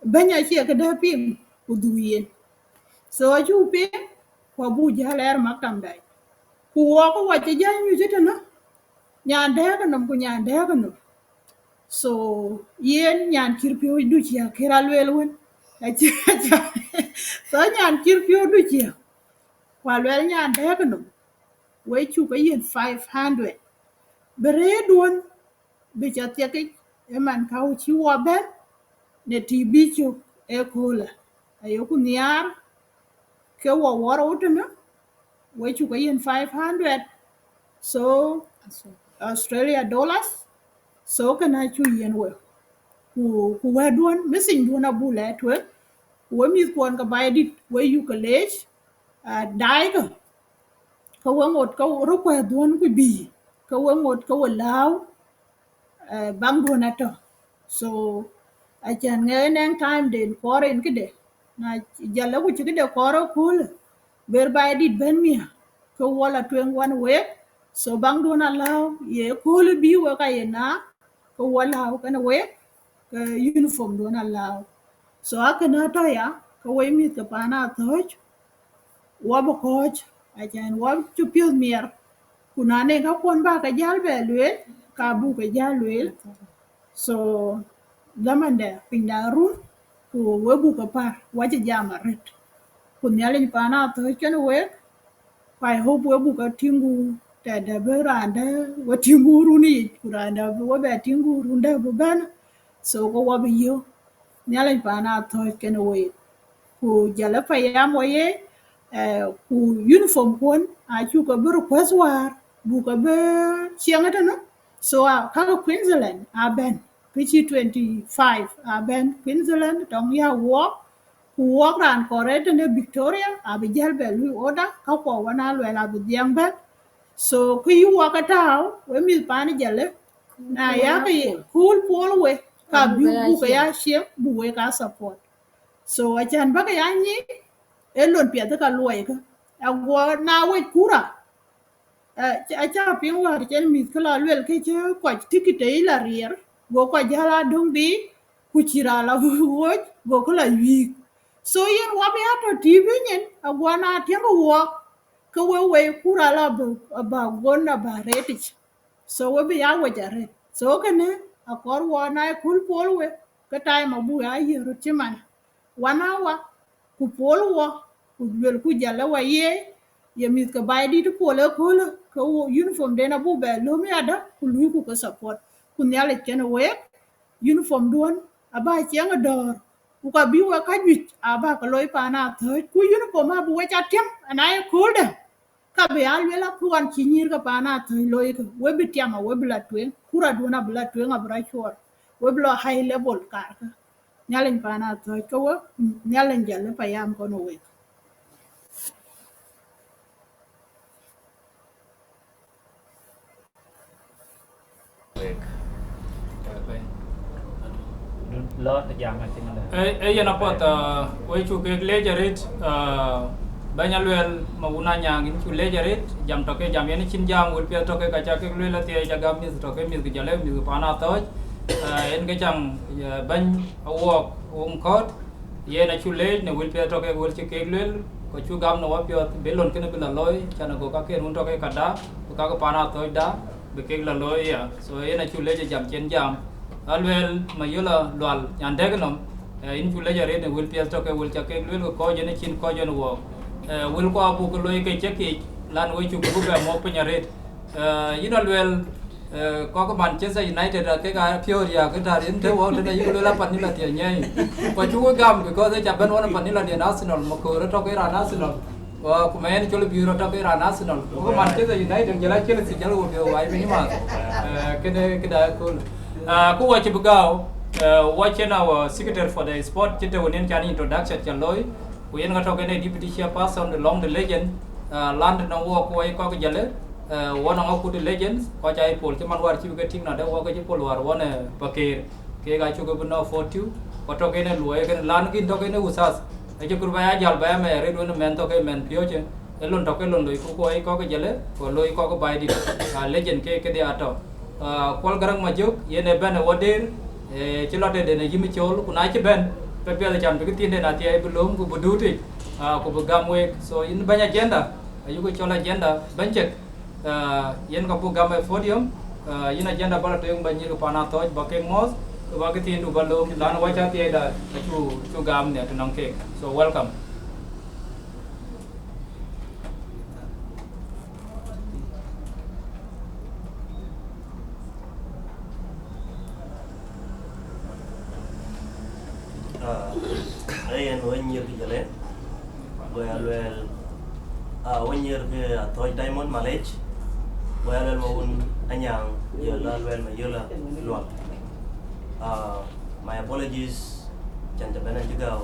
Bɛ̈ny acie këdë piŋ, ku dhuk yen. So acuk piŋ, ku abuk jäl ɛɛr maktam dai. Ku wɔ ke wɔ cï jäl nyuc tënë, nyan dɛ̈ɛ̈k nɔm ku nyan dɛ̈ɛ̈k nɔm. So yen nyan cïr piɔ̈u ducia, kër aluel wën. Acie, acie. So nyan cïr piɔ̈u ducia, ku aluel nyan dɛ̈ɛ̈k nɔm, we cuk ke yiën five hundred. Bï rëëtduön bï cä thiëkic, ë man ka cï wɔ bɛ̈n në T V cök ë köölë. Ayeku nhiaar ke wɔ wɔ rou tënë, we cuk ke yiën five hundred. So Australia dollars. So kënë acuk yiën we. ku, ku wɛ̈tduɔ̈n, message duɔ̈n abuk lɛ̈k tueŋ, ku we mïthkuɔn ke Baidït, we yuk ke leec, aa, daai ke, ke we ŋot ke request duɔ̈n ku bï, ke we ŋot ke we lääu, eh, baŋduɔ̈n atɔ̈. So, acän ŋɛk ë nɛŋ time den kɔɔr en këde. Na jäl ku cï këde kɔɔr ë köölë, ber Baidït bɛ̈n miäk, ke wɔ la tueŋ wan week. So, baŋduɔ̈n alääu, ye köölë bï wek aye na, ke wɔ lääu kënë week, ke uniform duɔ̈n alääu. So, akënë atɔ̈ ya, ke wek mïth ke paan Athɔ̈ɔ̈c, wɔ bï kɔ̈ɔ̈c, acän wɔ cï piɔ̈th miɛr, ku na nɛŋ käkuɔn bä ke jäl bɛ lueel, ka buk ke jäl lueel. So, dhamandɛ pinyda run, ku we buk ke pär, wɔ cï jam arët. Ku Nhialic paan Athɔ̈ɔ̈c kënë week, ku I hope we buk ke tïŋ ku tɛ̈dë bï raan dɛ̈ we tïŋ ku run yic, ku raan dɛ̈ bï we bɛ tïŋ ku run dɛ̈ bï bɛ̈n. So, ke wɔ bï yök. Nhialic paan Athɔ̈ɔ̈c kënë week. Ku jɔl ë payam wɔ ye, eh, ku uniform kuɔn acuk ke bï request wäär, buk ke bï ciɛŋ ëtënë. So, a, käke Queensland abɛ̈n, kë cï twenty five abɛ̈n Queensland, tɔŋ ya wɔɔk, ku wɔɔk raan kɔɔr ëtënë Victoria, abï jäl bɛ lui order, käkuɔ wën a luɛl abï dhiɛŋ bɛ̈n. So, kë yï wɔɔk ë tääu, we mïth paan Jɔl ë, na ya ke ye kööl puɔl we, ka bï buk ke ya ciɛŋ, buk wek a support. So, acän bäk ya nyic, ë lon piɛth ka luɔi kë. Aguɔ na wec kura, eh, acä piŋ wäär cen mïth kë la luel ke cï kɔc tikit tei la riɛr, go kɔc jäl a döŋ dï, ku cï raan la wuɔ̈c, go kë la wiik. So, yen wap ya tɔ̈ T V nyin, aguɔ na tiɛŋ wuɔk, ke we wei kura la bä, bä gon abä retic. So, we bï ya wec arët. So, kënë akɔɔr wɔ na ye kööl puɔl we, ke time abuk ya yiëk röt cï man. One hour, ku puɔl wɔ, ku luel ku jɔl ë wɔ ye, ye mïth ke Baidït puɔl ë köölë, ke wo uniform den abuk bɛ löm yadä, ku luui ku ke support. Ku Nhialic kënë week, uniform duɔ̈n abä ciɛŋ ë dɔ̈ɔ̈r, ku ka bï wek käjuëc abä ke loi paan Athɔ̈ɔ̈c, ku uniform abï wec a tiam, ana ye kööldä, ka bï a luel akuan cï nyïïr ke paan Athɔ̈ɔ̈c loikë, we bï tiam, a we bï la tueŋ, kura duɔ̈n abï la tueŋ, abï rɔt cuɔɔr, we bï lɔ high level karkë. Nhialic paan Athɔ̈ɔ̈c ke we, Nhialic Jɔl ë payam kɔn ë wek. Wek. Lɔ jam acïn dɛ. Ee, ee, yen apath, ah, we cuk kek leec arët, ah, bɛ̈ny Aluel Mawun Anyaŋ, yïn cuk leec arët, jam tɔ̈ ke jam, yen cïn jam, wël piɛth tɔ̈ ke ka ca kek lueel athiɛɛi, ca gam mïth tɔ̈ ke mïth ke Jɔl ë mïth ke paan Athɔ̈ɔ̈c, ah, yen ke caŋ, ah, bɛ̈ny awuɔɔk wun kɔ̈ɔ̈t, yen acuk leec në wël piɛth tɔ̈ ke wël cï kek lueel, ku cuk gam në wapiɔ̈ɔ̈th, bï lon kënë bï la looi, can agok kaken wun tɔ̈ ke ka da, ku kake paan Athɔ̈ɔ̈c da, bï kek la looi ya. So, yen acuk leec ë jam cïn jam. Aluel Mayöla Lual, nyan dɛ̈k nɔm, eh, yïn cuk leec arët në wël piɛth tɔ̈ ke wël ca kek lueel, ke kɔc yen ë cin kɔc yen wuɔɔk. Eh, wël ku abuk ke looi ke cï kiic, lan we cuk bï bɛ mɔ̈k piny arët. Eh, yïn Aluel, eh, kɔc Manchester United, a kek a piɔ̈ɔ̈r ya, ke tär yïn të wɔ tënë yïk lueel apan nï la thiëc nyɛɛi. Ku cuk gam, because ë ca bɛ̈n ɣɔn apan nï la diɛn Arsenal, Maköör tɔ̈ ke raan Arsenal. Wa, ku mɛn cɔl biur tɔ̈ ke raan Arsenal. Ku Manchester United, jɔl a Chelsea, jɔl wo biɔ̈ɔ̈k wai bï nï math. Eh, kënë këda kööl. Ah, ku wɔ cï bï gääu, eh, wɔ cïn our secretary for the sport, cï të wën yen can introduction ca looi. Ku yen ka tɔ̈ kënë deputy chairperson along the legend, ah, land nɔŋ wɔ ku wai kɔc Jɔl ë, eh, wɔ nɔŋ akut the legends, kɔc ca ye pol cï man wäär cï bï ke tïŋ na de wɔ ke cï pol wäär wɔ në Pakeer. Kek acuk bï nɔ̈k forty, ku tɔ̈ kënë luɔi kënë lan kïn tɔ̈ kënë uthath. Acï kur ba ya jäl ba ya mɛɛr ë duɔ̈n mɛn tɔ̈ ke mɛn piööcë. Ë lon tɔ̈ ke lon loi ku kuɔɔi kɔ̈k Jɔl ë, ku loi kɔ̈k Baidït, ah, legend ke kedhie atɔ̈. Ah, Kuɔl Gäräŋ Majök, yen ë bɛ̈n ë wɔ deer, eh, cï lɔ tëden ë yïm col, ku na cï bɛ̈n, ke piɛth can bï këthiinden athiɛɛi bï lööm ku bï duut yic, ah, ku bï gam week. So, yïn bɛ̈ny agenda, ayuk cɔl agenda, bɛ̈ny cek. Ah, yen ka buk gam ë podium, ah, yïn agenda ba la tueŋ ba nyïïr paan Athɔ̈ɔ̈c ba kek mɔ̈ɔ̈th, ku ba këthiindu ba lööm, lan wɔ ca thiëëcda acu, cu gam nhial të nɔŋ keek. So, welcome. Ah, ee yen wëny nyïïr kë Jɔl ë, go ya lueel, ah, wëny nyïïr kë Athɔ̈ɔ̈c Diamond Malec, go ya lueel Mawun Anyaŋ, jɔl a lueel Mayöla Lual. Ah, My apologies, can të bɛ̈n an cï gäu.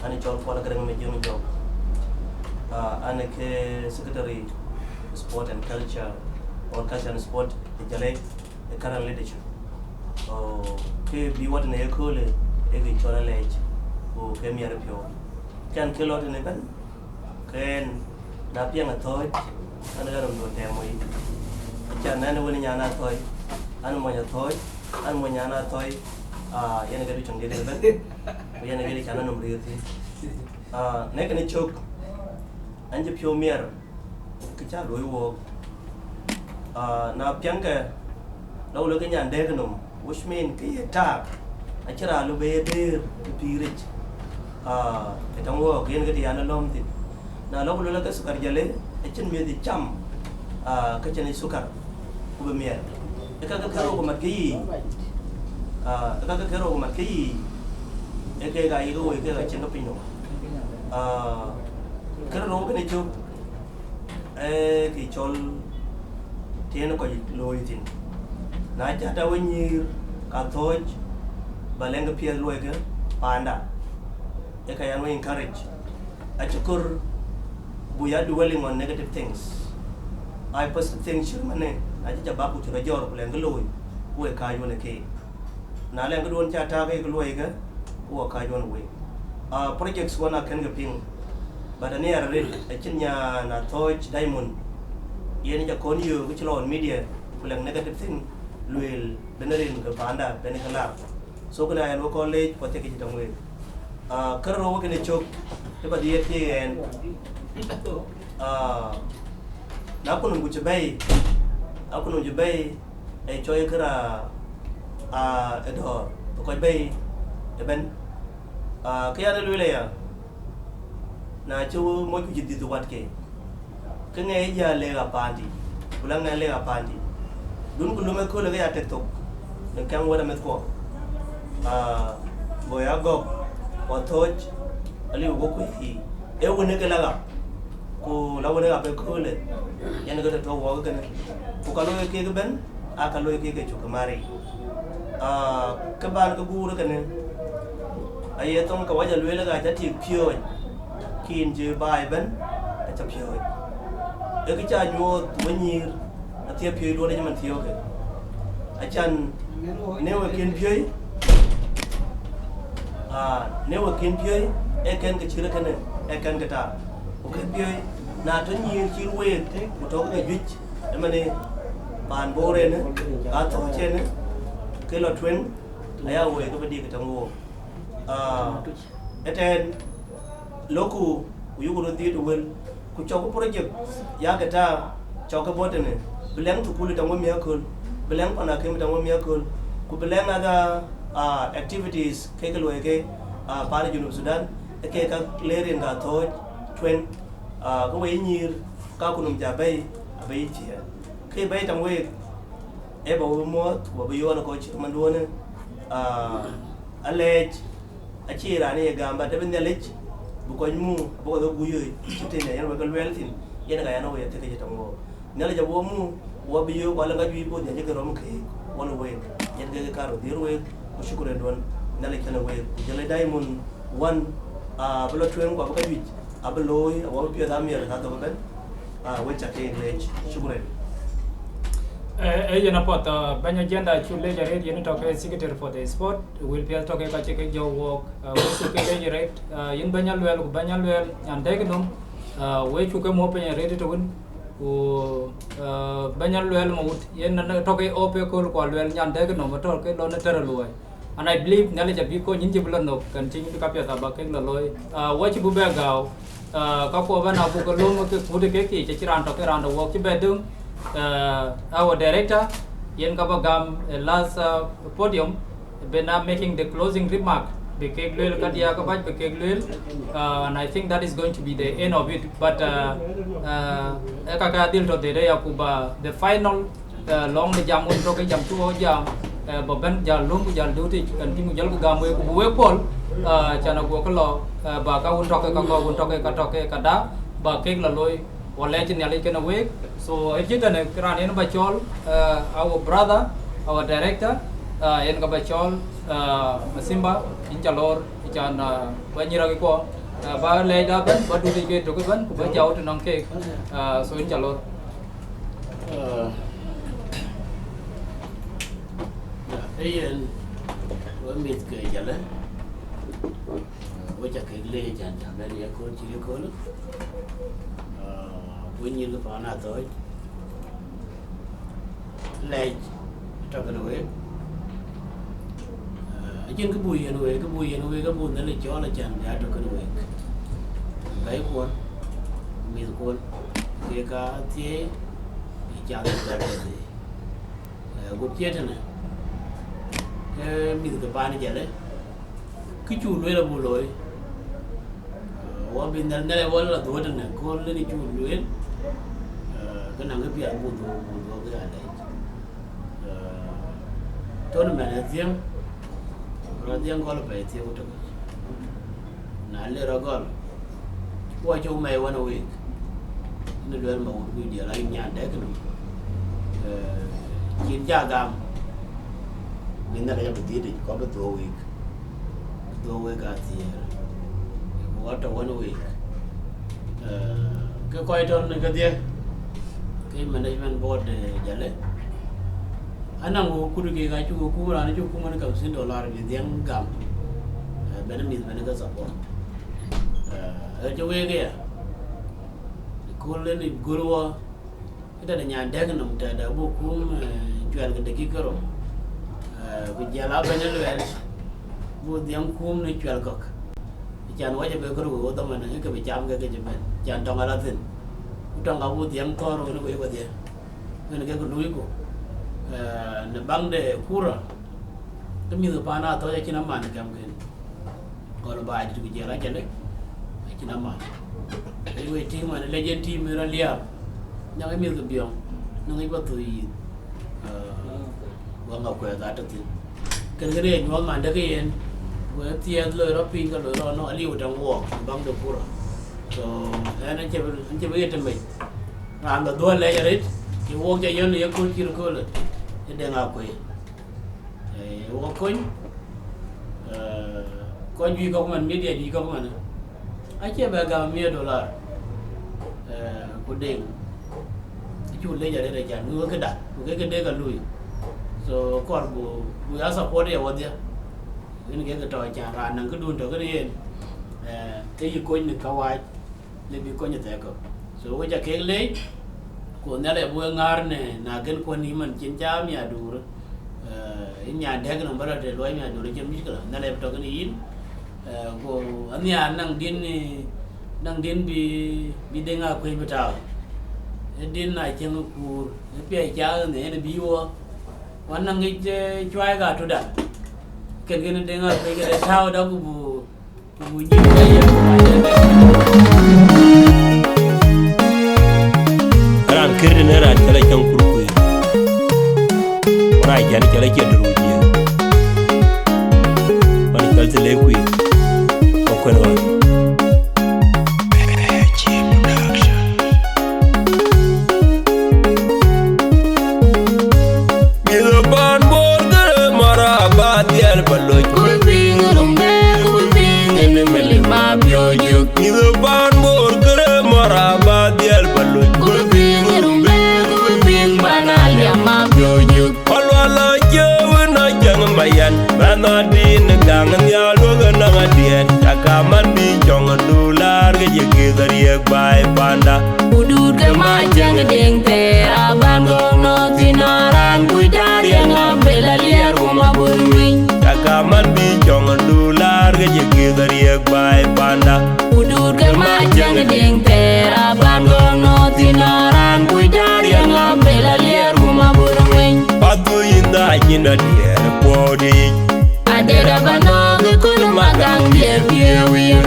An cɔl Kuɔl Gërëŋ me Jiëŋ Jɔk. Uh, an ke secretary sport and culture, or culture and sport, e Jalë, e current leadership. Oh, ke bï wat në ye köölë, e ke cɔl alɛɛc, ku ke miɛr piɔ̈u. Can ke lɔ tënë bɛ̈n, ke en, na piɛŋ Athɔ̈ɔ̈c, an ɣɛn röm duɔ̈n tɛɛm wei. Acan an wën nyan Athɔ̈ɔ̈c, an mony Athɔ̈ɔ̈c, an mony nyan Athɔ̈ɔ̈c, ah, yen ke du cöŋ diɛt ëbɛ̈n, ku yen ke can anɔm riëëth thïn. Ah, në kënë cök, an cï piɔ̈u miɛr, kë ca luɔi wook. Ah, na piɛŋkë, lɔ ku lɔ ke nyan dɛɛk nɔm, which mean ke ye taak, acï raan lɔ be ye dëër ë pïïric. Ah, ë tɔŋ wook, yen ke të yan ë lɔ̈m thïn. Na lɔ ku lɔ ke sukar Jalë, acïn miëth cam, ah, ke cïn sukar, ku bï miɛt. Ë kakë kërou ku mat ke yiic, ah, ë kakë kërou ku mat ke yiic, ë kek aa yïk woi kek acïn ke piny nɔm. Ah, kërou kënë cök, ee kë cɔl tëën kɔc looi thïn. Na cä tɔ we nyïïr, ka Athɔ̈ɔ̈c, ba lɛ̈ŋ ke piɛth luɔikë paanda, ee ka yan we encourage. Acï kɔɔr buk ya dwelling on negative things. Ai positive things cït manë, acï ca bak ku cï rɔt jɔɔr ku lɛ̈ŋ ke looi, ku we kääc wën ë keek. Na lɛŋ këduɔ̈n ca taak ke luɔikë, ku wɔ kääc ɣɔn wei. Ah, projects ɣɔn akën ke piŋ, but aniɛɛr arëët, acïn nyan Athɔ̈ɔ̈c Diamond, yen ca kɔn yöök cï lɔ on media, ku lɛŋ negative thing, lueel bɛ̈n rin ke paanda, bɛ̈n ke laar. So kënë ayɛn we kɔn leec, ku athiek cï tɔŋ week. Ah, kërou kënë cök, të ba dhiëëth thiëëk ɛn. Ah, na kunum ku cï bɛ̈i, akunum cï bɛ̈i, ee cɔɔi këra, ah, ë dɔ̈ɔ̈r, bï kɔc bɛ̈i ëbɛ̈n. Ah, kë yan ë lueel aya, na cï moc ku cï dhiëth watke, ke ŋɛk ë jäl lek apaandi, ku la ŋɛk lek apaandi. Dun ku lum ëköölë ke ya tek thok në kɛm wɛ̈t amïthkuɔ. Ah, go ya gɔ̈k, ku Athɔ̈ɔ̈c, aliu go kuc yiic. Ee wënë ke la ɣap, ku la wënë ɣap ëköölë, yen ke tɔ̈ tɔ̈u wɔɔk kënë. Ku ka looi kek ëbɛ̈n, aa ka looi kek ke cök ke Mari. Ah, kë bän ke guur kënë, aye thoŋ ke wac alueel, ka ca tik piööc, kin cï baai ëbɛ̈n, aca piööc. Ee kë ca nyuɔɔth we nyïïr, athiëëp piööcduɔ̈n ëcï man thiöökë. Acan, në we kin piööc, ah, në we kin piööc, ee kɛn ke cït kënë, ee kɛn ke taak. Ku kën piööc, na tɔ̈ nyïïr cït week, ku tɔ̈ ke juëc, ëmënë paan Bor ënë, Athɔ̈ɔ̈c ënë, ke lɔ tueŋ, aya woi ke bï dik tëŋ wook. Ah, ëtɛ̈ɛ̈n, loku, ku yuku röt dhiëëth wël, ku cɔk project, yakë taak, cɔk ke bɔ̈ tënë, bï lɛŋ thukul tëŋ we miäk köl, bï lɛŋ pan akïm tëŋ we miäk köl, ku bï lɛŋ other, ah, activities, kek luɔi ke, ah, pan Junub Sudan, ë kek ka leer yen ka Athɔ̈ɔ̈c tueŋ, ah, ke we nyïïr, ka kunum ca bɛ̈i, abï yic thiëëk. Ke bɛ̈i tëŋ week, ee ba we muɔ̈ɔ̈th, ku abï yɔn ë kɔc cït manduɔ̈në, ah, alɛɛc, acï raan ye gam, but abï Nhialic, bï kɔc muk, abï kɔc ke guc ë cït tënë yen wek ke luɛɛl thïn, yen ka yan ë we athiek cï tɔŋ wook. Nhialic abï we muk, ku abï yöök, ku alëŋ ka juëc bɔ̈, Nhialic ke rɔm keek, wän week, yen ke ka röt dhiëër week, ku shukran duɔ̈n, Nhialic kënë week, ku jɔl ë Diamond One, ah, abï lɔ tueŋ, ku abï ka juëc, abï looi, awɔ bï piɛth amiɛl ka dhok ëbɛ̈n, ah, wek ca keek leec, shukran. Eh, eh, yen apath, ah, bɛ̈ny agenda cuk leec arëët, yen tɔ̈ ke secretary for the sport, wël piɛth tɔ̈ ke ka cï ke jɔ̈ɔ̈k wook, ah, wek cuk ke leec arëët, ah, yïn bɛ̈ny Aluɛl, ku bɛ̈ny Aluɛl, nyan dɛ̈k nɔm, ah, wek cuk ke muɔ̈ɔ̈p piny arëët tëtëwën, ku, ah, bɛ̈ny Aluɛl Mawut, yen tɔ̈ ke ope kööl, ku Aluɛl nyan dɛ̈k nɔm, tɔ̈ ke lɔ në tɛ̈r luɔi. And I believe Nhialic abï kony, yïn cï bï lɔ nhök, kën tïŋ ka piɛth aba kek lɔ looi. Ah, wɔ cï bï bɛ gääu, ah, ka kuɔ bɛ̈n abuk ke lööm ke kut ke kiic, acï raan tɔ̈ ke raan de wɔɔk cï bɛ döŋ. Ah, our director, yen ka bä gam, eh, last, ah, podium, been, ah, making the closing remark, bï kek lueel ka diäk ka bac bï kek lueel. Ah, and I think that is going to be the end of it. But, ah, ah, ee ka ka dhil tɔ̈ dhëëde ya ku ba the final, eh, lɔŋ de jam wun tɔ̈ ke jam cï wɔ jam, eh, bä bɛ̈n jäl löm ku jäl duut yic, kën tïŋ ku jɔlkï gam wek ku bï wek pɔ̈l, eh, can aguɔ ke lɔ, eh, ba ka wun tɔ̈ ke ka kɔ̈k, wun tɔ̈ ke ka tɔ̈ ke ka da, ba kek lɔ looi, wɔ lɛc Nhialic kenë week. So, ë cït tënë raan yen bä cɔl, eh, our brother, our director, Ah, yen ka ba cɔl, ah, Masimba, yïn ca lor, yïn can, ah, ba nyïïr akï kuɔ, ah, ba lɛɛcda bɛ̈n, ba duut yic ke tök ëbɛ̈n, ku ba jau të nɔŋ keek, ah, so yïn ca lor. Ah, ya, ee yen, we mïth ke Jalë, ah, we ca kek leec an, ca bɛ̈n ye kööl cït ye kööl, ah, we nyïïr ke paan Athɔ̈ɔ̈c, lɛc tɔ̈ kënë week. Eh, acïn kë buk yiën week, kë buk yiën week abuk Nhialic cɔɔl acan bï a tɔ̈ kënë week. Bɛ̈ikuɔn, mïthkuɔn, kek athiëëi, ë cath ë bɛ̈ɛ̈r kedhie. Eh, ku thiëëc tënë, ke mïth ke paan Jalë, kë cuk lueel abuk looi. Eh, wɔ bï Nhial-, Nhialic wɔ la dhuöt tënë, kööl ënë cuk lueel, eh, ke naŋ kë piath buk dhuöt, buk dhuöt ke alɛc. Eh, thon mɛn ë thiëŋ, rɔt dhiëŋ gɔl pɛ̈i thiëëk ku tök. Na le rɔt gɔl, ku acuk mɛi wën ë week, në lueel ma wut kuc diɛl, ayï nyan dɛ̈k nɔm. Eh, cïn ca gam, bï Nhialic abï dhiëëtic, ku abï dhuöök week. Dhuöök week athiëër. Ku atɔ̈ wën ë week. Eh, ke kɔc tɔ̈ në kedhie, ke management board, eh, Jalë. Anaŋ wok kut kek acuk kum, raan acuk kum wën kamsin dollar bï dhiëŋ gam. Eh, bɛ̈n mïth bɛ̈n ke support. Eh, ɣɛn cï week aya. Kööl ënë göl wɔ, ëtɛ̈n nyan dɛ̈k nɔm tɛ̈dë abuk kum, eh, cuɛl ke dakika rou. Eh, ku jiɛl a bɛ̈ny luɛɛl, buk dhiëŋ kum në cuɛl kɔ̈k. Can wacë bï kɔ̈r wek wodhɔmën, ke bï cam ke ke cï bɛ̈n. Can tɔŋ ala thïn. Ku tɔŋ abuk dhiëŋ thɔ̈ɔ̈r wën wek wedhie. Wën ke ke luiku. Eh, në baŋ de kura, ke mïth paan Athɔ̈ɔ̈c acïn aman kɛmken. Gɔl baai dït ku jiɛl a Jalë, acïn aman. Ee we tïŋ man, legend team ë rɔt liääp. Nɔŋ ë mïth ke Biɔŋ, nɔŋ ë Pathuyith. Ah, Waŋ Akuɛth atɔ̈ thïn. Kën kënë ye nyuɔɔth man dɛ̈k yen, we thiɛth loi rɔt piny ke loi rɔt nɔ̈k, aliu tɛ̈ŋ wɔɔk, baŋ de kura. So, ɣɛn acï bï, acï bï ɣet tëmec. Raan bä dhuɔ̈l lɛc arëët, cï wɔɔk ca yɔ̈n ye kööl cït köölë, ë Deŋ Akuëi. Eh, wɔ kony, eh, kɔc juëc kɔ̈k man, media juëc kɔ̈k man, acie bɛ gam mia dollar, eh, ku Deŋ acuk lec arëët acan, wek këda, ku kek këde ka lui. So, kɔɔr bu, bu ya support ya wɔdhia. Yen kek tɔ̈ acan raan naŋ këdun tɔ̈ kënë yen, eh, ke yï kony në kawac. Le bï kony ë thɛɛk kɔ̈k. So, we ca kek leec, ku Nhialic abï we ŋäär në, na gën kuɔ̈n yï man cïn ca miaduur, eh, yïn nyan dɛ̈k nɔm bä rɔt të luɔi miaduur acïn muckila, Nhialic abï tɔ̈ kënë yïn, eh, ku anhiaar naŋ din, eh, naŋ din bï, bï Deŋ Akuëi bï tääu. Ë din na cieŋ ë kuur, ë piɛc cak në yen bï wɔ, wan naŋ ŋic, eh, cuai ka tuda. Kën kën Deŋ Akuëi këde tääu da ku bu Raan kërde në raan cɔl Acäŋ Kurkuëër, ku raan jän cɔl Acie Dor Wujiëër, man cɔl Thilei Kuiik, ku kuën ɣɔn. Mïth pan Bor kërë mɔ̈r aba dhiɛl bä loc. Ku bï piŋ ë röŋ dɛ̈ɛ̈r, ku bï piŋ ë në meli ma piɔ̈ɔ̈c yök. Mïth pan Bor kërë mɔ̈r aba dhiɛl bä loc. Ku bï piŋ ë röŋ dɛ̈ɛ̈r, ku bï piŋ pan Aliam ma piɔ̈ɔ̈c yök. Aluala Jëwën Acäŋ Mayan, bɛ̈n adïn ë gaŋ nhial duɔ̈k ë naŋ adiɛt, caka man bï cɔŋ ë dulaar ke jë gith ariëk baai panda. Ku duut ke Macäŋ Deŋ thɛɛr, aban gɔ̈k nɔ̈k thïn, raan kuc daariɛŋ abël aliɛɛr ku ma bun winy. Caka man bï cɔŋ ë dulaar ke jë gith ariëk baai panda. Ku duut ke Macäŋ Deŋ thɛɛr, aban gɔ̈k nɔ̈k thïn, raan kuc daariɛŋ abël aliɛɛr ku ma bun winy. Pathu yïn dhaac yïn adiɛɛr kuɔɔudic. Adeer aba nɔ̈k ë köl ma gaŋ diɛɛr piëëu yï.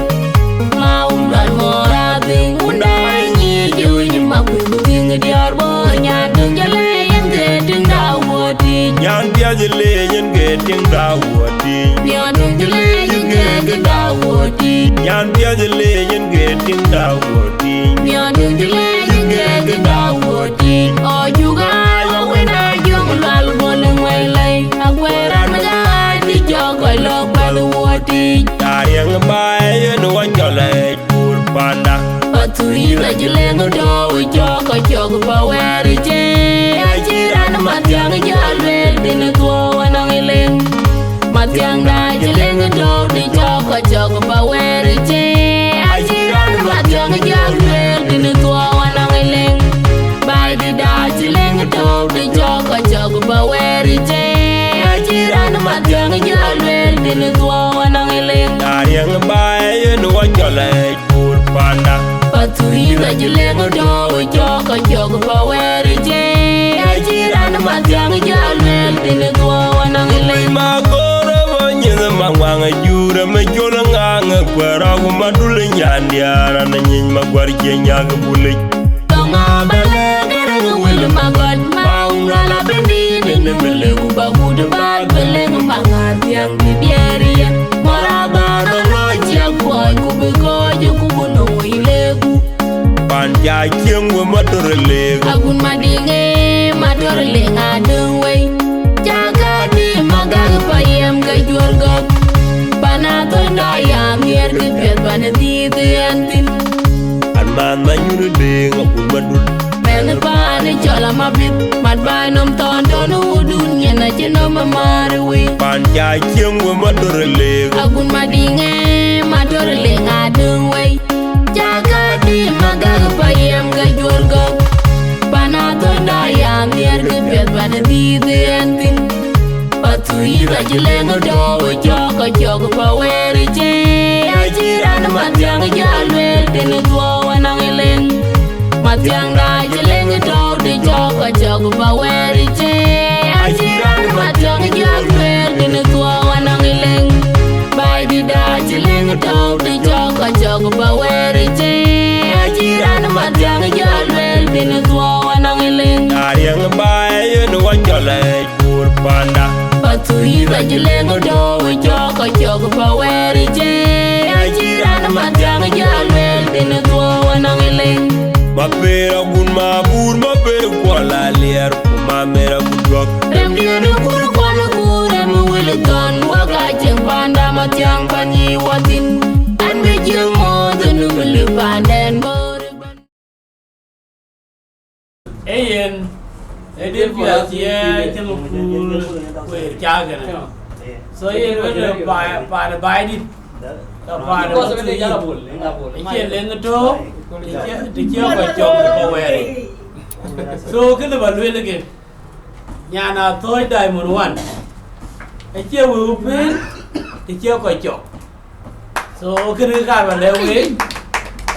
Ma wun bal mɔ̈ɔ̈r adhïŋ, wun daai nyiic ë winy ma kuc ku dhïŋ ë diäär Bor. Nyan döŋ jëlë yen ke tiŋda wuɔ̈tic. Nyan piath jëlë yen ke tiŋda wuɔ̈tic. Nyan döŋ jëlë yen ke tiŋda wuɔ̈tic. Nyan piath jëlë yen ke tiŋda wuɔ̈tic. Nyan döŋ jëlë yen ke tiŋda wuɔ̈tic. Ɔ juga, ɔ wën a jök lual bol ë ŋuɛ̈i lɛ̈i. Aguɛɛr Tariɛŋ baai yen wä cɔl ë cuur panda. Pathuith acï leŋ tɔ̈u ë cɔk kɔc cɔk bä wɛɛr ë cë. Acï raan Mathiäŋ jɔ lueel thïn thuɔɔu anɔŋ ë leŋ. Mathiäŋda acï leŋ tɔ̈u të cɔk kɔc cɔk bä wɛɛr ë cë. Acï raan Mathiäŋ jɔ lueel thïn thuɔɔu anɔŋ ë leŋ. Baai dït acï leŋ tɔ̈u të cɔk kɔc cɔk bä wɛɛr ë cë. Acï raan Mathiäŋ jɔ lueel thïn thuɔɔu anɔŋ ë leŋ. Tariɛŋ baai yen wä cɔl ë cuur panda. Pathuith acï leŋ tɔ̈u ë cɔk kɔc cɔk bä wɛɛr ë cë. Acï raan Mathiäŋ jɔ lueel thïn thuɔɔu anɔŋ ë leŋ. Magoro bä nyith maŋuaŋ ë juur ë me col ŋaŋ ë kuɛɛr rɔ̈k madul ë nyan diaar an ë nyiny maguar cie nyak ë bulic. Thoŋ abä lɛ̈k ë rɛ̈ŋ wël magɔt, ma wun lual abï nïn ë në me lëk ku bä kut bä bï leŋ maŋ Mathiäŋ bï diɛɛr yen. Mɔ̈r abä rɔ̈ŋ lɔ ciɛk kuɔɔc ku bï kɔc ë ku bï nöŋ wëi lëk ku. Pan ca cieŋ we matör ë leek. Agun Madiŋ ë matör ë leŋ adöŋ wei. Cakë bï magak payam ke juɔ̈r gɔ̈k. Pan athönyda ya nhiɛɛr kë piɛth pan ë dhiëëth ë ɣɛn thïn. An man ma nyun ë deŋ akun madun. Mɛnh paan ë cɔl amabith, mat baai nɔm thɔn tɔn ë wudun, yen acï nɔm ë määr ë wei. Pan ca cieŋ we matör ë leek. Agun Madiŋ ë matör ë leŋ adöŋ wei. Cakë bï magak payam ke juɔ̈r gɔ̈k. Pan athönyda ya nhiɛɛr kë piɛth pan ë dhiëëth ë ɣɛn thïn. Pathuith acï leŋ tɔ̈u ë cɔk kɔc cɔk bä wɛɛr ë cë. Acï raan Mathiäŋ jɔ lueel thïn thuɔɔu anɔŋ ë leŋ. Mathiäŋda acï leŋ tɔ̈u të cɔk kɔc cɔk bä wɛɛr ë cë. Acï raan Mathiäŋ jɔ lueel thïn thuɔɔu anɔŋ ë leŋ. Baai dït acï leŋ tɔ̈u të cɔk kɔc cɔk bä wɛɛr ë cë. Acï raan Mathiäŋ jɔ lueel thïn thuɔɔu anɔŋ ë leŋ. Tariɛŋ baai yen wä cɔl ë cuur panda. Pathuith acï leŋ tɔ̈u ë cɔk kɔc cɔk bä wɛɛr ë cë. Acï raan Mathiäŋ jɔ lueel thïn thuɔɔu anɔŋ ë leŋ. Ma peer agun ma buur ma peer kuɔl aliɛr ku ma mer agun gɔ̈k. Rem diën ë kur kuɔl ë kur rem ë wël thɔn wak acieŋ panda Mathiäŋ pan yï wä thïn. An bï cieŋ mɔ̈ɔ̈th ë nu bï lëk pandɛn bɔ̈. Ee yen, ee dït piath ye cï ŋö kuur kueer cak kënë. So yen wën paan baai dït, ka paan ë Pathuith. Ë cie leŋ ë tɔ̈u, të cie, të cie kɔc cɔk bä wɛɛr. So kënë bä lueel ke, nyan Athööc Diamond One. Ë cie wëu pën, të cie kɔc cɔk. So kënë kaar bä lɛ̈k week,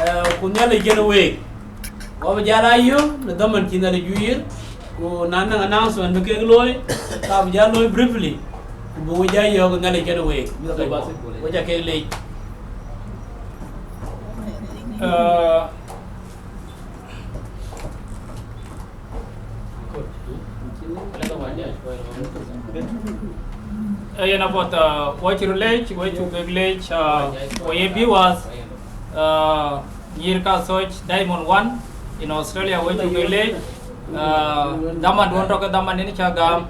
eh, ku Nhialic kën week. Wä bï jäl a yök në dhaman cï Nhialic juiir, ku na nɔŋ announcement bï kek looi, ka bï jäl looi briefly, ku bï we jäl yök Nhialic kën week. Wek ca kek leec. Eh, Ee, yen apuɔth, uh, wɔ cï röt leec, wɔ cuk kek leec, uh, wɔ ye viewers, uh, nyïïr ka Athööc Diamond One in Australia, wɔ cuk kek leec, uh, dhaman duɔ̈n tɔ̈ ke dhaman yen cä gam,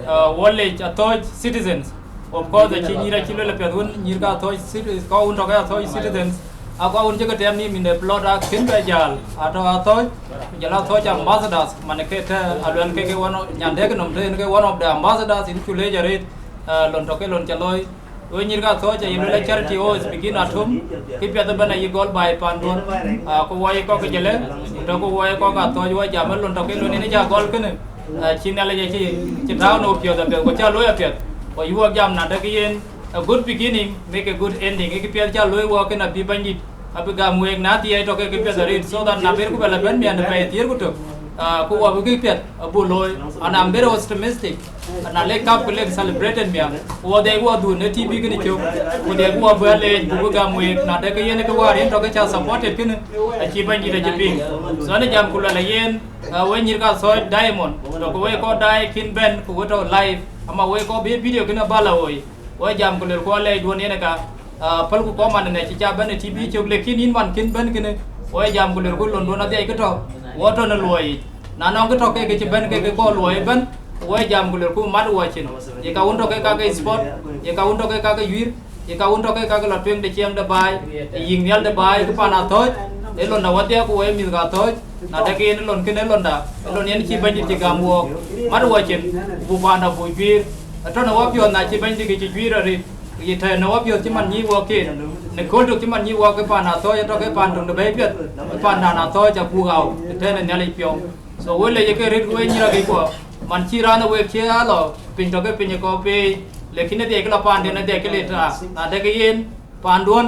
uh, wɔ leec Athööc citizens. Of course, acï nyïïr acï luel apiɛth wën, nyïïr ka Athööc citi-, kɔc wën tɔ̈ ke Athööc citizens, a kɔc wën cï ke tɛm nïïm in the plot a kën bɛ jäl, a tɔ̈ Athööc, ku jɔl Athööc ambassadors, man ke të aluɛl ke ke one of, nyan dɛ̈k nɔm të yen ke one of the ambassadors, yïn cu leec arëët, eh, lon tɔ̈ ke lon cä looi. Wek nyïïr ka Athööc ayï luel a charity always begin at home, kë piɛth ëbɛ̈n ayï gɔl baai panduɔ̈n, ah, ku wɔ ye kɔc ke jëlë, ku tɔ̈ ku wɔ ye kɔc Athööc wɔ jam ë lon tɔ̈ ke lon yen cä gɔl kënë, ah, cï Nhialic acï, cï tääu në piɔ̈ɔ̈th apiɛth, ku cä looi apiɛth, ku ayï wɔ jam na dɛ̈k yen, a good beginning make a good ending. Ë kë piɛth cä looi wɔ kën abï Bɛ̈nydït abï gam week na thiëëc tɔ̈ ke kë piɛth arëët, so that na ber ku bɛ lɔ bɛ̈n miɛt në pɛɛi thiëër ku tök, ah, ku wɔ bï kë piɛth abuk looi. And I'm very optimistic. Na lek kap ku lek celebrated miɛt, ku wɔ dhiɛc wɔ dhuk në T V kënë cök, ku dhiɛc wɔ bï leec ku bï gam week na dɛ̈k yen kë wäär yen tɔ̈ ke cä supported kënë, acï Bɛ̈nydït acï piŋ. So në jam ku luɛl yen, ah, wek nyïïr ka Athööc Diamond, tɔ̈ ku wek kɔc daai kën bɛ̈n ku wek tɔ̈ live, ama wek kɔc bï video kënë abä lɔ woi. Wɔ jam ku luelku alɛɛcduɔ̈n yen ë ka, ah, pälku kɔc man ënë cï cä bɛ̈n ë T V cök, lakin yïn man kën bɛ̈n kënë, wɔ jam ku luelku londuɔ̈n adhiɛc kë tɔ̈, wɔ tɔ̈ në luɔi yic. Na nɔŋ kë tɔ̈ ke ke cï bɛ̈n ke ke kɔc luɔi ëbɛ̈n, wɔ jam ku luelku mat wɔ cin. Ye ka wun tɔ̈ ke ka ke sport, ye ka wun tɔ̈ ke ka ke yuiir, Ye ka wun tɔ̈ ke ka ke lɔ tueŋ de ciɛɛŋ de baai, ë yic nhial de baai, ke pan Athɔ̈ɔ̈c, ë londa wadhia ku wek mïth ke Athɔ̈ɔ̈c, na dɛ̈k yen ë lon kënë ë londa, ë lon yen cï Bɛ̈nydït cï gam wɔɔk. Mat wɔ cin, ku buk panda buk juiir. Atɔ̈ në wapiɔ̈ɔ̈th na cï Bɛ̈nydït ke cï juiir arëët, ku ye tɛ̈ɛ̈n në wapiɔ̈ɔ̈th cï man nyïïn wɔɔk ken. Në kööl tök cï man nyïïn wɔɔk ke pan Athɔ̈ɔ̈c atɔ̈ ke pan töŋ de bɛ̈i piɛth, ke pandan Athɔ̈ɔ̈c abuk ɣau, ë tɛ̈ɛ̈n ë Nhialic piɔ̈u. So, wek lec ke rëët ku wek nyïïr akëckuɔ, man cï raan ë wek cï a lɔ, piny tɔ̈ ke piny ë kɔ̈u peei, lakin ë dhiac ke lɔ paanden ë dhiac ke le taar. Na dɛ̈k yen, panduɔ̈n,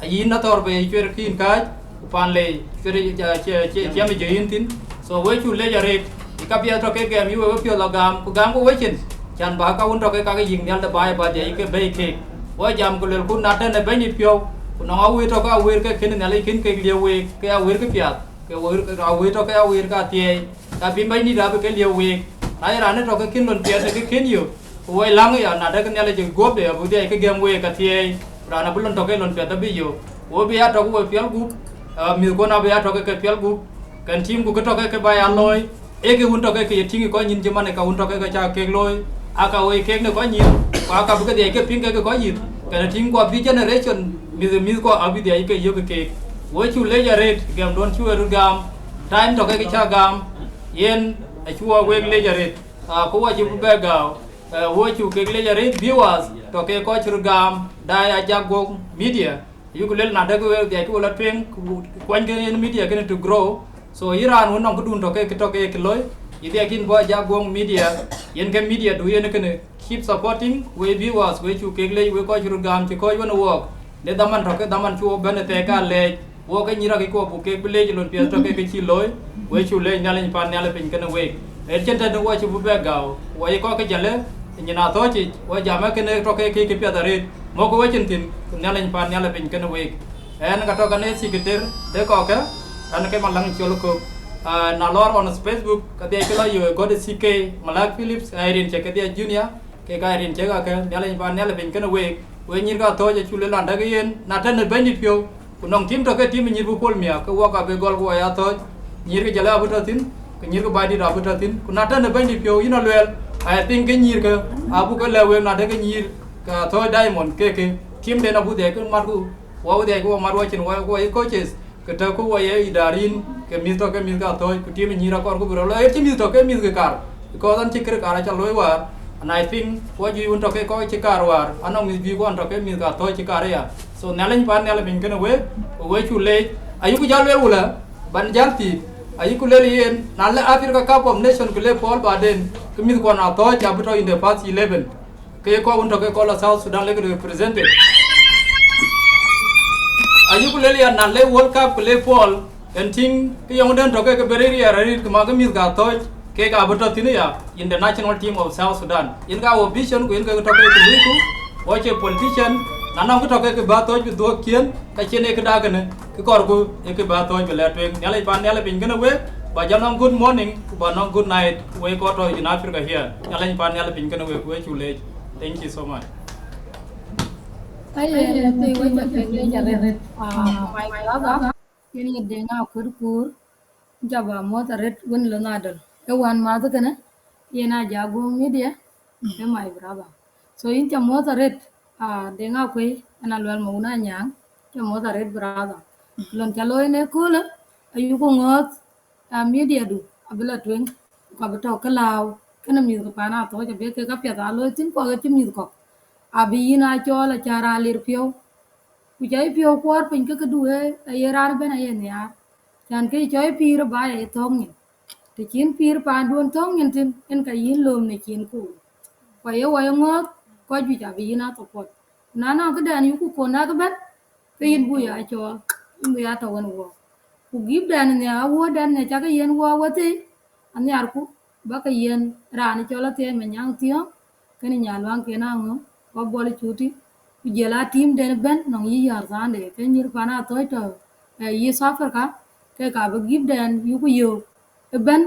ayïn athɔ̈r bei cuet kïn kääc, ku pan lei cuet ë, ë, ë, ë, ciɛm ë jɔ yïn thïn. So, wek cuk lec arëët, ë kapiɛth tɔ̈ ke gɛm yï wek wepiɔ̈ɔ̈th lɔ gam, ku gam ku wecin, can bä ka wun tɔ̈ ke ka ke yic nhial de baai bä dhiac ke bɛ̈i keek. Wɔ jam ku luelku na tɛ̈n ë Bɛ̈nydït piɔ̈u, ku nɔŋ awëër tɔ̈ ke awëër ke kën Nhialic kën kek liep week, ke awëër ke piath. Ke wëër, ke awëër tɔ̈ ke awëër ke athiɛɛi, ka bï Bɛ̈nydït abï ke liep week. Na ye raan ë tɔ̈ ke kën lon piɛth ke kën yök, ku woi läŋ ya, na dɛ̈k Nhialic ë guɔ̈pde abï dhiac ke gɛm week athiɛɛi, ku raan abï lon tɔ̈ ke lon piɛth abï yök. Ku bï ya tɔ̈ ke we piɔl gup, aa, mïthkuɔn abï ya tɔ̈ ke ke piɔl gup, kën tiimku ke tɔ̈ ke ke bä ya looi, ee ke wun tɔ̈ ke ke ye tïŋ ë kɔc nyïn cï man ë ka wun tɔ̈ ke ke cä kek looi, aa ka woi kek në kɔc nyïn, ku aa ka bï ke dhiac ke piŋ ke ke kɔc yïth, kën tiimku abï generation mïth, mïthkuɔ abï dhiac ke yök keek. Wek cuk lec arëët, gɛmduɔ̈n cï we röt gam, time tɔ̈ ke ke cä gam, yen acï wɔ wek lec arëët. Aa, ku wɔ cï bï bɛ gääu, ee, wek cuk kek lec arëët, viewers tɔ̈ ke kɔc cï röt gam, daai Ajak Guɔ̈k Media. Ayuk luel na dɛ̈k we dhiac ke we lɔ tueŋ, ku kuany ke yen media kënë to grow. So, yïn raan wën nɔŋ këdun tɔ̈ ke, ke tɔ̈ ke ke looi, yï dhiac kïn bɔ̈ Ajak Guɔ̈k Media, yen ke media du yen kënë. Keep supporting, we viewers, we cuk kek lec, we kɔc cï röt gam cï kɔc wën ë wɔɔk. Në dhaman tɔ̈ ke dhaman cï wɔ bɛ̈n ë thɛɛk ka lɛɛc, wɔ ke nyïïr akëckuɔ buk kek bï lec lon piɛth tɔ̈ ke ke cï looi, we cuk lec Nhialic pan nhial ë piny kënë week. Ë cïn tënë wɔ cï bï bɛ gääu, wɔ ye kɔc ke jäl ë nyin Athɔ̈ɔ̈c yic, wɔ jam ë kënë tɔ̈ ke ke ke piɛth arëët, mɔ̈kkë wecin thïn, ku Nhialic pan nhial ë piny kënë week. Ɣɛn ka tɔ̈ kɛn ë secretary de kɔckë, ɣɛn ke Maläŋ Col Kök. Aa, na lɔɔr on Facebook, ka dhiac ke lɔ yök ë gɔ̈t ë C K, Malak Phillips, Irene Cek kedhie Junior, kek Irene Cek akë, Nhialic pan nhial ë piny kënë week, we nyïïr ke Athɔ̈ɔ̈c acuk lël an, däk yen, na tënë Bɛ̈nydït piɔ̈u, ku nɔŋ tim tɔ̈ ke tim ë nyïïr bï puɔl miäk, ke wɔ ka bï gɔl ku wɔ ya Athɔ̈ɔ̈c, nyïïr ke Jalë abï tɔ̈ thïn, ke nyïïr ke Baidït abï tɔ̈ thïn, ku na tënë Bɛ̈nydït piɔ̈u, yïn aluɛɛl, I think ke nyïïr ke, abuk ke lɛ̈k week na dɛ̈k ke nyïïr ke Athɔ̈ɔ̈c Diamond ke ke, timden abuk dhiac ke mat ku, wɔ abuk dhiac ke wɔ mat wɔ cin wɔ, wɔ ye coaches, ke tɔ̈ ku wɔ ye idarin, ke mïth tɔ̈ ke mïth ke Athɔ̈ɔ̈c, ku tim ë nyïïr akɔɔr ku bï rɔt lɔ, ë cï mïth tɔ̈ ke mïth ke kar, because ɣɛn cï kërë kar aca looi wäär, and I think wɔ juëc wën tɔ̈ ke kɔc cï kar wäär, anɔŋ mïth juëc ku ɣɛn tɔ̈ ke mïth ke Athɔ̈ɔ̈c cï kar aya. So Nhialic pan nhial ë piny kënë week, ku we cuk leec, ayuk jal lueel wulë, ban jal thiëëc, ayuk lueel yen, na le Africa Cup of Nation ku le puɔl baden, ke mïthkuɔn Athɔ̈ɔ̈c abï tɔ̈ in the first eleven. Ke ye kɔc wën tɔ̈ ke kɔc lɔ South Sudan lek represented. Ayuk lueel ya na le World Cup ku le puɔl, ɣɛn tïŋ ke yɔŋden tɔ̈ ke ke bɛ rëër ya rëër ke ma ke mïth ke Athɔ̈ɔ̈c, kek abï tɔ̈ thïn ya in the national team of South Sudan. Yen ka wɔ vision ku yen ke tɔ̈ ke ke luiku, wɔ cie politician, na nɔŋ ke tɔ̈ ke ke bä Athɔ̈ɔ̈c bï dhuɔ̈k ciëën, ka cïn ee këda kënë, ke kɔɔrku ee ke bä Athɔ̈ɔ̈c bï lɛ̈k tueŋ. Nhialic pan nhial ë piny kënë week, ba jɔ nɔŋ good morning, ku ba nɔŋ good night, wek kɔc tɔ̈ in Africa here. Nhialic pan nhial ë piny kënë week, we cuk leec. Thank you so much. Aye, thank you, we cuk leec arëët. Ah, my brother, yen ye Deŋ Akuër Kuur, jɔ ba muɔ̈th arëët wën lɔ nadɔl. Ë wän mäth kënë, yen Ajak Guɔ̈k Media, ë my brother. So yïn ca muɔ̈th arëët, ah, Deŋ Akuëi, ɣɛn Aluɛl Mawun Anyaŋ, ca muɔ̈th arëët brother. Lon ca looi në köölë, ayuku ŋɔ̈ɔ̈th, ah, media du abï lɔ tueŋ, ku abï tɔ̈ ke lääu, kënë mïth ke pan Athɔ̈ɔ̈c abï kek apiɛth aa looi thïn, ku aɣet cï mïth kɔ̈k. Abï yïn aa cɔɔl acä raan lir piɔ̈u. Ku ca yï piɔ̈u kuɔɔr piny ke këdu ë, aye raan ëbɛ̈n aye nhiaar. Can kë cɔl pïïr ë baai aye thɔ̈ɔ̈ŋ nyin. Të cïn pïïr paanduön thɔ̈ɔ̈ŋ nyin thïn, yen ka yïn lööm në cin kuur. Ku aye wɔ ye ŋɔ̈ɔ̈th, kɔc juëc abï yïn aa support. Ku na nɔŋ këdɛn yuku kɔn nak ëbɛ̈n, ke yïn buk ya cɔɔl, yïn buk ya tɔ̈ wën wɔɔk. Ku gift dɛn nhiaar, awuɔ̈ɔ̈t dɛn nhiaar cakë yiɛ̈n wɔɔk wethii, anhiarku, bäkë yiɛ̈n raan cɔl Athiɛɛi Manyaŋ Thiɔ̈ŋ, kënë Nyaluaŋ Ken Aŋö, ku Abuɔl Cuti, ku jɔl a team den ëbɛ̈n nɔŋ yï Yɔ̈ɔ̈r Thande, ke nyïïr pan Athɔ̈ɔ̈c tɔ̈, eh, East Africa, ke ka bï gift dɛn yuku yök ëbɛ̈n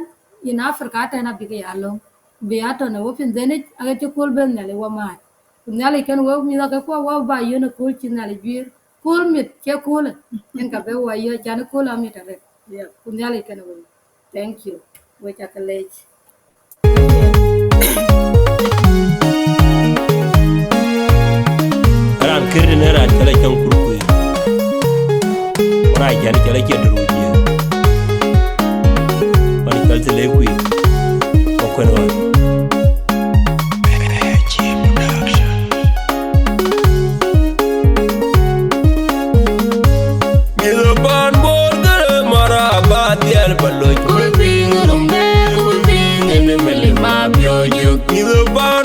in Africa tɛ̈n abïk ya löŋ, bï ya tɔ̈ në wepin dhenic, aɣet cï kööl ben Nhialic wɔ maac. Ku Nhialic kën wek mïth ake kuɔ wɔ ba yön ë kööl cï Nhialic juiir, kööl mit cie köölë, yen ka bï wɔ yö can ë kööl amit arëët. Yeah. Ku Nhialic kën wek. Thank you. We cakë leec. Raan Kërë tënë raan cɔl Acäŋ Kur Kuiir. Ku raan cän cɔl Acie Dor Wut Jiëëŋ. Pan cɔl Thilei Kuiir. Ku kuën ɣɔn. Mïth pan Bor kërë mara ba dhiɛl ba loc. Kuiir piŋ ë röŋde, kuiir piŋ ë në meli ma piööc yök. Mïth pan